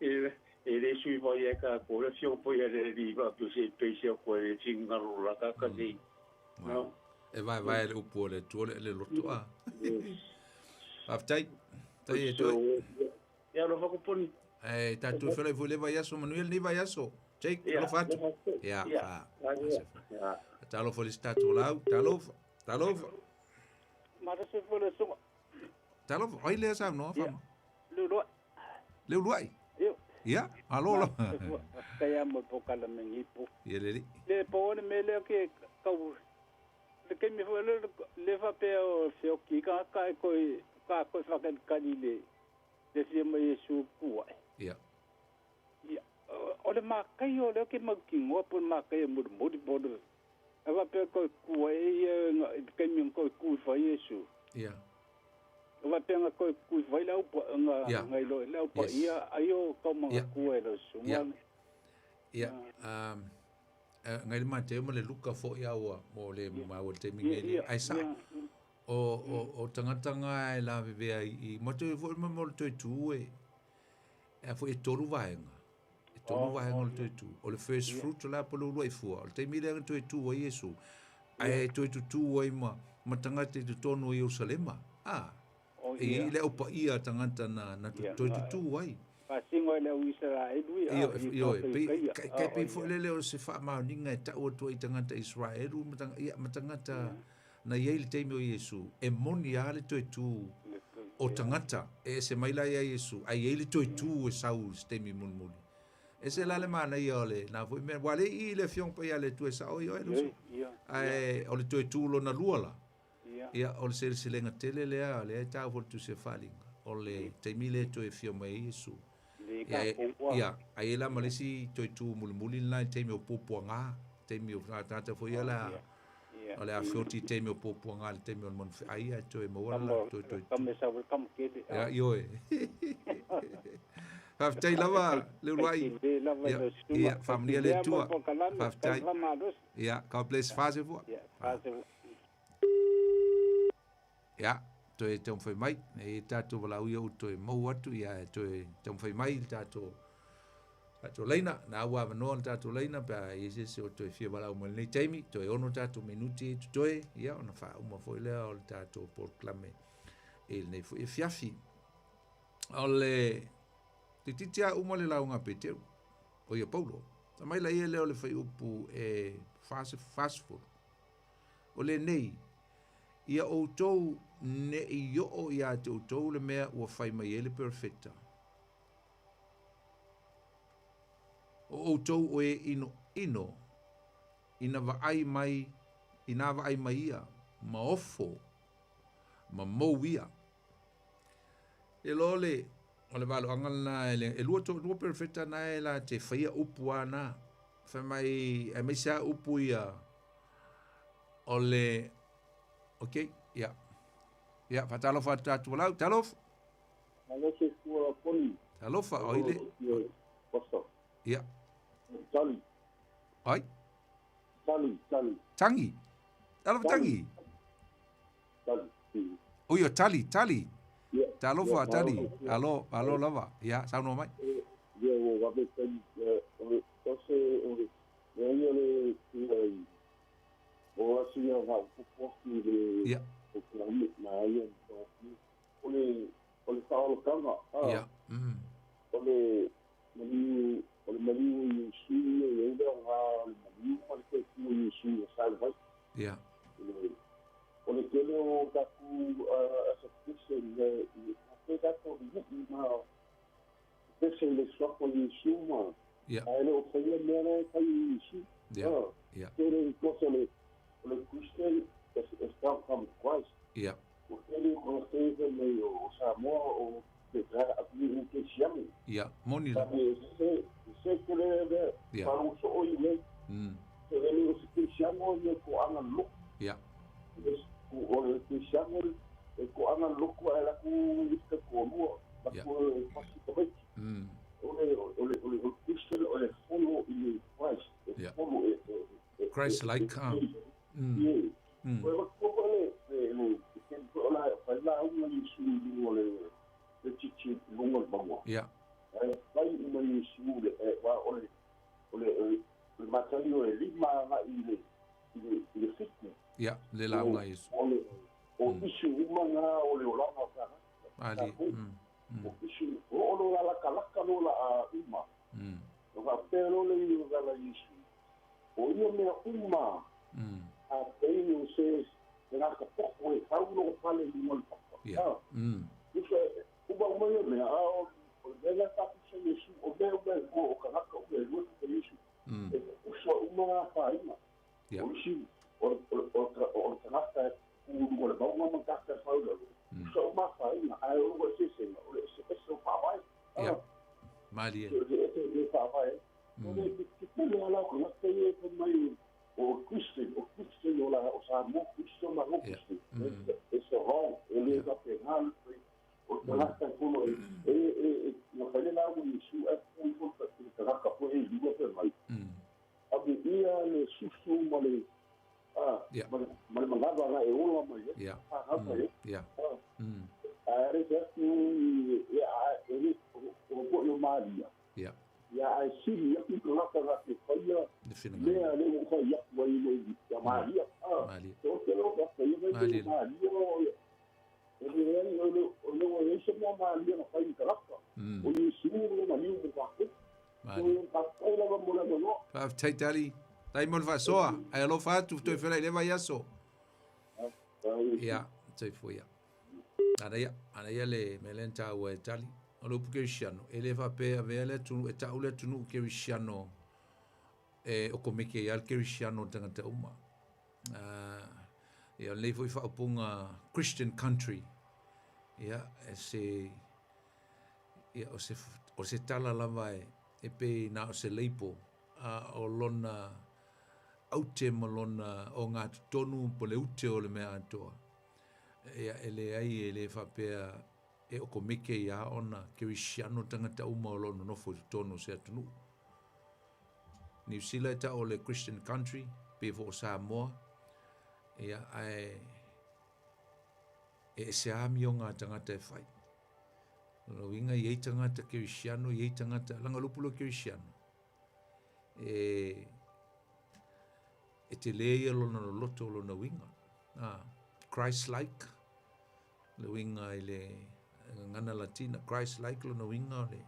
E e le sui mai e ka ko le fio po ia le li pa pe se pe se ko le tinga ro la ka ka nei. No. E vai vai le upu le tua le loto a. Whaftai. Tai e toi. Ia lo whakaponi. E tātou whela i le vai aso, Manuel ni vai aso. Jake, Ia, alofa atu. Ia, Ia, ia, ia. Talofa le si tātou lau. Talofa, talofa. Mara se fo le sunga. Talofa, oi lea sa noa whama. Leu luai. Leu luai? Iyo. Ia, alo lo. Kaya mo po kala mengipo. Ia leli. Le po one me leo ke kau. Le ke mi fo le le fa pe o feo ki ka ka koi ka koi whakalikali le le fia mai Yesu kua. Ia. Ia. O le makai o leo ke maukingoa po le makai e murimuri po le. Awa pe koi kua e ia ke mi koi kui whai Yesu. Ia. Awa pe nga koi kui whai lau pa nga ngai lo lau pa ia aio kau manga kua e lau sunga. Ia. Ngai le mateo ma le luka fo ia ua mo le mau le taimi nei ai sa o tangata nga e la vevea i mo te fo mo le toe tu e a fo e tolu vaenga e tolu vaenga o le toe tu o le first fruit la po le ulua i fua o le taimi lea toe tu ai Iesu ai toe tutu ai ma tangata i totonu o Ierusalema a e le opa ia tangata na toe tutu ai Pasingo le Israelu ia io pe kai pe fo le o se fa maoninga e tau atu ai tangata Israelu ma tangata na ia le taimi o Iesu e moni a le toe tu o tangata e se mai la ia Iesu ai ia le toe tu e sau se taimi mulimuli e se la le mana ia o le na foi mea wale i le fiong pa ia le tu e sao ia e lusu ai o le toe tu lona lua la ia o le seleselega tele lea le e tau fo le tu se falinga o le taimi le toe fia mai Iesu ia ai la malesi toe tu mulimuli la taimi o pupuanga taimi o tata fo ia la o le afioti taimi o pupuanga le taimi o le manu ai ia toe maua la toe toe ia ioe Whaftai lava le uluai ia whamania le tua Whaftai ia God bless whase fua ia toe te omwhai mai, e tātou walau ia u toe mau atu, ia e toe te omwhai mai le tātou leina, nā ua wanoa le tātou leina, pea i se o toe fia walau mo lenei taimi, toe ono tātou minuti e tutoe, ia ona whauma foi lea o le tātou poroklame e lenei foi e fiafi. O le Toeitiiti lava uma le lauga a Peteru, o ia Paulo. Ona mai laia lea o le fuaiupu e 40, O lenei, ia outou ne i oo ia te outou le mea ua fai mai ai le perofeta, O outou o e inoino, ina vaai mai, inā vaai mai ia, ma ofo, ma mou ia. E loa le, o le valoaga lena e le, e lua, to, lua perofeta na e la te whaia upu a na. Whai mai, aemaise a upu ia, o le, ok, ia. Ia, whatalofa atu tātou walau, talofa. Alo se kua poni. Talofa, oi le. Ia. Tali. Ai. Tali, tali. Tangi. Talofa tangi. Tali. Oi o tali, tali. Talofa tali. Alo, alo lava. Ia, saunoa mai. Ia, ua vave tali. O se, o le, ia ia le, ia, o aso ia faaopoopo atu i le Ia. polokalame na ia o le o le faaolataga a Ia. Mm. o le maliu o le maliu i Iesu ia e i ai le aoga o le maliu ma le toe tu o Iesu i sa vai. Ia. O le tele o tatou as a Christian e pe tatou i ma pese i le suafa o Iesu ma Ia. ae le o faia mea la e fai e Iesu. Ia. Ia. Tele i kosa le o le Christian is come from Christ. Ia. O tele o tagata ia fai mai o Samoa o te atunuu kerisiano. Ia. Moni la. E se se tele le Ia. faalogo soo i nei. Se le o se kerisiano ia ko aga loko. Ia. O le kerisiano e ko aga loko ae laku i te toalua. Ia. Laku e pasi tamaiti. O le o le o le Christian o le follow i le Christ. E Ia. follow e e Christ like. Ah. Ie. O le ko le le le ke ko la fa la una i su i o le le chichi lunga le bango. Ia. E fai uma i su le e wa o le o le le matali o le lima nga i le i le i le fitu. Ia, le lauga a Iesu. O le o isu uma nga o le olanga ka. Ali. O isu o o lo la laka laka lo la a uma. O ka pelo le i o la Iesu. O ia mea uma. A pei o se se nga ka poko e tau lo pale i mo le papa. Ia. Usa uma uma ia mea a o o le mea ka pusa Iesu o mea uma e o ka naka uma e lua ka Iesu. E usa uma nga whainga. Ia. O isi o o o o o tagata e kuru o le maunga ma tagata e whaula. Usa uma whainga a e o se se o le se se o whawai. Ia. Malie. Se se se se whawai. O le te pele ala o ka ia e mai o Christian, o Christian o la o Samoa, Christian ma o Christian. It's a wrong, e le ka pe ngal, o tagata e pono e e e na whaile la o Iesu e pui fo te tagata po e lua pe mai. A me ia le susu ma le a ma le ma le mangawa nga e ola mai e. Ia. A hapa e. Ia. A re se atu i a e le o po i o Maria. Ia. Ia ai siri aku ka laka nga te whaia Le whina mea le o whai aku ai le ia Maria. A Maria. o te lo ka whaia mai te Maria. Maria o ia. E le ai o le o le o e se mea Maria na whai i ka laka. O Iesu o na liu mo kākou. Maria. O ka whai lava mo le noa. Faafetai tali. Tai mo le faasoa. Ae alofa atu toe felai le vaiaso. Ia, soifua ia. Ana ia, ana ia le mea lea na taua e tali. O le upu kerisiano, e le faapea avea le atunuu, e tau le atunuu kerisiano e o komeke ia le kerisiano o tagata uma. Ah, ia, o lenei foi faaupuga Christian country. Ia, e se, ia, o se, o se tala lava e, e pe na o se leipo, a o lona aute ma lona o ngā totonu po le ute o le mea atoa. Ia, e le ai e le faapea e o komeke ia ona kerisiano tagata uma o lo nonofo i totonu o se atunuu. New Zealand e tau o le Christian country, pe fo o Samoa, ia, ae e ese amio ngā tagata e whai. Lo winga i ei tagata kerisiano, i ei tagata, langa lupu lo kerisiano. E, e te le ia lona loloto o lona winga. Ah, Christ-like, le winga i le ngana latina, Christ-like lona winga o le.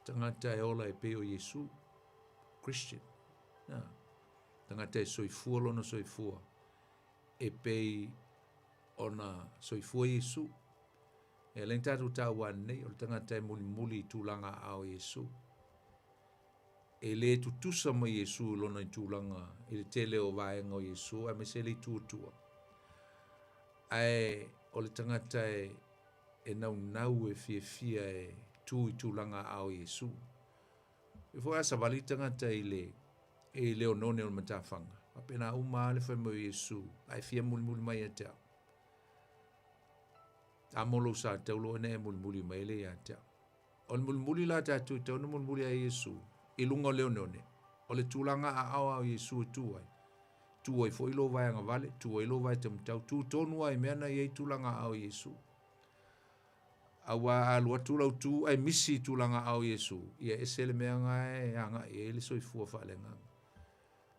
Tagata e ola e pei o Iesu, Christian. Na, tagata e soifua lona soifua e pei ona soifua Iesu. E ala ai ona tatou taua nei, o le tagata e mulimuli i tulaga aao o Iesu. E le tutusa ma Iesu i lona tulaga i le tele o vaega o Iesu, aemaise le itu o tua. Ae o le tagata e e naunau e fiafia e tu i tulaga aao o Iesu. E foi a savali tagata i le i le oneone o le matafaga, faapena uma lava le fai mai o Iesu, a e fia mulimuli mai ia te au. Amo lou sa taulo ina e mulimuli mai le ia te au. O le mulimuli la tatou e tatau ona mulimuli ai Iesu i luga o le oneone, o le tulaga aao a o Iesu e tu ai. Tu ai foi lou vae agavale, tu ai lou vae taumatau, tu tonu lava i mea na i ai tulaga aao o Iesu. Aua a alu atu lau tu ae misi i tulaga aao o Iesu, ia ese le mea na e agai i ai le soifua faaleagaga.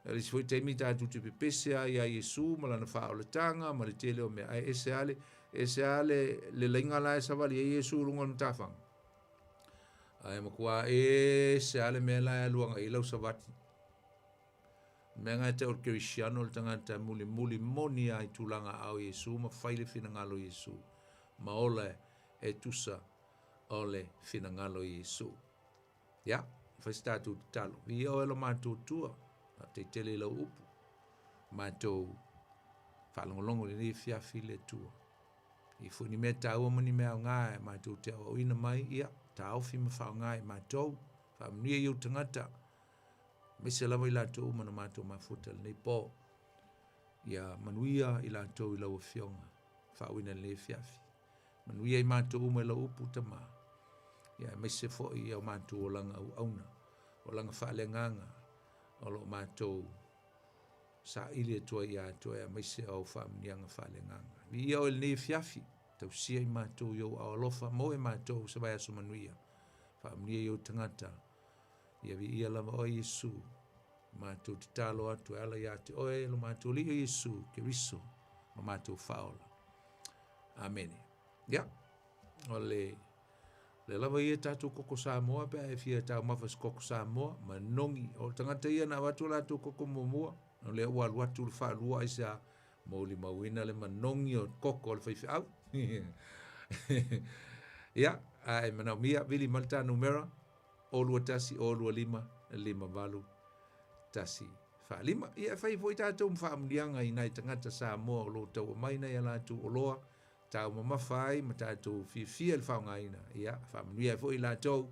O le isi foi taimi tatou te pepese lava iā Iesu ma lana faaolataga ma le tele o mea, ae ese lava le, ese lava le, le laina la e savali ai Iesu i luga o le matafaga. Ae matua ese lava le mea la e alu agai i ai lau savali. O le mea lena e tau o le kerisiano o le tagata e mulimuli moni lava i tulaga aao o Iesu ma fai le finagalo o Iesu ma ola e tusa o le finagalo o Iesu. Ia, fai se tatou tatalo. Viia oe lo matou Atua, faafetai tele i lau upu. Matou faalogologo i lenei afiafi i le Atua. I foi ni mea taua ma ni mea aoga e matou te aoaoina mai, ia, taofi ma faaaoga e matou. Faamanuia i ou tagata, aemaise lava i latou uma na matou mafuta i lenei po. Ia manuia i latou i lau Afioga, faauuina i lenei afiafi. Manuia i matou uma i lau upu Tama, ia aemaise foi i o matou olaga auauna, olaga faaleagaga o lo o matou saili atu ai ia te oe aemaise o au faamanuiaga faaleagaga. Viia oe i lenei afiafi, tausia i matou i ou aao alofa, maua e matou se vaiaso manuia. Faamanuia i ou tagata, ia viia lava oe Iesu. Matou tatalo atu e ala ia te oe lo matou Alii o Iesu Keriso, lo matou Faaola. Amene. Ia, o le le lava ia tatou koko Samoa pe a e fia taumafa i se koko Samoa, manogi. O le tagata ia na avatu o latou koko muamua, o lea ua alu atu le faalua aisea, molimauina le manogi o koko a le faifeau. Ia, a e manaomia, vili mai le ta numera, 021 025 58 1 4 5. Ia e fai foi tatou ma faamanuiaga i nai tagata Samoa o lo o taua mai nai a latou oloa taumamafa ai ma tatou fiafia i le faaaogaina. Ia, faamanuia ai foi i latou,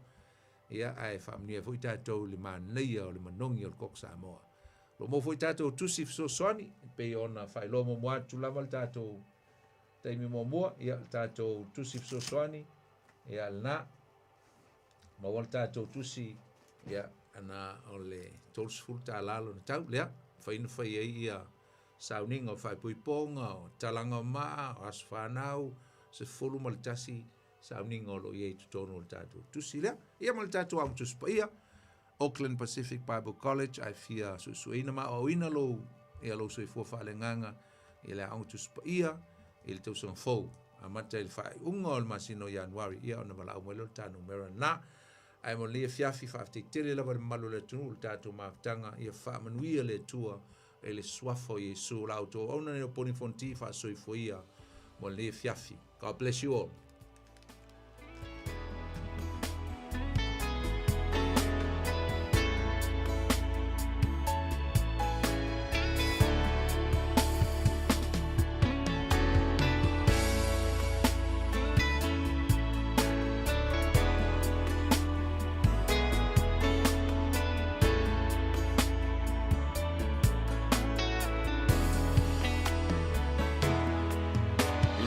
ia, ae faamanuia ai foi tatou i le manaia o le manogi o le koko Samoa. O lo o maua foi tatou tusi fesoasoani, e pei ona faailoa muamua atu lava le tatou taimi muamua, ia, le tatou tusi fesoasoani, ia, lena. Maua le tatou tusi, ia, ana o le $30 lona tau, lea, mafai ona fai ai ia sauniga o faaipoipoga, o talaga o maa, o aso fanau, 11 sauniga o lo o i ai i totonu o le tatou tusi lea. Ia ma le tatou Aoga Tusi Paia, Auckland Pacific Bible College, a e fia suesueina ma aoaoina lou, ia lou soifua faaleagaga i le Aoga Tusi Paia i le tausaga fou, amata i le faaiuga o le masina o Ianuari, ia ona valaau mai lea o le ta numera lena. Ae mo lenei afiafi, faafetai tele lava i le mamalu o le atunuu i le tatou mafutaga, ia faamanuia le Atua i le suafa o Iesu. O la outou auauna nei o Poni Fonti, faasoifua ia mo lenei afiafi. God bless you all.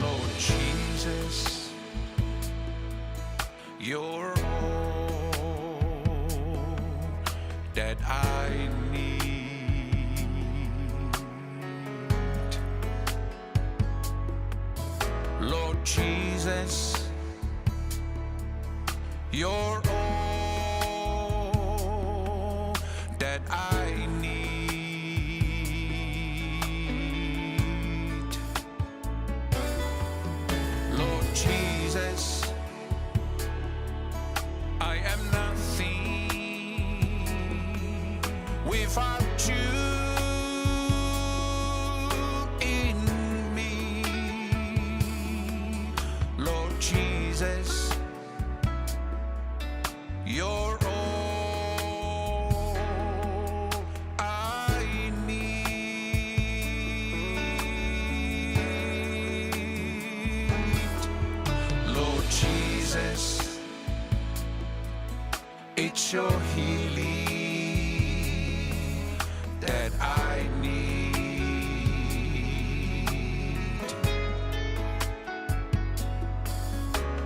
Lord Jesus, you're all that I need. Lord Jesus, you're all that I need. Lord Jesus, I am nothing. without you in me. Lord Jesus, you're all I need. Lord Jesus, it's your healing that I need.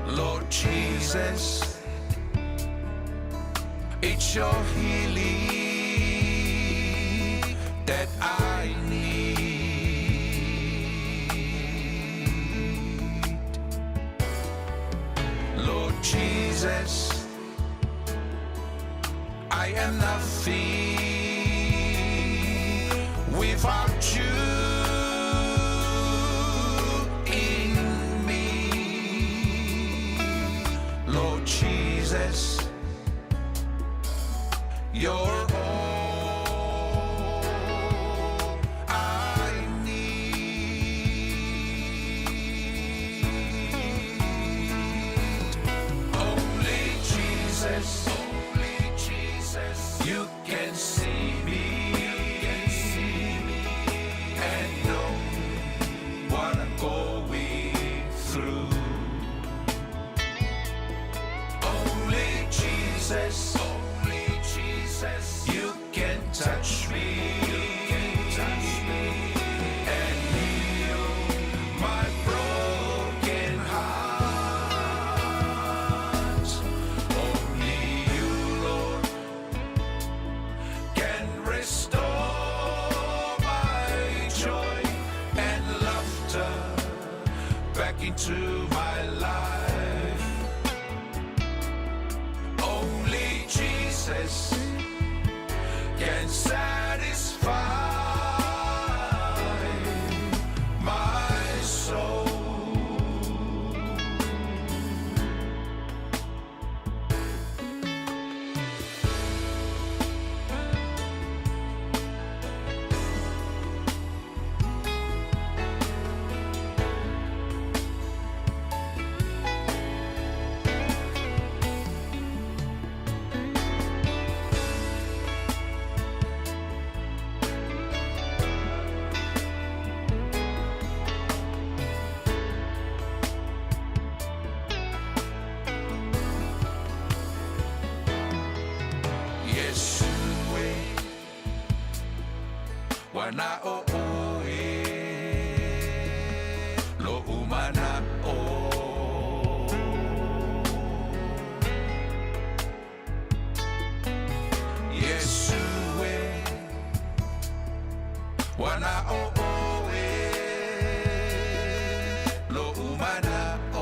Lord Jesus, it's your healing that I need. Lord Jesus, I am nothing without you in me. Lord Jesus, you're all I need. Only Jesus, only Jesus, you can see me, you can see me, and know what I'm going through. Only Jesus, only Jesus, you can touch me, you can touch me, and heal my broken heart. Only you, Lord, can restore my joy and laughter back into my life. Only Jesus can satisfy my soul. Yesu e wana o oe lo umana o Yesu e wana o oe lo umana o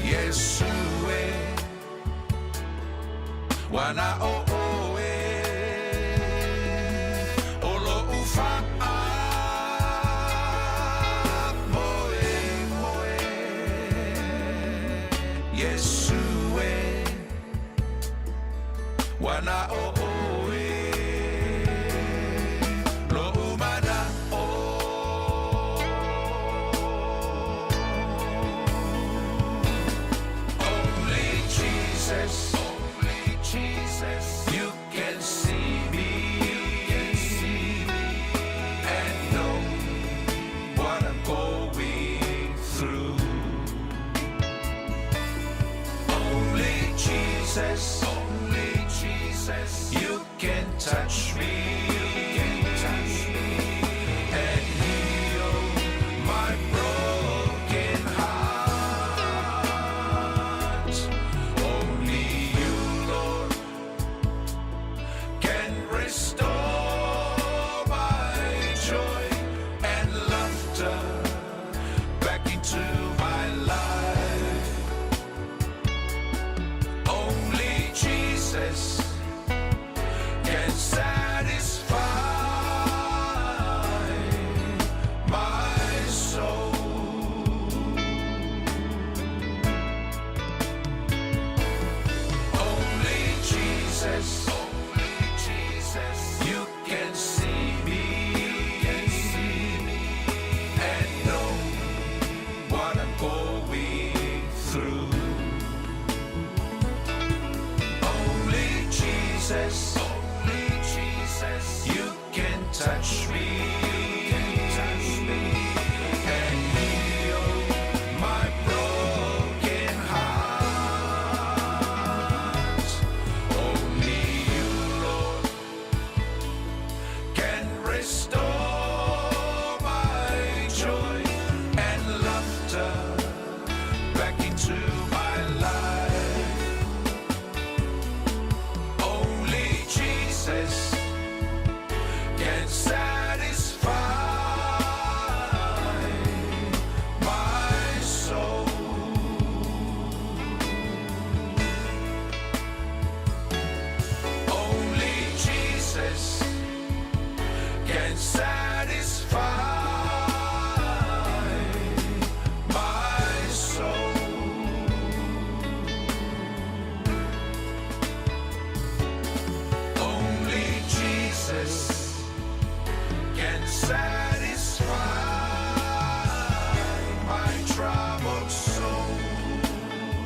Yesu e wana o oe o lo ufa a moe moe Yesu e wana o oe lo umana o Only Jesus, only Jesus, you can see me, you can see me, and know what I'm going through. Only Jesus, only Jesus,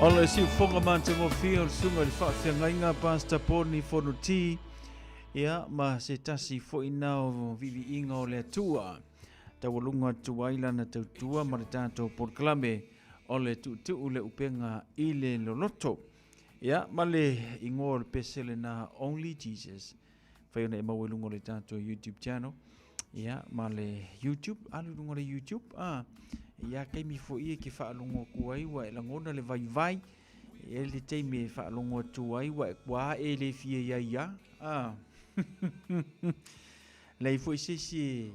O le siufoga matagofie o le susuga i le faafeagaiga Pastor Poni Fonoti, ia ma se tasi foi na o viiviiga o le Atua. Taualuga atu ai lana tautua ma le tatou polokalame o le tuutuu le upega i le loloto. Ia ma le igoa o le pese lena Only Jesus. Fai ona e maua i luga o le tatou YouTube channel. Ia ma le YouTube, alu i luga o le YouTube. Ah, ia taimi foi e ke faalogo atu ai ua e lagona le vaivai. E le taimi e faalogo atu ai ua e kua e le fia ia ia. Ah. Leai foi se isi e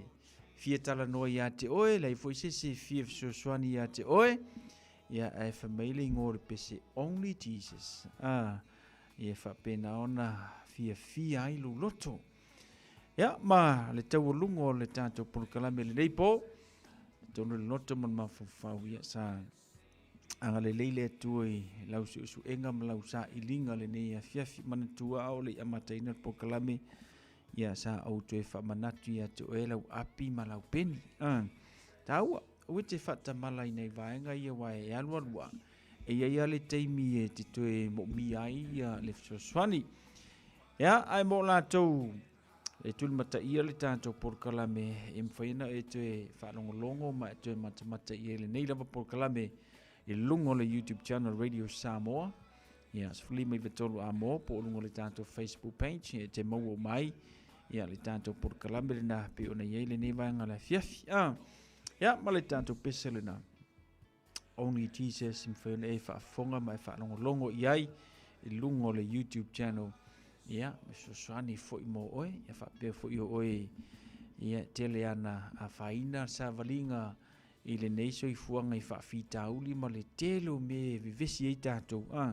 fia talanoa ia te oe, leai foi se isi e fia fesoasoani ia te oe. Ia, ae fai mai le igoa o le pese Only Jesus. Ah, ia faapena ona fiafia ai lou loto. Ia, ma le taualuga o le tatou polokalame lenei po, tonu le loto ma le mafaufau, ia sa agalelei le Atua i lau suesuega ma lau sailiga lenei afiafi. Manatua a o le i amataina le polokalame, ia sa ou toe faamanatu ia te oe lau api ma lau peni. Ah, taua, aua e te faatamala i nai vaega ia aua e alualu lava, e i ai lava le taimi e te toe moomia ai ia le fesoasoani. Ia, ae mo latou e tulimataia le tatou polokalame e mafai ona e toe faalogologo ma e toe matamata i ai lenei lava polokalame i luga o le YouTube channel Radio Samoa. Ia, 15 93 Amo po o luga o le tatou Facebook page e te maua uma ai ia le tatou polokalame lena pei ona i ai lenei vaega o le afiafi. Ah, ia, ma le tatou pese lena. Only Jesus e mafai ona e faafofoga ma e faalogologo i ai i luga o le YouTube channel. Ia, me fesoasoani foi mo oe, ia faapea foi o oe ia tele ana afaina le savaliga i lenei soifuaga i faafitauli ma le tele o mea e vevesi ai tatou. Ah,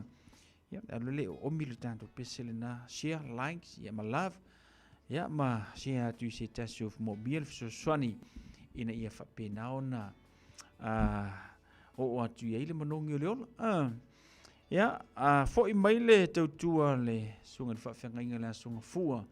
ia, alu le oomi le tatou pese lena, share, likes, ia ma love, ia ma share atu i se tasi o moomia le fesoasoani ina ia faapena ona oo atu i ai le manogi o le ola. Ia, a foi mai le tautua le susuga i le faafeagaiga le Aso Gafua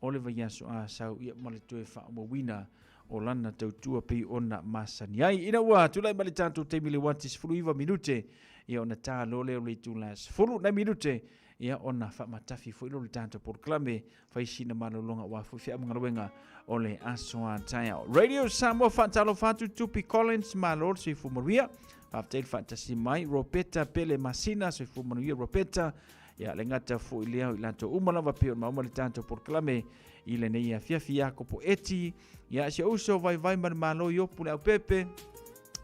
o le vaiaso Asau, ia ma le toe faaauauina o lana tautua pei ona masani ai. Ina ua tulai mai le tatou taimi i le uati 19 minute, ia ona ta loa lea o le itula 10 nai minute, ia ona faamatafi foi lea o le tatou polokalame fai sina malologa aua foi feamugaluega o le aso a taeao. Radio Samoa faatalofa atu Tupi Collins, malo le soifua manuia. Faafetai le faatasi mai Ropeta Pele Masina, soifua manuia Ropeta. Ia le gata foi lea i latou uma lava pei ona maua le tatou polokalame i lenei afiafi Iakopo Eti. Ia si ou uso vaivai ma le malo Iopu le Aupepe.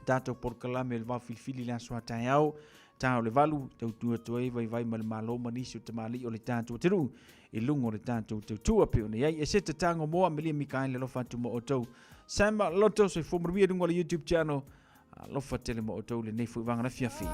Tatou polokalame le vaofilifili le aso a taeao. Ta o le valu, tautua atu ai vaivai ma le malo ma nisi o tamalii o le tatou atunuu i luga o le tatou tautua pei ona i ai. E se tatago mo Amelia Mikaele alofa atu mo outou. Sam Loto, soifua manuia i luga o le YouTube channel. Alofa tele mo outou lenei foi vaega afiafi.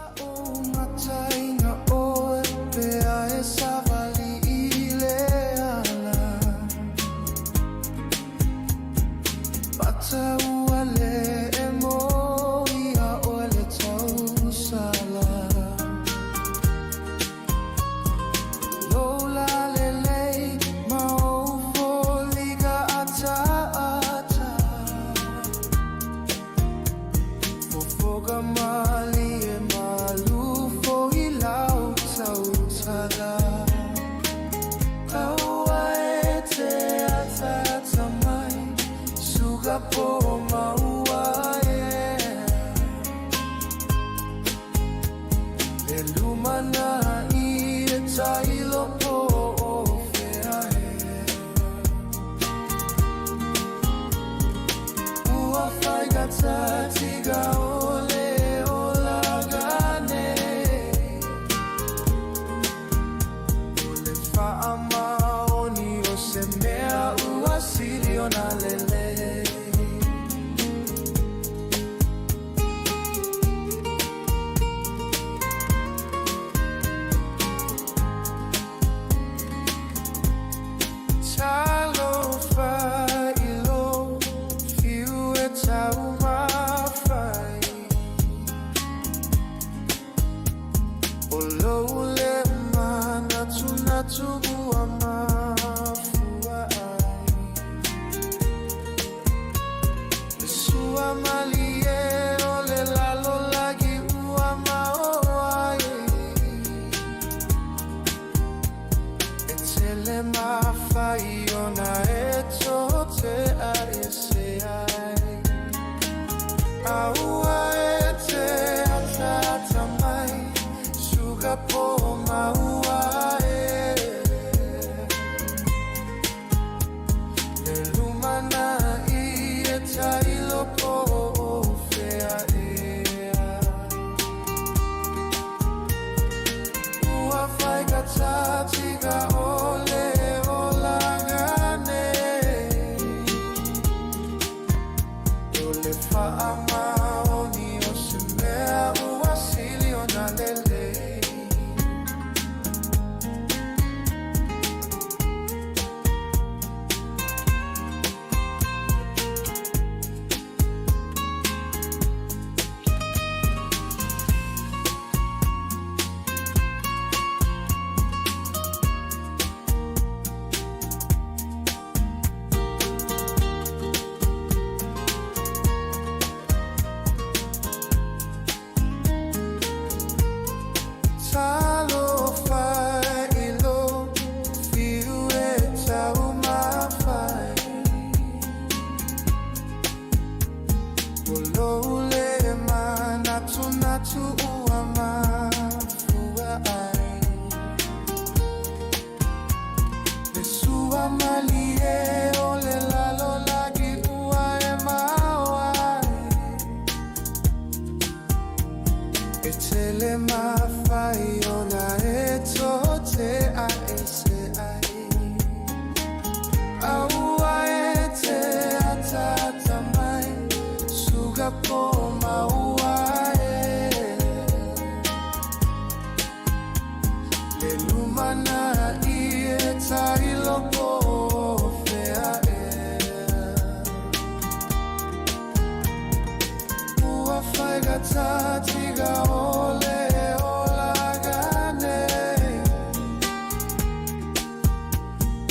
Suka po maua e Le lumana i e tailo po o fea ea Ua whai ka tātika o le olanga nei O le whaamaoni o se mea ua sili o nā lelei. Talofa i lou fiu e taumafai O lou le manatunatu ua mafua ai Le sua malie o le lalolagi ua e maoa ai E tele mafai ona e tote ae se ai Aua e te ataata mai Suka po maua e Le lumana i e tailo po o fea ea Ua whai ka tātika o le olaga nei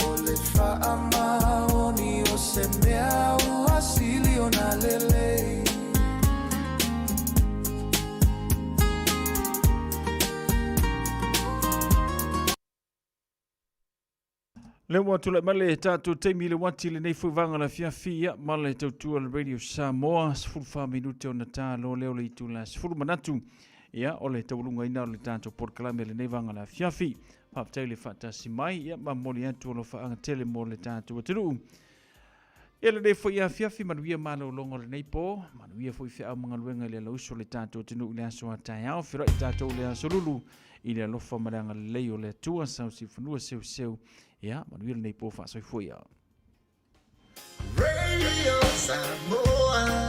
O le whaamaoni o se mea ua sili o nā lelei. Le ua tulai mai le tatou taimi i le uati i lenei foi vaega o le afiafi, ia, ma le tautua o le Radio Samoa, 14 minute ona ta loa lea o le itula 10 manatu, ia, o le taualugaina o le tatou polokalame i lenei vaega o le afiafi. Faafetai le faatasi mai, ia, ma momoli atu alofaaga tele mo le tatou atunuu. Ia lenei foi afiafi, manuia malologa o lenei po, manuia foi feau ma galuega i le alausu o le tatou atunuu i le aso a taeao, feiloai tatou i le aso lulu i le alofa ma le agalelei o le Atua, sausiufanua seuseu, ia manuia lenei po faasoifua ia. Radio Samoa.